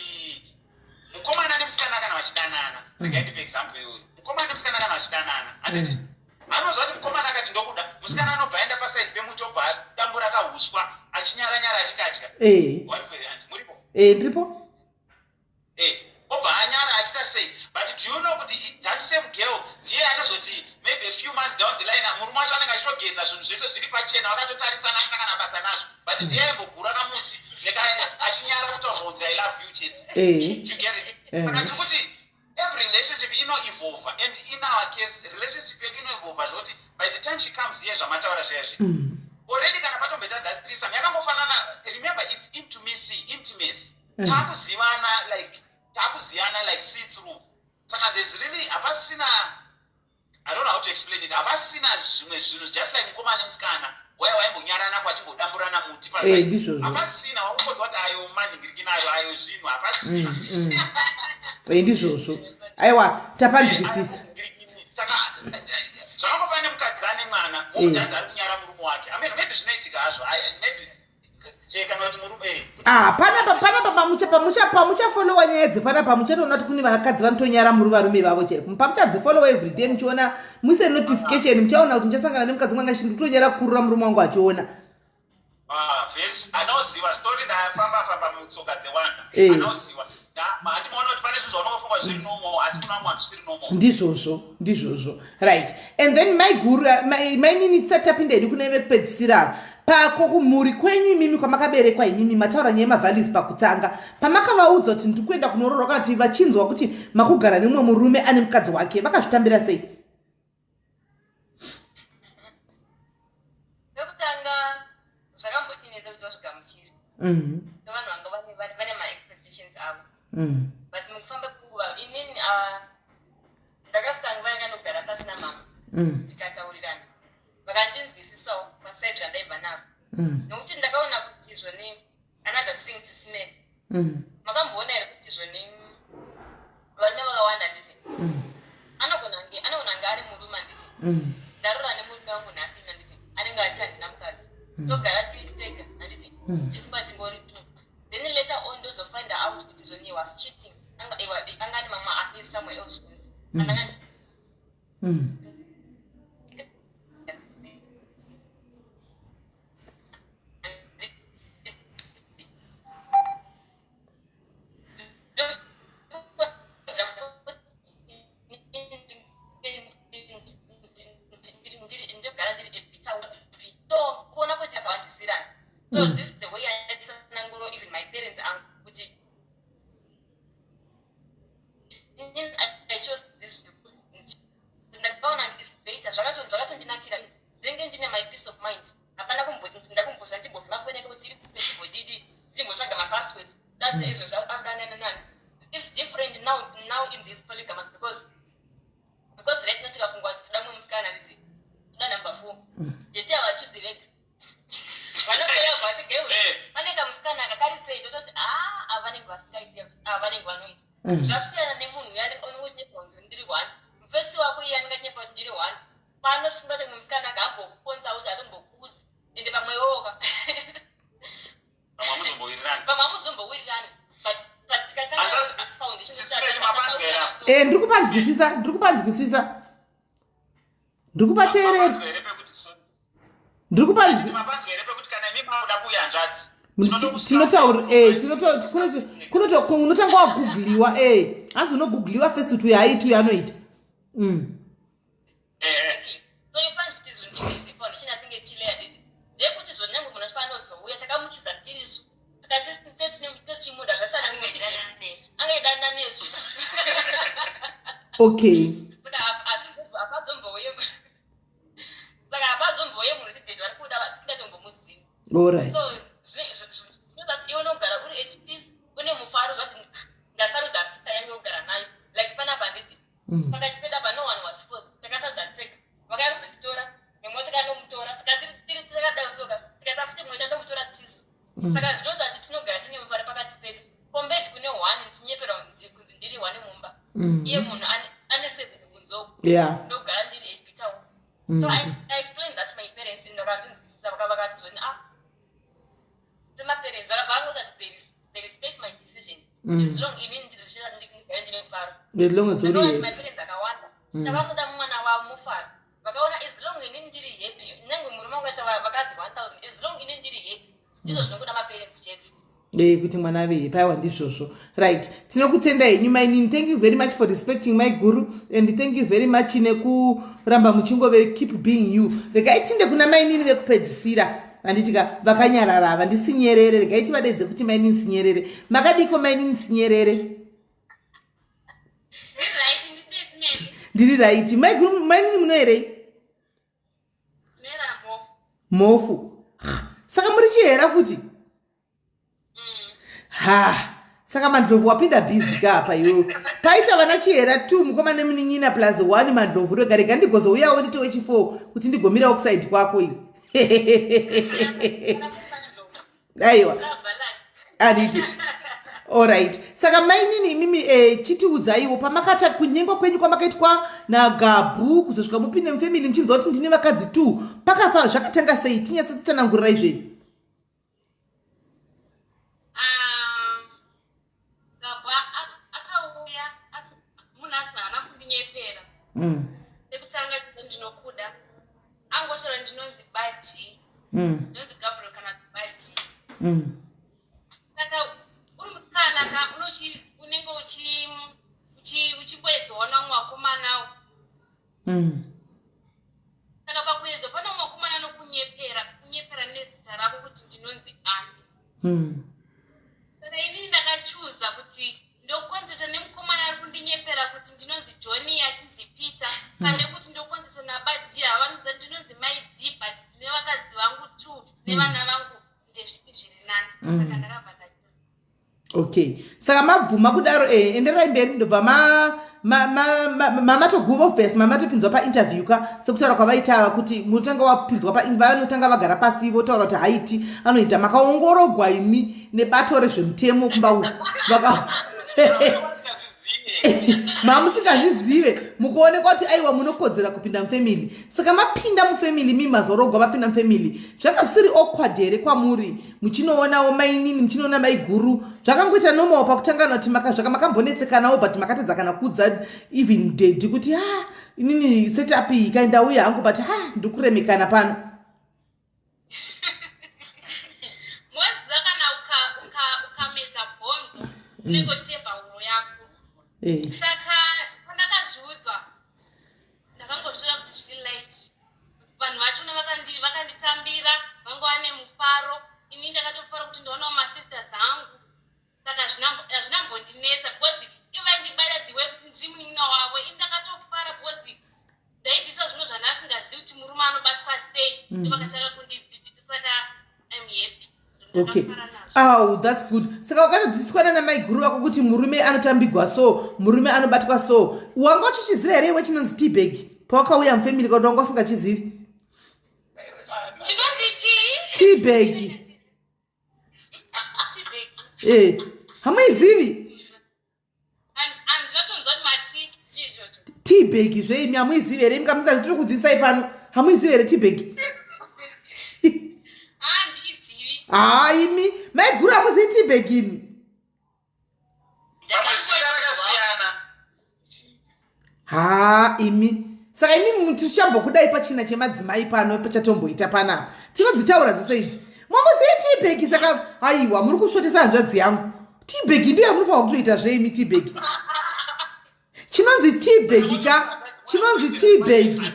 mukomana nemusikana kana vachidanana, regai ndipe example iyoyo, mukomana nemusikana kana vachidanana, handiti anozva kuti mukomana akati, "Ndokuda," musikana anobva aenda paside pemuti, obva adambura kahuswa, achinyaranyara achikadya. Anti muripo? Ndiripo. Obva anyara achiita sei, but do you know kuti that same girl ndiye anozoti maybe a few months down the line, murume wacho anenge achitogeza, zvinhu zvese zviri pachena, vakatotarisana, asina kana basa nazvo, but ndiye aimbogura kamuti achinyara kutaura kunzi, "I love you," chete. Do you get it? Saka ndiri kuti every relationship inoevolva, and in our case relationship yedu inoevolva zvokuti by the time she comes here, zvamataura zvaizvi, already kana patomboita that threesome yakangofanana. Remember, it's intimacy, intimacy. Taakuzivana, like taakuziyana, like see through. Saka there's really hapasina, I don't know how to explain it, hapasina zvimwe zvinhu, just like mukomana nemusikana waya waimbonyarana kwachimbodamburana muti Eh, ndizvozvo. Hapasina, wakungoziva kuti ayo manhingirikinayo, ayo zvinhu hapasina. Ndizvozvo. Aiwa, tapanzwisisa. Saka zvakangofanana nemukadzi ane mwana, mukadzi ari kunyara murume wake. I mean, maybe zvinoitika hazvo. Maybe kana kuti murume Ah, panapa pamuchafollowa nyaya dzepanapa, muchatoona kuti kune vakadzi vanotonyara muri varume vavo chaiko. Pamuchadzifollowa everyday, muchiona muise notification, muchaona kuti muchasangana nemukadzi mwanga chindi kutonyara kukurura murume wangu achiona. Ah, anoziva story, ndafamba famba mutsoka dzevanhu. Anoziva. Handi maona kuti pane zvinhu zvaunongofunga zviri normal, asi kuna vamwe vanhu zvisiri normal. Ndizvozvo, ndizvozvo, right. And then maiguru, mainini, tisati tapinda hedu kune vekupedzisira, pako kumhuri kwenyu imimi kwamakaberekwa imimi, mataura nyaya yemavalues pakutanga, pamakavaudza kuti ndiri kuenda kunoroorwa, kana kuti vachinzwa kuti makugara nemumwe murume ane mukadzi wake, vakazvitambira sei? Pekutanga zvakambotinetsa kuti vazvigamuchire. So vanhu vanga vane maexpectations avo, but mukufamba kwenguva inini Ndakasvika nguva yakanogara pasi namama mm. tikataurirana vakandinzwisisawo pasaidi randaibva naro mm. nokuti ndakaona kuti zvoni another thing sisinei mm. makamboona here kuti zvoni varume vakawanda handiti mm. anogona kunge anogona kunge ari murume handiti mm. ndarora nemurume wangu nhasi ini handiti anenge achiti handina mukadzi mm. togara tiri tega handiti mm. tichifunga tingori two then later on ndozofind out kuti zvoni he was cheating anga anga ane mamwe affairs somewhere else kunze mm. andanga mm. So mm. this is the way I even my parents angu kuti I chose this because ndakaona is better zvakatondinakira ndinenge ndine my peace of mind hapana kumboti ndakumboza ndimbovhima foni yake kuti iri kupi ndimbodidi ndimbotsvaga mapasswords that's mm. izvo zvadananani it's different now now in this polygamous because because right now tikafunga kuti toda mumwe musikana handiti toda number four mm. tete havachuzi vega vanotouya vati girls eh. pane kamusikana aka kari sei tototi a ah, ava vanenge vasingaiti ava vanenge vanoita mm. zvasiyana nemunhu uya anenge uchinyepa kunzi ndiri one mufesi wako iye anenge achinyepa kuti ndiri one paanofunga kuti musikana aka ambokukonza kuti atombokuudzi ende pamwe iwoka pamwe amuzombowirirani eh, ndiri kupanzwisisa ndiri kupanzwisisa ndiri kupateerera ndiri kupanzwitinotaura eh, unotanga wagugliwa eh, hanzi unogugliwa first kuti uyo haaiti uyo anoita mm. okay saka hapazombouye munhu kuti daddy vari kuda tisingatombomuzivi alright so zvinoita kuti iwe unogara uri at peace une mufaro zvati ndasarudza sister yangu yokugara nayo like panapa handiti mm. pakati pedu apa no one was forced takasarudza tega vakauya kuzonditora mumwe wacho kanomutora saka tiri takadaro soka tikaita futi mumwe chandomutora tisu mm. saka zvinoita kuti tinogara tine mufaro pakati pedu compared kune one ndichinyepera kunzi ndiri one mumba mm. iye munhu ane seven kunzoko ndogara ndiri a bitter so I explained that to my parents and vakazvinzwisisa vakati zvoni ah semaparents vakabva vangoti they respect my decision mm. as long inini ndigare ndine mufaro as long as uri my parents akawanda mm. chavanoda mumwana wavo mufaro vakaona as long inini ndiri happy nyange murume wangu aita vakazi 1000 as long inini ndiri happy ndizvo zvinongoda maparents chete e kuti mwana ave happy aiwa ndizvozvo right tinokutenda henyu mainini thank you very much for respecting my guru and thank you very much nekuramba muchingove keep being you regai tinde kuna mainini vekupedzisira handiti ka vakanyarara ava ndisinyerere regai tivadeedze kuti mainini sinyerere makadiko mainini sinyerere ndiri raiti mainini munoerei mhofu saka muri chihera futi ha saka mandlovu wapinda busy ka apa iwewe paita vana chihera two mukoma nemunin'ina plus one mandlovu rega rega ndigozouyawo nditowe chifour kuti ndigomirawo kusaidi kwako iwe aiwa anditi Alright. Saka mainini imimi eh, chitiudzaiwo pamakata kunyengwa kwenyu kwamakaitwa naGabhu kuzosvika mupinde mufamily muchinzwa kuti ndine vakadzi two pakafa zvakatanga sei tinyatsotsanangurirai zvenyu. Ah, Gabhu akauya munhu asina haana kundinyepera. Mm. Pekutanga ndinokuda angotaura ndinonzi Badi. Mm. Ndinonzi Gabriel kana Badi. Mm. Saka uri musikana ka unenge uchimboedzawo namwe vakomana mm. Saka pakuedzwa pane umwe mukomana anokunyepera kunyepera nezita rako kuti ndinonzi ani mm. Saka inini ndakachuza kuti ndokonzeta nemukomana ari kundinyepera kuti ndinonzi Johnny achinzi Peter mm. pane kuti ndokonzeta nabadhiya vanonzi ndinonzi mai D but ndine vakadzi vangu two nevana mm. vangu ndezvipi zviri nani mm. saka ndakabva okay saka mabvuma kudaro eh, enderai mberi ndobva ma mamatoguva obvious mamatopinzwa painterview ka sekutaura kwavaita ava kuti munotanga wapinzwa vanotanga vagara pasi votaura kuti haiti anoita makaongorogwa imi nebato rezvemutemo kumba uku mamusingazvizive mukuonekwa kuti aiwa munokodzera kupinda mufamily saka mapinda mufamily mi mazorogwa mapinda mufamily zvanga zvisiri awkward here kwamuri muchinoonawo mainini muchinoona maiguru zvakangoita normal pakutangana kuti zvaka makambonetsekanawo but makatadza kana kuudza even daddy kuti ha ah, inini setup iyi kaindauya hangu but ha ah, ndikuremekana pano moziva kana ukamedza bhonzo unenge uchitebha huro yako eh. saka pandakazviudzwa ndakangozvitora kuti zviri light vanhu vachona vakanditambira vanga vane mufaro ini ndakatofara kuti ndaonawo masisters angu saka hazvinambondinetsa because ivo vaindibata the way kuti ndiri munin'ina wavo ini ndakatofara because ndaidzidziswa zvimwe zvandasingazivi kuti murume anobatwa sei mm. ndovakatanga kundidzidzisa saka im happy okay oh that's good saka wakatodzidziswa nana maiguru vako kuti murume anotambigwa so murume anobatwa so wanga uchichiziva here iwe chinonzi tbag pawakauya mufamily kakuti wanga usingachizivi chinonzi chii tbag Eh, hamuizivi tbag zveimi hamuizivi here imi kamukazi tiri kudzidzisai pano hamuizivi here tbag haa imi maiguru hamuzivi tbag imi haa imi saka imi tichambokudai pachina chemadzimai pano pachatomboita panapa tinodzitaura dzese idzi mamuzive tibhegi saka aiwa muri kusvotesa hanzvadzi yangu tibhegi ndiyo yamunofanira kutoita zveimi tibhegi chinonzi tibhegi ka chinonzi tibhegi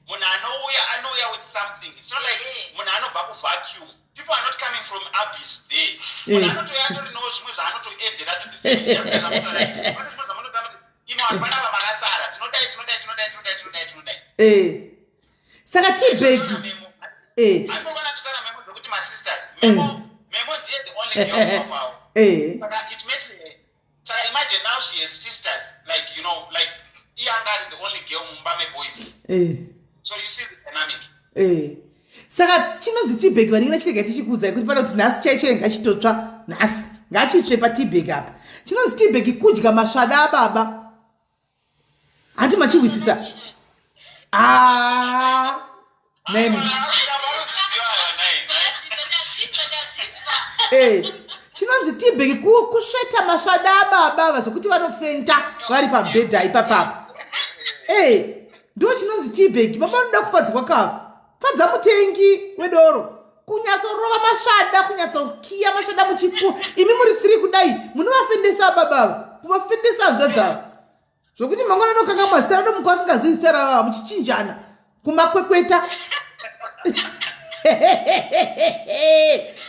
munhu anouya anouya with something it's not like munhu anobva kuvacuum people are not coming from abyss there munhu eh. anotouya atorinowo zvimwe zvaanotoedera to the imo vanhu panapa makasara tinodai tinodai tinodai tinodai tinodai tinodai eh. saka tibhegi eh. anokwana memo dzekuti masisters memo memo ndiye the only girl kwawo saka it makes Saka imagine now she has sisters like you know like iye anga ari the only girl mumba meboys. Eh. So you see the dynamic. Eh. Saka chinonzi tibag vanenge chirega tichikuudzai kuti pano kuti nhasi chaicho ngachitotsva nhasi ngachitsve patibag apa. Chinonzi tibag kudya masvada ababa. Hanti machihwisisa. Ah. Name. Eh. Chinonzi tibheki kusveta masvada ababa ava zvekuti vanofenta vari pabhedha ipapapa. Eh. Ndo chinonzi tibheki. Baba vanoda kufadzwa kava. Fadza mutengi wedoro. Kunyatsorova masvada, kunyatsokiya masvada muchiku. Imi muri tiri kudai, munovafendesa baba ava. Kuvafendesa hanzvadzi ava. Zvokuti mangwana anokanga mazita anomuka asingazivi zita ravava muchichinjana kumakwekweta.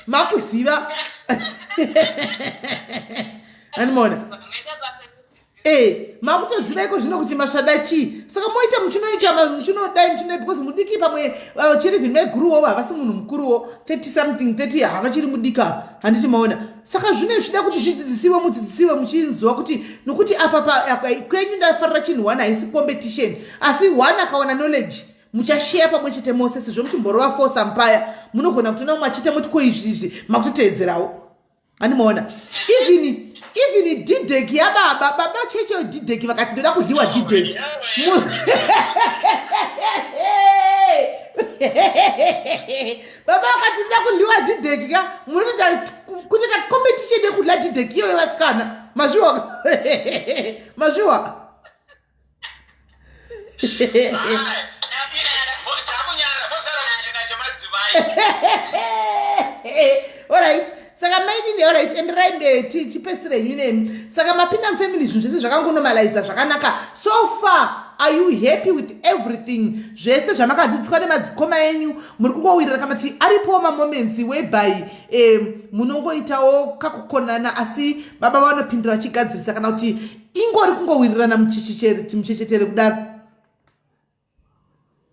Makuziva. Animona. Eh, makutoziva iko zvino kuti masvada chii saka moita muchinoita muchinodai muchinodai because mudiki pamwe uh, chiri vhino iguruwo havasi munhu mukuruwo 30 something 30 havachiri mudika handiti maona saka zvino zvichida kuti zvidzidzisiwe mudzidzisiwe muchinzwa kuti nokuti apa kwenyu ndafarira chinhu one haisi competition asi one akawana knowledge muchasheya pamwe chete mose sezvo muchimborova four sampaya munogona kutoona mumwe achiita moti ko izvi izvi makutoteedzerawo andimaona even even didek yababa baba checho didek vakati ndoda kudliwa didek baba vakati ndoda kudliwa didek ka munotoita kutoita competition yekudla didek iyoyo vasikana mazviwa mazviwa Alright. Saka mainini alright enderai mberi tipesire henyu nemi. Saka mapinda mufamily zvinhu zvese zvakangonomaliza zvakanaka. So far are you happy with everything zvese zvamakadzidziswa nemadzikoma enyu muri kungowirira kana kuti aripowo mamoments whereby um, munongoitawo kakukonana asi baba vanopindura vachigadzirisa kana kuti ingori kungowirirana muchechetere kudaro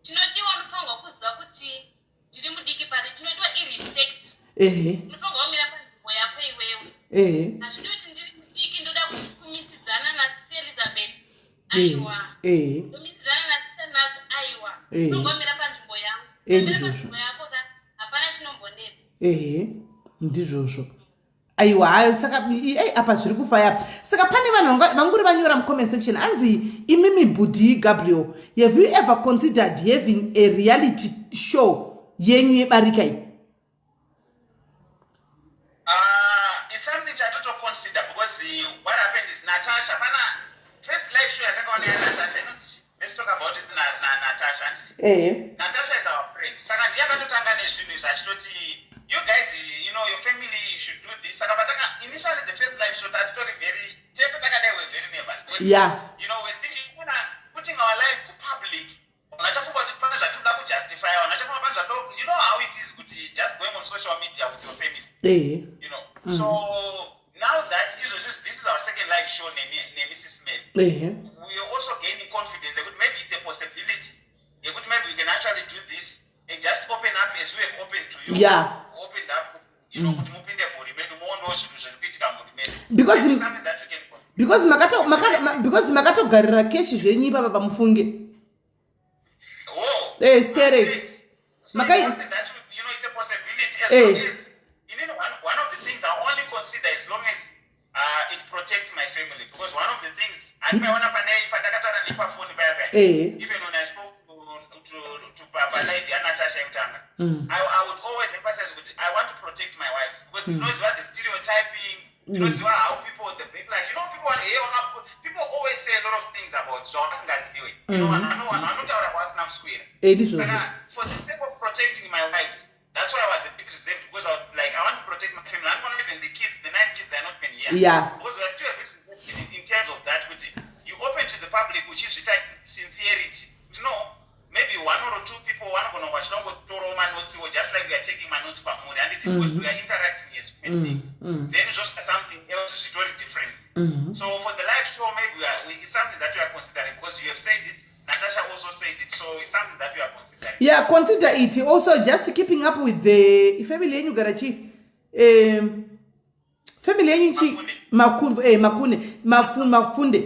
chinodiwa unofanirwa kuziva kuti ndiri mudiki pari chinoitwa irespect ehe unofanirwa kumira panzvimbo yako iwewe ehe hazvidi kuti ndiri mudiki ndoda kumisidzana na Aiwa. Tomisidzana nasista nadzo aiwa. Tongomira panzvimbo yangu. Ndizvozvo. Panzvimbo yako ka hapana chinombonetsa. Ehe, ndizvozvo. Aiwa, hayo saka ei apa zviri kufaya apa. Saka pane vanhu vanguri vanyora mucomment section anzi imimi bhudhi Gabriel, have you ever considered having a reality show yenyu yebarika iyi? It's something chatotoconsider because what happened is Natasha pana first live show yatakaona yaNatasha inonzi let's talk about it na, na, Natasha handiti Natasha is our friend saka ndiye akatotanga nezvinhu izvi achitoti you guys you know your family you should do this saka pataka initially the first live show tatitori very tese takadai we're very nervous because yeah. you know we're thinking kuna putting our life to public Vanhu vachafunga kuti pane zvatinoda kujustify vanhu vachafunga pane zvato you know how it is kuti just going on social media with your family you know so now that izvozvi this is our second live show nemrs mary we are also gaining confidence yekuti maybe it's a possibility yekuti maybe we can actually do this and just open up as we have opened to you yeah. opened up you know kuti mupinde mhuri medu muonewo zvinhu zviri kuitika mhuri medu because something that we can because makato maka, because makatogarira keshi zvenyu ipapa pamufunge oh eh sterek so Makai- something that you know it's a possibility as Eh. long as inini one of the things I only consider as long as it protects my family because one of the things andimaiona pane pandakataura nepafoni paya paya Eh. even when I spoke to papa live yaNatasha yekutanga I would always emphasize kuti I want to protect my wives because ndinoziva the stereotyping ndinoziva how people the backlash you know people want, hey, people always say a lot of things about zvavasingaziwe you know vanhu vanotaura kwavasina kuswera Eh, ndizvozvo. saka for the sake of protecting my wives that's why I was a bit reserved because I was like I want to protect my family. I'm not even the kids, the 9 kids, they're not even here. Because we are still a bit reserved in terms of that kuti you open to the public uchizviita sincerity. No, maybe one or two people vanogona kunge vachida kungotorawo manotsi or just like we are taking manotsi kwamuri handiti because we are interacting as human beings. Then zvosvika something else zvitori different. So for the live show maybe it's something that we are considering because you have said it, Natasha also said it, so it's something that we are considering. Yeah, consider it also just keeping up with the family yenyu gara chi family yenyu chi makunde makune mafunde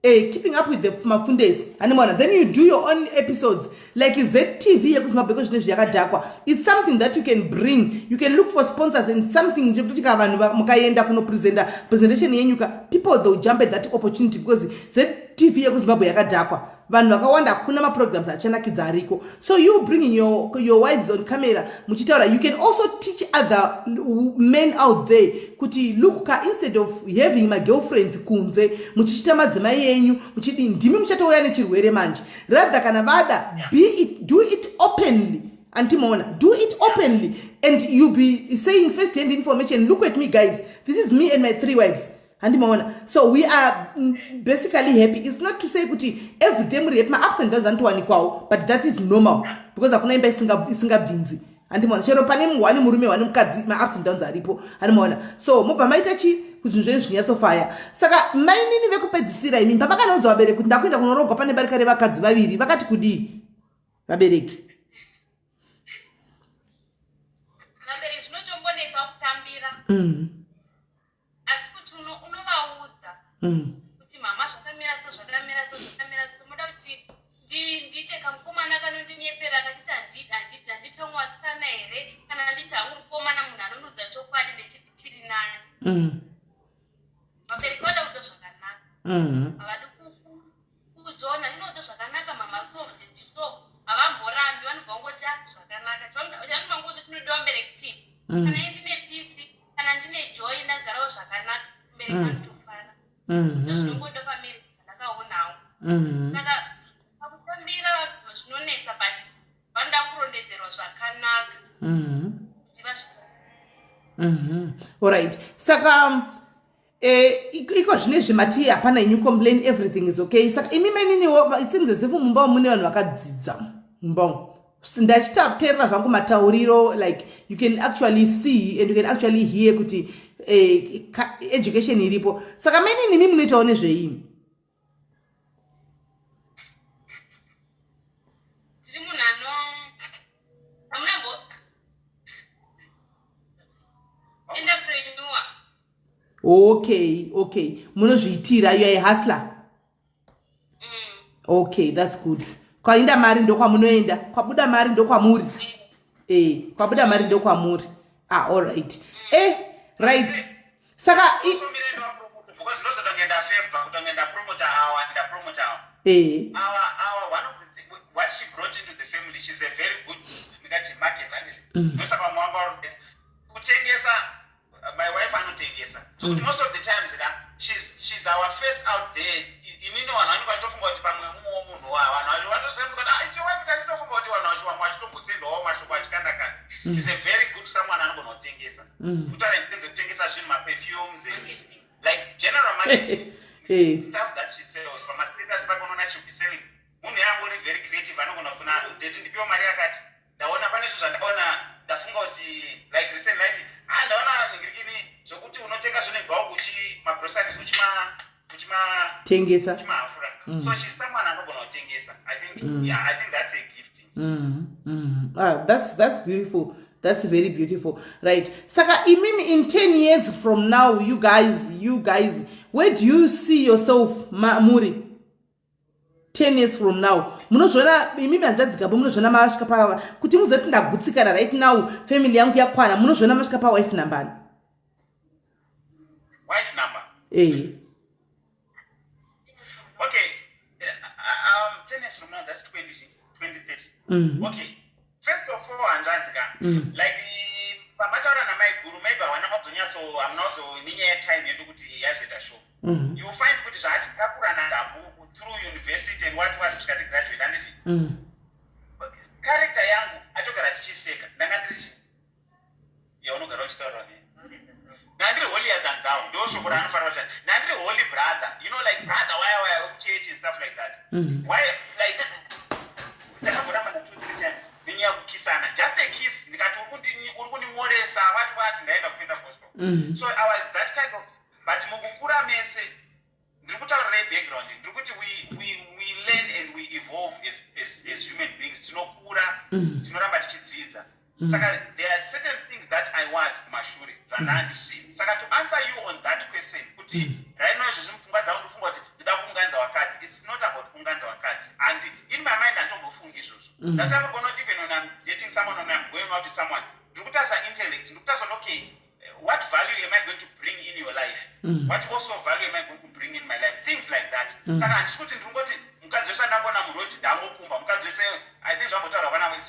keeping up with the mafundes animona then you do your own episodes like ZTV yekuZimbabwe ko zvinezvi yakadhakwa. It's something that you can bring, you can look for sponsors and something chekuti ka vanhu mukaenda kunopresenta presentation yenyu ka people they'll jump at that opportunity because ZTV yekuZimbabwe yakadhakwa vanhu vakawanda hakuna maprograms achanakidza ariko. So you bringing your wives on camera muchitaura, you can also teach other men out there kuti look ka instead of having magirlfriends kunze muchichita madzimai enyu muchidi ndimi muchatouya nechirwere manje rather kana vada be it, do it openly antimaona do it openly and you be saying first hand information, look at me guys, this is me and my 3 wives handimaona. So we are basically happy. It's not to say kuti every day muri happy, ma-ups and downs anotowanikwawo but that is normal because hakuna imba isingabvinzi handimaona. Chero pane one murume one mukadzi ma-ups and downs aripo handimaona. So mobva maita chi kuti zvinhu zvenyu zvinyatsofaya. Saka mainini vekupedzisira imi pavakanoudza vabereki kuti ndakuenda kunorogwa pane barika revakadzi vaviri vakati kudii vabereki? Vabereki zvinotombonetsa kutambira asi kuti unovaudza kuti mama zvakamira so zvakamira so zvakamira so muda kuti ndiite kamukomana kanondinyepera kachiti handiti vamwe vasikana here kana nditi hangu mukomana munhu anondiudza chokwadi ndechipi chiri nani. Vabereki vada kuudza zvakanaka havadi kuudzona inoudza zvakanaka mama so ndiso havamborambi vanobva vangoti zvakanaka vanobva chinodiwa mubereki chii kana ini ndine peace kana ndine joy ndagarawo zvakanaka mubereki anotofara ndozvinongoda pameri zvandakaonawo. Saka pakutambira zvinonetsa but vanoda kurondedzerwa zvakanaka kuti vazvita. Alright, saka iko zvinezvi mati hapana new complain, everything is okay. Saka imi maininiwo it seems as if mumba mune vanhu vakadzidza mumba umu ndachitateerera zvangu matauriro like you can actually see and you can actually hear kuti education iripo. Saka mainini imi munoitawo nezveimi? Ndiri munhu ano hamunambo entrepreneur. Okay, munozviitira, you are a hustler. Okay, that's good. Kwainda mari ndokwamunoenda, kwabuda mari ndokwamuri. Kwabuda mari ndokwamuri. Ah, all right. Right, saka Because ndozotonge ndafavor kutonge ndapromota awa, ndapromota awa. Our one of the what she brought into the family, she's a very good, ndingati, market, handiti? Ndosaka vamwe vanga vari kutengesa. My wife anotengesa, so kuti most of the times ka she's our face out there. Inini vanhu vanenge vachitofunga kuti pamwe mumwewo munhu wa vanhu vatoshandisa kuti, "Ah, it's your wife." Tachitofunga kuti vanhu vacho vamwe vachitombosendwawo mashoko achikanda kanda. She's a very good someone anogona kutengesa, kutaura ndinze kutengesa zvinhu, maperfumes and like general marketing stuff that she sells. Pamastatus pake unoona she'll be selling. Munhu yangori very creative, anogona kuna teti, "Ndipiwo mari yakati, ndaona pane zvinhu zvandaona, ndafunga kuti," like recent night, "Ah, ndaona ningirikini zvokuti unotenga zvinhu ibvawo kuchi magroceries uchima Tengesa. uchimahafura." So she's someone anogona kutengesa, I think. Yeah, I think that's a gift. Ah, that's beautiful. That's very beautiful. Right. Saka imimi, in 10 years from now, you guys, where do you see yourself, muri 10 years from now? Munozviona imimi, hanzvadzi Gabo, munozviona masvika pa kuti muzoti, "Ndagutsikana right now, family yangu yakwana"? Munozviona masvika pawife nambani? Wife number? Eh. Okay, 10 years from now, that's 20 2030. Okay, first of all, hanzvadzi ka, like pamataura namaiguru, maybe hawana kuzonyatso, hamuna kuzo nenyaya yetime yedu kuti yazoita show. You find kuti zvaati takakura naGabu through university and what what kusvika tigraduate, handiti? Character yangu atogara tichiseka, ndanga ndiri chi yaunogara uchitaura nei, ndandiri holier than thou, ndo shoko raanofanira kuta, ndandiri holy brother, like brother waya waya wekuchechi and stuff like that. Why, like takamboramba na two three times nenyaya yekukisana, just a kiss, ndikati uri kundingoresa, what what, ndaenda kupinda gospel. So I was that kind of, but mukukura mese, ndiri kutaurirai background, ndiri kuti we learn and we evolve as human beings. Tinokura, tinoramba tichidzidza. Saka there are certain things that I was kumashure zvandandisiri. Saka to answer you on that question kuti right now izvozvi mupfungwa dzangu ndikufunga kuti ndida kuunganidza vakadzi, it's not about kuunganidza vakadzi, and in my mind handitombofungi izvozvo. That's why muri not even when I'm dating someone or I'm going out with someone, ndiri kutarisa intellect, ndiri kutarisa kuti, okay, what value am I going to bring in your life? What also value am I going to bring in my life? Things like that. Saka handisi kuti ndiri mukadzi wese andangona murodi ndangokumba mukadzi wese. I think zvambotaurwa panapa,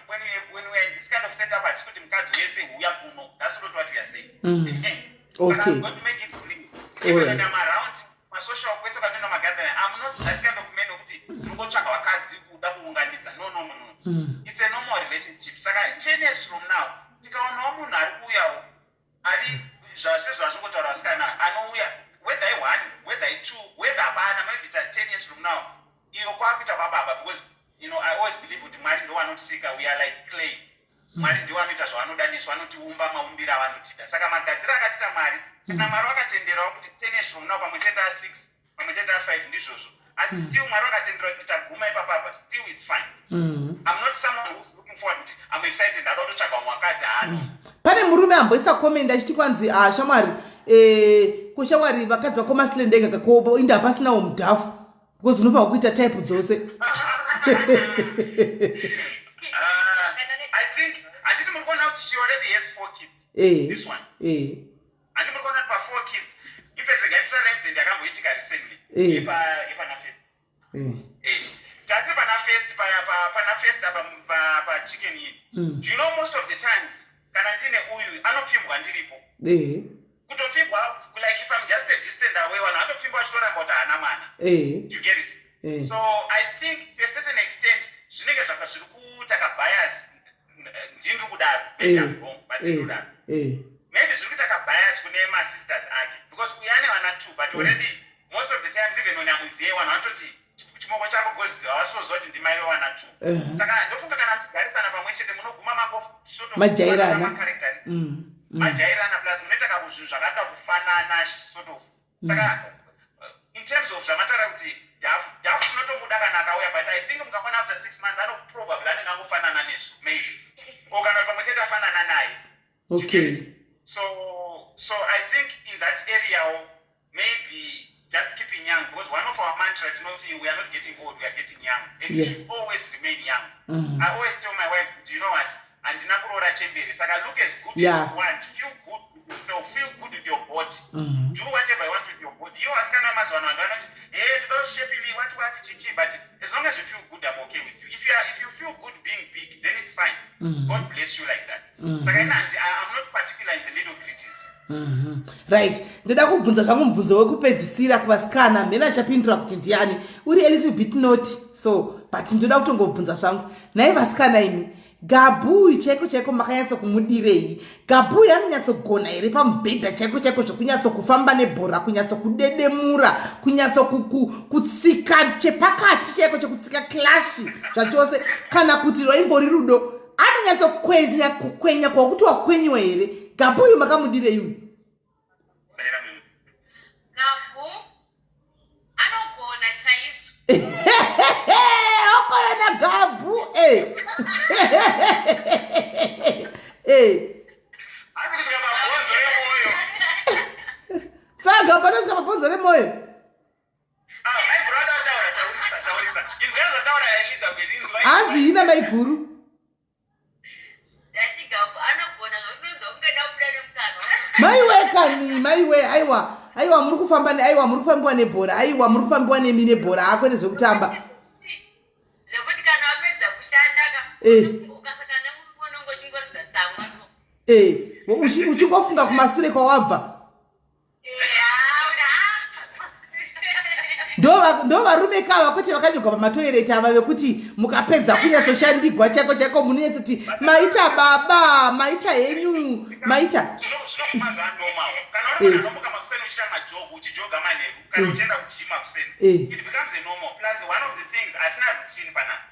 when we are in this kind of setup, hatisi kuti mukadzi wese huya kuno. That's not what we are saying. Saka I'm going to make it clear, even when I'm around masocial, kwese kwatinoenda, magathering, I'm not that kind of man wekuti ndingotsvaka vakadzi kuda kuunganidza. No. It's a normal relationship. Saka 10 years from now, tikaonawo munhu ari kuuyawo ari sezvazvingotaura vasikana, anouya, whether i1, whether i2, whether hapana, maybe 10 years from now iyo kwakuita kwababa, because I always believe kuti Mwari ndo vanotisika. We are like clay. Mwari ndiwo anoita zvavanoda nesu, vanotiumba maumbiro avanotida. Saka magadziro akatiita Mwari, kana Mwari vakatenderawo kuti 10 years from now pamwe chete a6, pamwe chete a5, ndizvozvo. Asi still Mwari vakatendera kuti taguma ipapapa, still it's fine. I'm not someone who's looking forward kuti I'm excited, ndada kutotsvaga vamwe vakadzi haano. Pane murume amboisa comment achiti kwanzi, "Ah, shamwari, kushamwari vakadzi vakomasilendega kako, inde hapasinawo mudhafu, because unofanira kuita type dzose." I think, handiti muri kuona kuti she already has four kids? This one. Handi muri kuona kuti pa4 kids, in fact regai titara incident yakamboitika recently yepana first. Tati pana first paya, pana first apa paChicken Inn. Do you know, most of the times kana ndine uyu anopfimbwa ndiripo. Kutopfimbwa, like if I'm just a distant away, vanhu vanotopfimbwa vachitoramba kuti haana mwana. Do you get it? Eh. So I think to a certain extent zvinenge zvaka zviri kuita kabias. Ndiri kudaro, maybe I'm wrong, but ndiri kudaro. Maybe zviri kuita kabias kune masisters ake, because uyu ane vana two, but already most of the times, even when I'm with her, vanhu vanototi chimoko chako, because havasitoziva kuti ndimai vevana two. Saka ndofunga kana muchigarisana pamwe chete, munoguma mango sort of Majairana. macharacteristics. Majairana, plus munoita kakuzvinhu zvakada kufanana, sort of. Saka in terms of zvamataura kuti dhafu dhafu, tinotomuda kana akauya, but I think mukaona after 6 months ano probably anenge angofanana nesu maybe, or kana kuti pamwe chete afanana naye. Do you get it? So I think in that area maybe just keeping young, because one of our mantra tinoti we are not getting old, we are getting young, and we should always remain young. I always tell my wife, "Do you know what? Handina kuroora chembere, saka look as good as you want, feel good with yourself, feel good with your body, do whatever you want with your body." Iwo vasikana mazuva ano, vanhu vanoti, "Hey, ndoda shapely, what what, chichi," but as long as you feel good, I'm okay with you. If you feel good being big, then it's fine. God bless you like that. Saka ina handi, I'm not particular in the little gritties. Right, ndoda kubvunza zvangu mubvunzo wekupedzisira kuvasikana. Mhena achapindura kuti ndiani uri a little bit naughty, so but ndoda kutongobvunza zvangu. Nhai vasikana imi, Gabhu chaiko chaiko makanyatso-kumudirei? Gabhu uyu anonyatsogona here pamubhedha chaiko chaiko, zvokunyatsokufamba nebhora, kunyatsokudedemura, kunyatsokutsika chepakati chaiko, chekutsika clash zvachose, kana kuti rwaimbori rudo? Anonyatsokwenya kukwenya kwakuti wakwenyiwa here? Gabhu uyu makamudirei uyu? Daira mimi. Gabhu anogona chaizvo. Okoyona Gabhu e e. Handi kusvika pabhonzo remwoyo. Saka Gabhu anosvika pabhonzo remwoyo? Ah, my brother, taura, taurisa, taurisa. Izwi zvataura Elizabeth, inzwa. Hanzi ina maiguru. Ndati Gabhu anogona zvokunonzwa kunge dakubuda nemukanwa. Maiwe kani, maiwe, aiwa, aiwa, muri kufamba aiwa, muri kufambiwa nebhora, aiwa, muri kufambiwa nemi nebhora, akwete zvekutamba. Zvekuti kana wapedza kushanda ka, ukasangana nemurume unonge uchingoridza tsamwa so. Uchingofunga kumasure kwawabva. Ndo varume kava kwete vakanyogwa pamatoireti ava, vekuti mukapedza kunyatsoshandigwa chaiko chaiko, munonyatsoti maita baba, maita henyu, maita. Zvinoguma zvanormal kana uri munhu anomuka makuseni uchiita majogo, uchijoga manheru, kana uchienda kugym makuseni. It becomes a normal. Plus, one of the things, hatina routine panapa.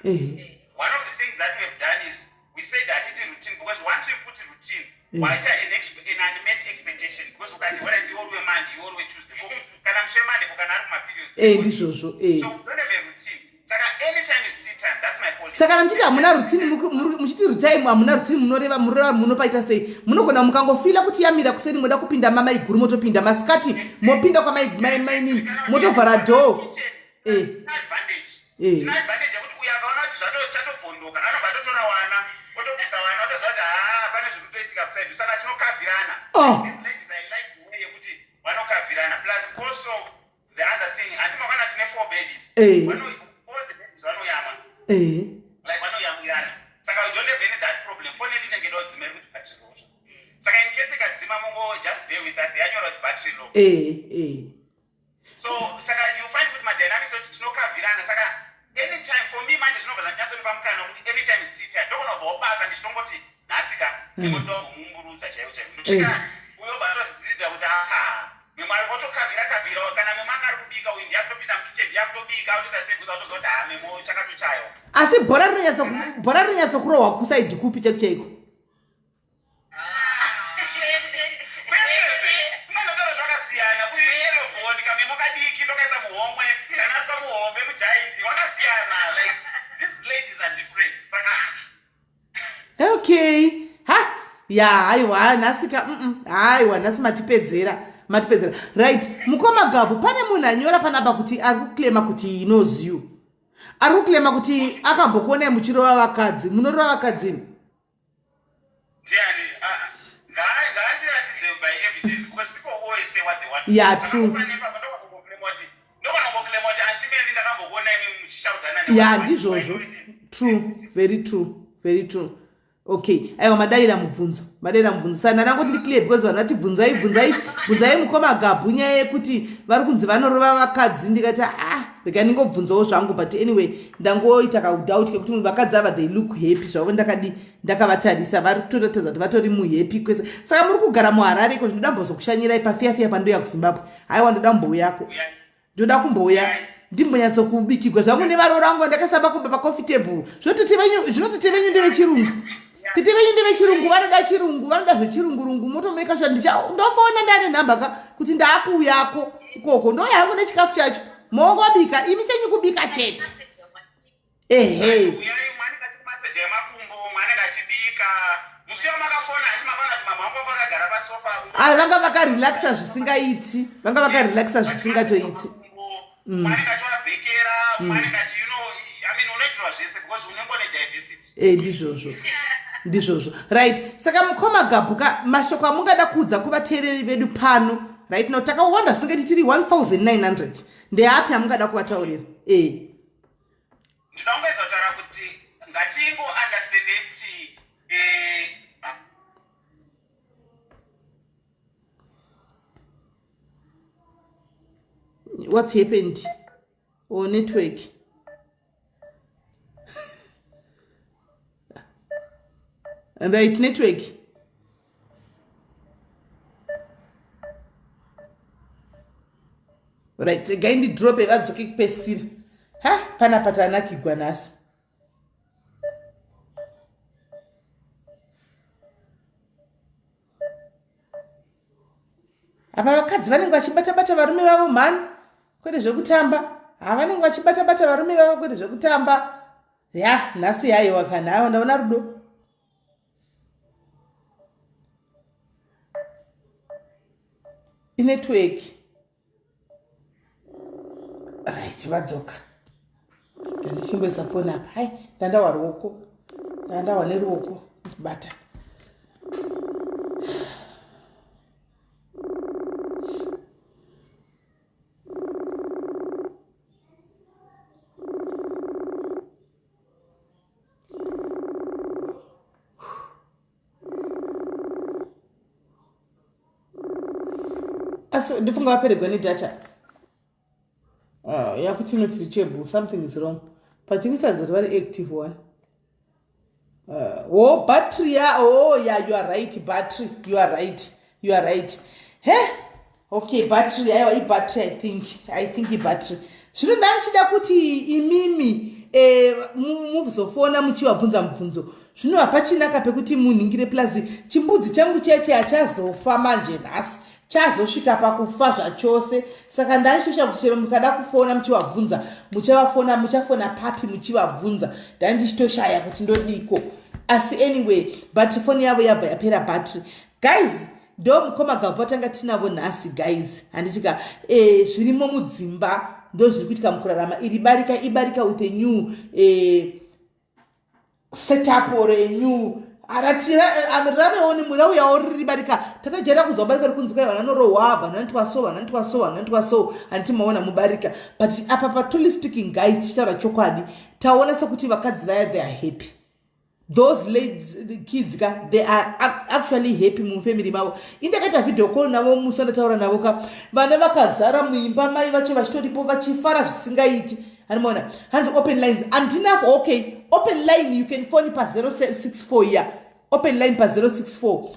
One of the things that we have done is we said hatiti routine, because once you put routine, waita an unmet expectation, because ukati, "Alright, iwe uri weMonday, iwe uri weTuesday," ko kana musi weMonday, ko kana ari kumaperiods? Ndizvozvo. So we don't have a routine, saka anytime is tea time. That's my policy. Saka kana muchiti hamuna routine, muchiti rutime hamuna routine, munoreva, mureva munopaita sei? Munogona mukangofila kuti yamira kuseni, moda kupinda mamaiguru, motopinda masikati, mopinda kwamainini, motovhara door. Tina advantage. Tina advantage yekuti uyo akaona kuti chatobvondoka, anobva atotora wana, otobvisa wana, otoziva kuti haa, pane zviri kutoitika kuside, saka tinokavhirana. These ladies, I like the way yekuti vanokavhirana. Plus also the other thing, handi makwana tine four babies? All the babies vanoyamwa, like vanoyamwirana, saka we don't have any that problem. Phone yedu inenge ida iri kuti battery low, saka in case ikadzima, mongo just bear with us, yanyora kuti battery low. Eh, eh. So saka you find kuti madynamics ekuti tinokavhirana, saka anytime for me manje zvinobva zvanyatsonipa mukana wekuti anytime is tea time. Ndogona kubvawo basa ndichitongoti nhasi ka ndingodongomumburutsa chaivo chaivo, ndosvika, uyo bva atozvidzidza kuti aha, mimwe ari otokavhira kavhira. Kana mimwe anga ari kubika, uyu ndiye akutopinda mukitchen, ndiye akutobika, autoita seguza, autoziva kuti ha, mimo chakatochayo. Asi bhora rinonyatsokurohwa kuside kupi chaiko chaiko? Kwesese kumanotaura twakasiyana. Uyu yellow bone, kamemo kadiki ndokaisa muhomwe, kanatswa muhombe mugiant, wakasiyana. Like, these ladies are different, saka Okay, ha, ya, aiwa, nhasi ka aiwa, nhasi matipedzera, matipedzera. Right, mukoma Gabhu, pane munhu anyora panapa kuti ari kuclaima kuti he knows you, ari kuclaima kuti akambokuonai muchirova vakadzi. Munorova vakadzini? Ndiani? Ah, ngaatiratidze by evidence, because people always say what they want. Yeah, true. Ndogona kungoclaima kuti, "Auntie Meli, ndakambokuona imi muchishaudhana." Ya, ndizvozvo, true, very true, very true. Okay, aiwa, madayira mubvunzo, madayira mubvunzo. Saka ndangoti ndiclear, because vanhu vati, "Bvunzai, bvunzai, bvunzai mukoma Gabhu nyaya yekuti vari kunzi vanorova vakadzi." Ndikati, "Ah, rega ndingobvunzawo zvangu." But anyway, ndangoita kaudoubt kekuti vakadzi ava, they look happy zvavo. Ndakadi ndakavatarisa, vari kutoratidza kuti vatori muhappy kwese. Saka muri kugara muHarare iko? Zvinoda mbozokushanyirai pafiyafiya pandoya kuZimbabwe. Haiwa, ndoda kumbouyako, ndoda kumbouya ndimbonyatsokubikirwa zvangu nevaroro vangu ndakasamba kumba pacoffee table. Zvinoti tevenyu ndevechirungu, tete venyu ndevechirungu, vanoda chirungu, vanoda zvechirungurungu. Motomeka sure ndofona ndane nhamba ka kuti ndaakuuyako ikoko, ndoya hangu nechikafu chacho, mongobika imi, chenyu kubika chete, ehe. Uyai, mwanenge achikumaseja emakumbo, mwanenge achibika. Musi wamakafona, hati makaona kuti vanga vakagara pasofa. Ai vanga vakarelaxa zvisingaiti. Vanga vakarelaxa zvisingatoiti. Umwe anenge achivabhekera, umwe anenge achi you know, I mean unoitirwa zvese because unenge une diversity. Eh ndizvozvo. Ndizvozvo. Right. Saka mukoma Gabhuka mashoko amungada kuudza kuvateereri vedu pano right now takawanda zvisingaiti tiri 1900 ndeapi amungada kuvataurira? Eh. Ndinoda kungoedza kutaura kuti ngatingo understandei kuti eh, What's happened? Oh, network. Right, network. Right, regai ndidrope vadzoke kupesira. Ha, panapa tanakigwa nhasi. Apa vakadzi vanenge vachibata-bata varume vavo mhani kwete zvekutamba. Ha, vanenge vachibata-bata varume vavo kwete zvekutamba. Ya, nhasi yaiwa kana aiwa ndaona rudo. Inetwork. Right, vadzoka. Ndichingoisa foni apa. Hai, ndandawa ruoko. Ndandawa neruoko kubata. Asi ndifunga vaperegwa nedata. Ah, yakuti not reachable, something is wrong. But ikuratidza kuti vari active one. Oh, battery ya, oh yeah, you are right, battery, you are right, you are right. He? Okay, battery, aiwa ibattery I think. I think ibattery. Zvino ndandichida kuti imimi eh, muzofona muchivabvunza mubvunzo. Zvino hapachinaka pekuti munhingire plus chimbudzi changu chiya chiya chazofa manje nhasi. Chazosvika pakufa zvachose. Saka ndandichitoshaya kuti chero mukada kufona muchivabvunza, muchavafona, muchafona papi muchivabvunza. Ndandichitoshaya kuti ndodiko. Asi anyway, but foni yavo yabva yapera battery. Guys, ndo mukoma Gabo tanga tinavo nhasi guys. Handiti ka eh zvirimo mudzimba ndo zviri kuitika mukurarama. Iri barika ibarika with a new eh setup or a new ravewo rauyawo riri barika tatajaira kunzwa barika rikunzi kwai vana vanorohwa vanhu vanoitwa so vanhu vanoitwa so vanhu vanoitwa so handiti maona mubarika but apa patruly speaking guys tichitaura chokwadi taona sekuti vakadzi vaya they are happy those ladies the kids ka they are actually happy mufamily mavo indakaita video call navo musi wandataura navo ka vana vakazara muimba mai vacho vachitoripo vachifara zvisingaiti Hanimona hanzi open lines andina okay open line you can phone pa 064 iya open line pa 064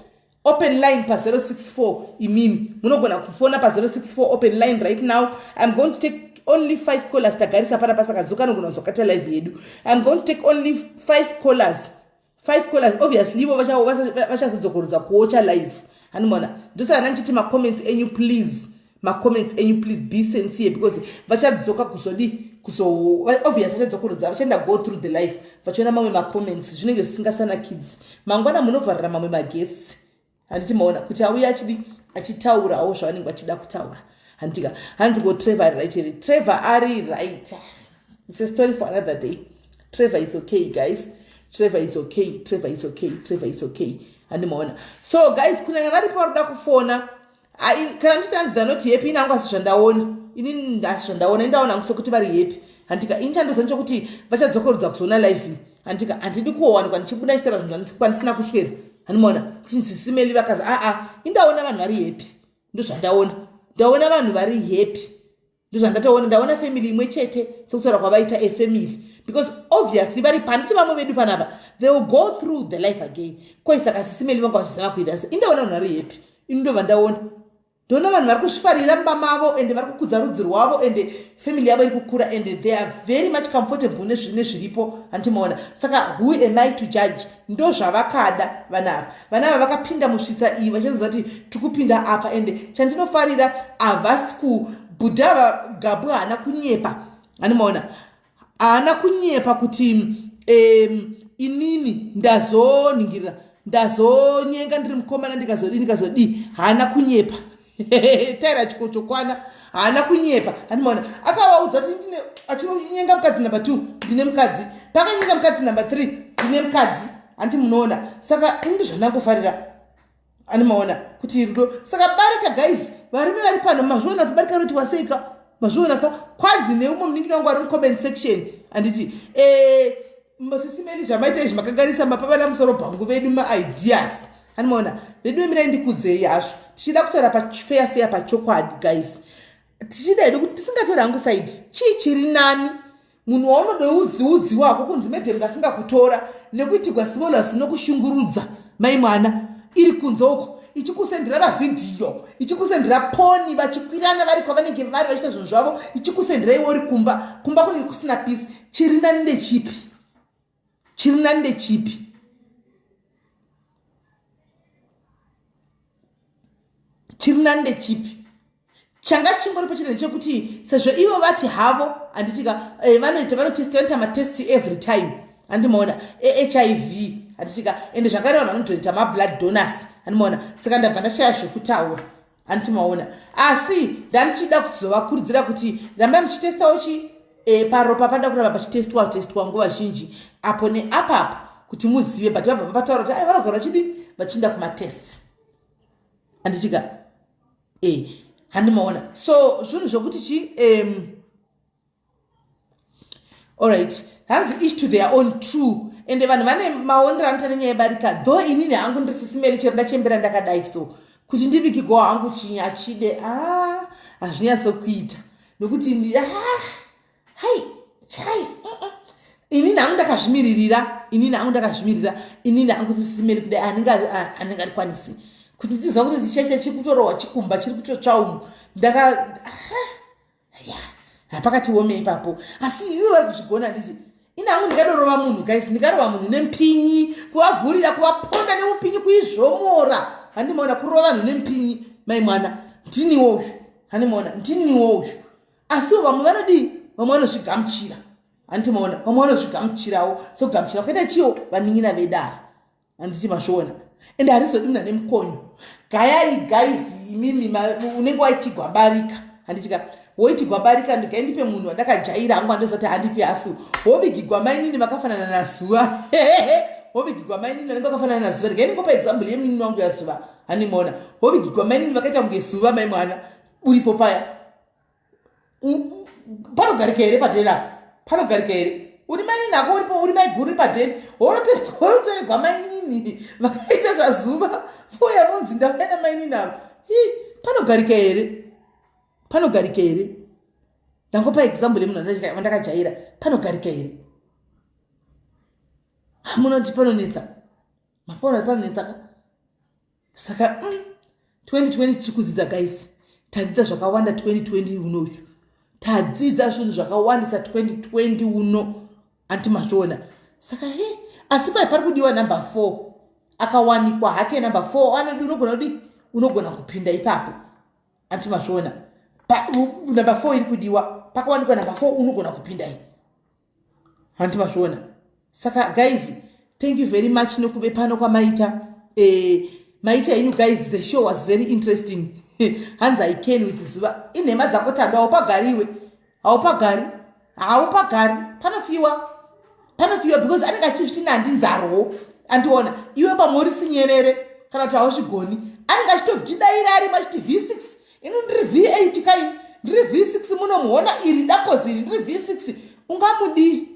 open line pa 064 imimi munogona kufona pa 064 open line right now i'm going to take only 5 callers tagarisa pana pasaka zuka anogona kuzokata live yedu i'm going to take only 5 callers 5 callers obviously ivo vachazodzokorodza kuocha live hanimona ndosaka ndandichiti macomments enyu please macomments enyu please be sincere because vachadzoka kuzodi kuzo obvious vachadzokorodza vachaenda go through the life vachiona mamwe macomments zvinenge zvisingasanakidzi mangwana munovharira mamwe maguests handiti maona kuti auya achidi achitaurawo zvavanenge vachida kutaura handitika hanzi ko trevor ari right here trevor ari right it's a story for another day trevor is okay guys trevor is okay trevor is okay trevor is okay handi maona so guys kunanga varipo vari kuda kufona kana ndichiti hanzi they're not happy ini hangu asi zvandaona ini asi zvandaona indaona hangu sekuti vari happy handika ini chandoziva nechekuti vachadzokorodza kuzoona life iyi handika handidi kuowanikwa ndichibuda ndichitaura zvinhu kwandisina kuswera handimaona kuti sisimeli vakazi aa indaona vanhu vari happy ndozvandaona ndaona vanhu vari happy ndozvandatoona ndaona family imwe chete sekutaura kwavaita a family because obviously vari panditi vamwe vedu panapa they will go through the life again koi saka sisimeli vanga vachiziva kuita se indaona vanhu vari happy ini ndobva ndaona ndoona vanhu vari kuzvifarira mumba mavo ende vari kukudza rudzi rwavo ende family yavo iri kukura and they are very much comfortable nezviripo handimaona saka who am I to judge ndozvavakada vana ava vana ava vakapinda musvitsa iyi vachizoziva kuti tiri kupinda apa ende chandinofarira havasi kubhudha ava gabu haana kunyepa handimaona haana kunyepa kuti um, inini ndazoningirira Ndazonyenga ndiri mukomana ndikazodii ndikazodii. Haana kunyepa. Taira chikochokwana haana kunyepa. Handimaona akavaudza kuti ndine achinonyenga mukadzi number 2 ndine mukadzi. Pakanyenga mukadzi number 3 ndine mukadzi. Hanti munoona. Saka ini ndozvandangofarira. Animaona kuti rudo. Saka barika guys, varume vari pano mazviona kuti barika roti waseika. Mazviona ka kwanzi neumwe munin'ina wangu ari mucomment section anditi eh sisi Meli zvamaita izvi makanganisa mapa vana musoro bhangu vedu maideas. Animaona vedu vemirai ndikudzei hazvo. Tichida kutaura pafeya feya pachokwadi guys. Tichida hedu kuti tisingatori hangu side. Chii chiri nani? Munhu waunodoudzi wako kunzi madam ndafunga kutora nekuitigwa simolas nokushungurudza mai mwana iri kunze uko ichikusendera mavhidhiyo ichikusendera poni vachikwirana vari kwavanenge vari vachiita zvinhu zvavo ichikusendera iwe uri kumba kumba kunenge kusina pisi. Chiri nani ndechipi? Chiri nani ndechipi? Chiri nani ndechipi? Changa chingoripo chete ndechekuti sezvo ivo vati havo handitika eh, vanoita vanotesta vanoita matest every time handimaona ehiv handitika ende zvakare vanhu vanotoita mablood donors handimaona. Saka ndabva ndashaya zvekutaura handimaona. Asi ndandichida kuzovakurudzira kuti rambai muchitestawo chi e, paropa panoda kuramba pachitestwa testwa nguva zhinji apo neapapo kuti muzive. But vabva vapataura kuti ai vanogara vachidi vachienda kumatests handitika e handimaona. So zvinhu zvokuti chi alright hanzi each to their own true. Ende vanhu vane maonero anoita nenyaya yebarika though inini hangu ndiri sisimeri chero ndachembera ndakadai so kuti ndivigigwawo hangu chinyachide a hazvinyatsokuita nokuti ndi hai chai inini hangu ndakazvimiririra inini hangu ndakazvimirira inini hangu sisimeri kudai handingarikwanisi kuti ndiziva kuti chichacha chiri kutorohwa chikumba chiri kutotsva umu ndaka ya hapakati wome ipapo. Asi ivo vari kuzvigona nditi ini hangu ndingadorova munhu guys, ndingarova munhu nemupinyi kuvavhurira kuvaponda nemupinyi kuizvomora. Handimaona kurova vanhu nemupinyi mai mwana ndiniwo uyu. Handimaona ndiniwo uyu. Asi vamwe vanodii? Vamwe vanozvigamuchira. Handimaona vamwe vanozvigamuchirawo sekugamuchira kwakaita chiwo vanin'ina vedare. Handiti mazviona? Ende harizodi munhu ane mukonyo. Gayai guys imimi unenge waitigwa barika. Handitika woitigwa barika ndigai ndipe munhu wandakajaira hangu andozati handipi asi wovigigwa mainini vakafanana nazuva. Wovigigwa mainini vanenge vakafanana nazuva. Ndigai ndingopa example yemunini wangu yazuva. Handimaona wovigigwa mainini vakaita kunge zuva mai mwana uripo paya. Panogarika here padheni apa? Panogarika here? Uri mainini ako uripo uri maiguru uri padheni wonotoregwa mainini vakaita sazuva voya vonzi ndauya namainini avo. Panogarika here? Panogarika here? Ndangopa example yemunhu wandakajaira. Panogarika here? Hamunoti panonetsa? Mapaona panonetsa ka? Saka 2020 tiri kudzidza guys. Tadzidza zvakawanda 2020 unochu. Tadzidza zvinhu zvakawandisa 2020 uno. Anti mazviona. Saka he asi kwai pari kudiwa number 4. Akawanikwa hake number 4 anodi unogona kudi unogona kupinda ipapo. Anti mazviona. Number 4 iri kudiwa. Pakawanikwa number 4 unogona kupinda iyi. Hanti mazviona. Saka guys, thank you very much nokuve pano kwamaita. Maita henyu guys, the show was very interesting. Hanzi I can with zuva. Inhema dzako Tando, haupagariwe. Haupagari. Haupagari. Panofiwa. Panofiwa because anenge achizviti nandinzarwo. Andiona iwe pamwe uri sinyerere kana kuti hauzvigoni. Anenge achitogidaira arimo achiti V6. Ini ndiri V8 kai. Ndiri V6 munomuona iri dakozi iri ndiri V6. Ungamudii?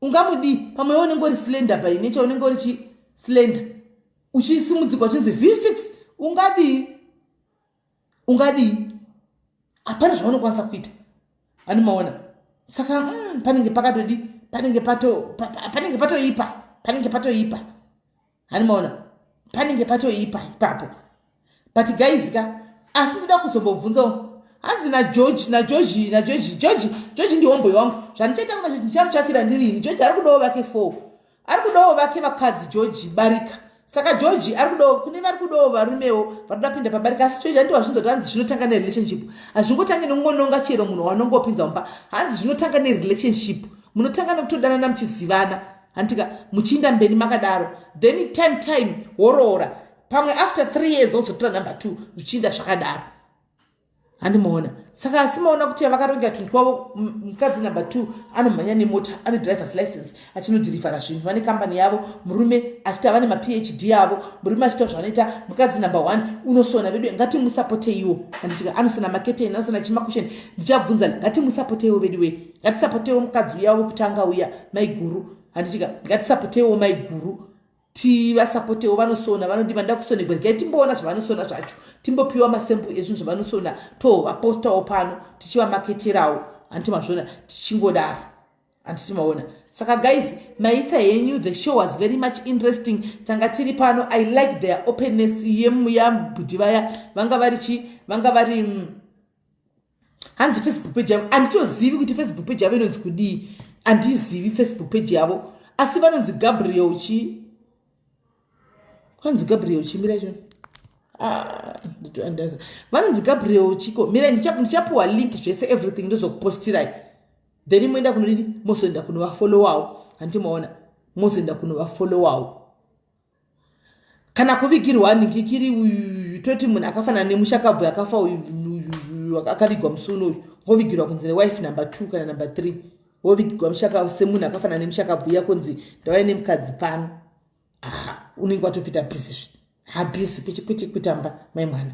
Ungamudii? Pamwe iwe unenge uri slender by nature, unenge uri chi slender. Uchisimudzirwa uchinzi V6 ungadii? Ungadii? Hapana zvaunokwanisa kuita. Handimaona. Saka panenge pakatodi, panenge pato panenge patoipa, panenge patoipa. Handimaona. Panenge patoipa ipapo. But guys ka asi ndoda kuzombobvunzawo. Hanzi na George, na George, na George, George, George ndi homeboy wangu. Zvandichaita kuna George ndichamutsvakira ndiri ini. George ari kudawo vake 4. Ari kudawo vake vakadzi George barika. Saka George ari kudawo kune vari kudawo varumewo vari kuda kupinda pabarika. Asi George andiwa zvinzwa kuti hanzi zvinotanga nerelationship. Hazvingotangi nekungononga chero munhu waunongopinza mumba. Hanzi zvinotanga nerelationship. Munotanga nekutodanana muchizivana. Handitika muchiinda mberi makadaro, then time time woroora pamwe after 3 years, wozotora number two, zvichiinda zvakadaro. Handimaona. Saka asi maona kuti vakaronga tunhu twavo. Mukadzi number two anomhanya nemota, ane drivers license, achinodhirivhara zvinhu, vane kambani yavo. Murume achita, vane maPhD avo. Murume achiita zvanoita. Mukadzi number one unosona. Vedu, ngatimusapoteiwo, handitika? Anosona maketeni, anosona chimakusheni. Ndichabvunza. Ngatimusapoteiwo vedu we, ngatisapoteiwo mukadzi uya wekutanga uya, maiguru, handitika? Ngatisapoteiwo maiguru, tivasapotewo. Vanosona, vanodi vanoda kusonegwa. Regai timboona zvavanosona zvacho, timbopiwa masample ezvinhu zvavanosona, tovapostawo pano tichivamaketerawo. Handiti mazviona? Tichingodaro, handiti maona? Saka guys, maita henyu. The show was very much interesting. Tanga tiri pano. I like their openness yabhudhi vaya. Vanga vari chi vanga vari hanzi Facebook page yavo, handitozivi kuti Facebook page yavo inonzi kudii. Handizivi Facebook page yavo, asi vanonzi Gabriel chi kwanzi Gabriel chimira chona. Ah, vanonzi Gabriel chiko. Mira, ndichapiwa link, zvese, everything, ndozokupostirai. Then moenda kunodini? Mozoenda kunovafollowawo. Handiti maona? Mozoenda kunovafollowawo. Kana kuvigirwa ningikiri uyu, toti munhu akafanana nemushakabvu akafa uyu, akavigwa musi unoyu, wovigirwa kunzi newife number two kana number three, wovigirwa mushaka semunhu akafanana nemushakabvu iya, kunzi ndauya nemukadzi pano. Aha, unenge watopita busy, habusy kwete kutamba, mai mwana.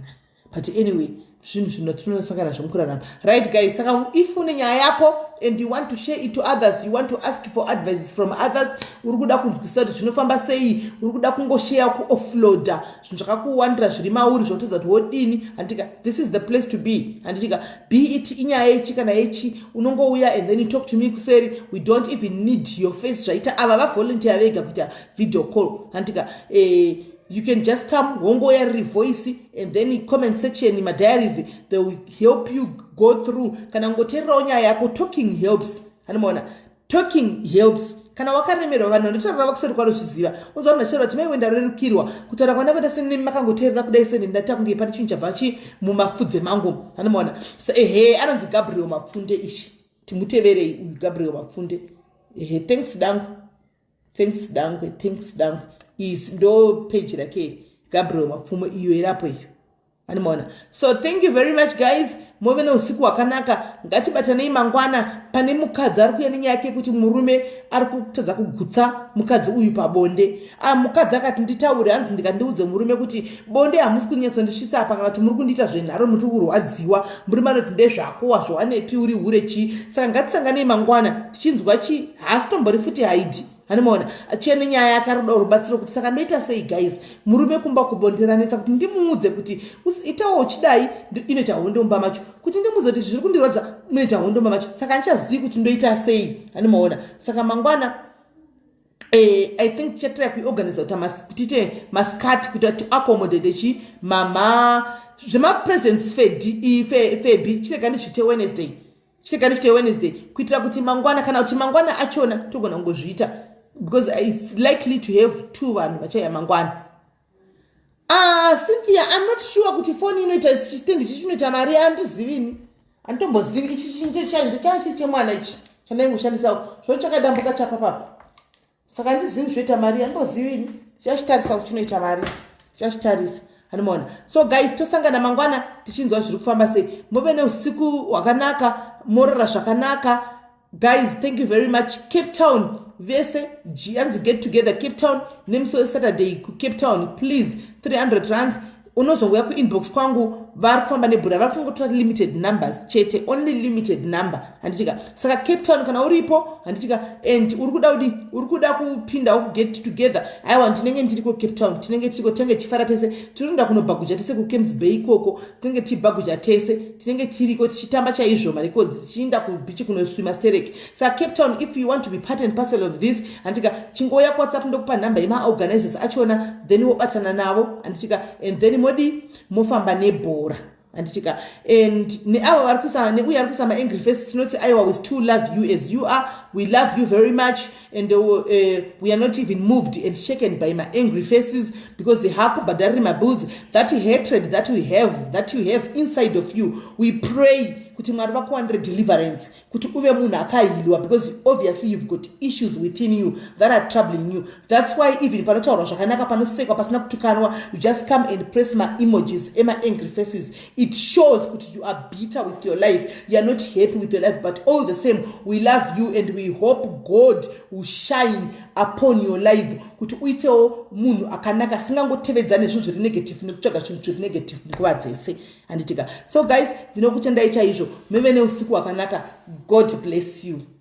But anyway, zvinhu zvinotinosangana zvomukurarama, right guys? Saka if une nyaya yako and you want to share it to others, you want to ask for advices from others, uri kuda kunzwisisa kuti zvinofamba sei, uri kuda kungosheya, kuoffloada zvinhu zvakakuwandira zviri mauri, zvokutedza kuti wodini, handitika? This is the place to be, handitika? Be it inyaya yechi kana yechi, unongouya and then you talk to me kuseri. We don't even need your face. Zvaita ava vavolunteer vega kuita video call, handitika? You can just come, wongoya riri voice, and then comment section, madiaries, they will help you go through. Kana kungoteererawo nyaya yako, talking helps. Anomaona, talking helps. Kana wakaremerwa, vanhu vanotaurira vakuseri kwanozviziva. Unzwa munhu achitaura kuti, "Maiwe, ndarerukirwa kutaura kwandakuita senemi makangoteerera kudai, seni ndata kunge pane chinhu chabva chi mumafudze mangu." Anomaona? Ehe, anonzi Gabriel Mapfunde. Ishi, timuteverei uyu Gabriel Mapfunde. Ehe, thanks dangu, thanks dangwe, thanks dangwe. Is ndo page rake, Gabriel Mapfumo, iyo irapo iyo. Animaona? So thank you very much guys. Muve neusiku hwakanaka. Ngatibatanei mangwana. Pane mukadzi ari kuuya nenyaya yake yekuti murume ari kutadza kugutsa mukadzi uyu pabonde. Ah, mukadzi akati nditaure, hanzi ndikandiudze murume kuti bonde hamusi kunyatsondisvitsa apa, kana kuti muri kundiita zvenharo, muri kurwadziwa. Murume anoti, "Ndezvako, wazvowanepi? Uri hure chii?" Saka ngatisanganei mangwana tichinzwa chi haasi tombori futi haidi. Hanimaona? Achiya nenyaya yake, ari kuda rubatsiro kuti saka ndoita sei guys? Murume kumba kubonderanetsa kuti ndimuudze kuti itawo uchidai, inoita hondo mumba macho. Kuti ndimuudze kuti zviri kundirwadza, munoita hondo mumba macho. Saka handichazivi kuti ndoita sei. Hanimaona? Saka mangwana I think tichatry kuiorganiza kuti tiite maskati, kuti tiaccommodate chi mama zvemapresents febi. Chirega ndizviite Wednesday, chirega ndizviite Wednesday, kuitira kuti mangwana, kana kuti mangwana achona togona kungozviita, because it's likely to have two vanhu vachauya mangwana. Ah, Cynthia, I'm not sure kuti foni inoita chitendi chichi chinoita mari. Handizivini, handitombozivi. Ichi ndechanga chiri chemwana ichi chandaingoshandisa, zvo chakadambuka chapapapa, saka handizivi zvoita mari. Handozivini, tichachitarisa kuti chinoita mari, tichachitarisa. Hanimaona? So guys, tosangana mangwana tichinzwa zviri kufamba sei. Muve neusiku hwakanaka, morora zvakanaka guys. Thank you very much. Cape Town vese, hanzi get together Cape Town nemusi weSaturday kuCape Town, please. 300 rands. Unozongouya kuinbox kwangu. Vari kufamba nebhura, vari kungotora limited numbers chete, only limited number, handitika? Saka Cape Town kana uripo, handitika, and uri kuda kudi, uri kuda kupindawo kuget together, aiwa, ndinenge ndiriko Cape Town. Tinenge tiriko, tinenge tichifara tese. Tiri kuenda kunobhaguja tese kuCamps Bay ikoko. Tinenge tichibhaguja tese, tinenge tiriko tichitamba chaizvo marecords, tichiinda kubeach kunoswima sterek. Saka Cape Town, if you want to be part and parcel of this, handitika, chingouya kuWhatsApp, ndokupa nhamba yemaorganizers achona, then wobatana navo, handitika? And then modi mofamba nebhora, handitika? And neavo vari kuisa, neuyo ari kuisa maangry face, tinoti aiwa, we still love you as you are. We love you very much and we are not even moved and shaken by maangry faces, because hakubhadhariri mabills, that hatred that we have, that you have inside of you. We pray kuti Kuti Mwari vakuwanire deliverance, kuti uve munhu akahealwa, because obviously you've got issues within you that are troubling you. That's why even panotaurwa zvakanaka, panosekwa pasina kutukanwa, you just come and press maemojis ema-angry faces. It shows kuti you are bitter with your life, you are not happy with your life. But all the same, we love you and we hope God will shine upon your life, kuti uitewo munhu akanaka, singangotevedzane zvinhu zviri negative nekutsvaga zvinhu zviri negative nguva dzese, handitika? So guys, ndinokutendai chaizvo. Muve neusiku hwakanaka. God bless you.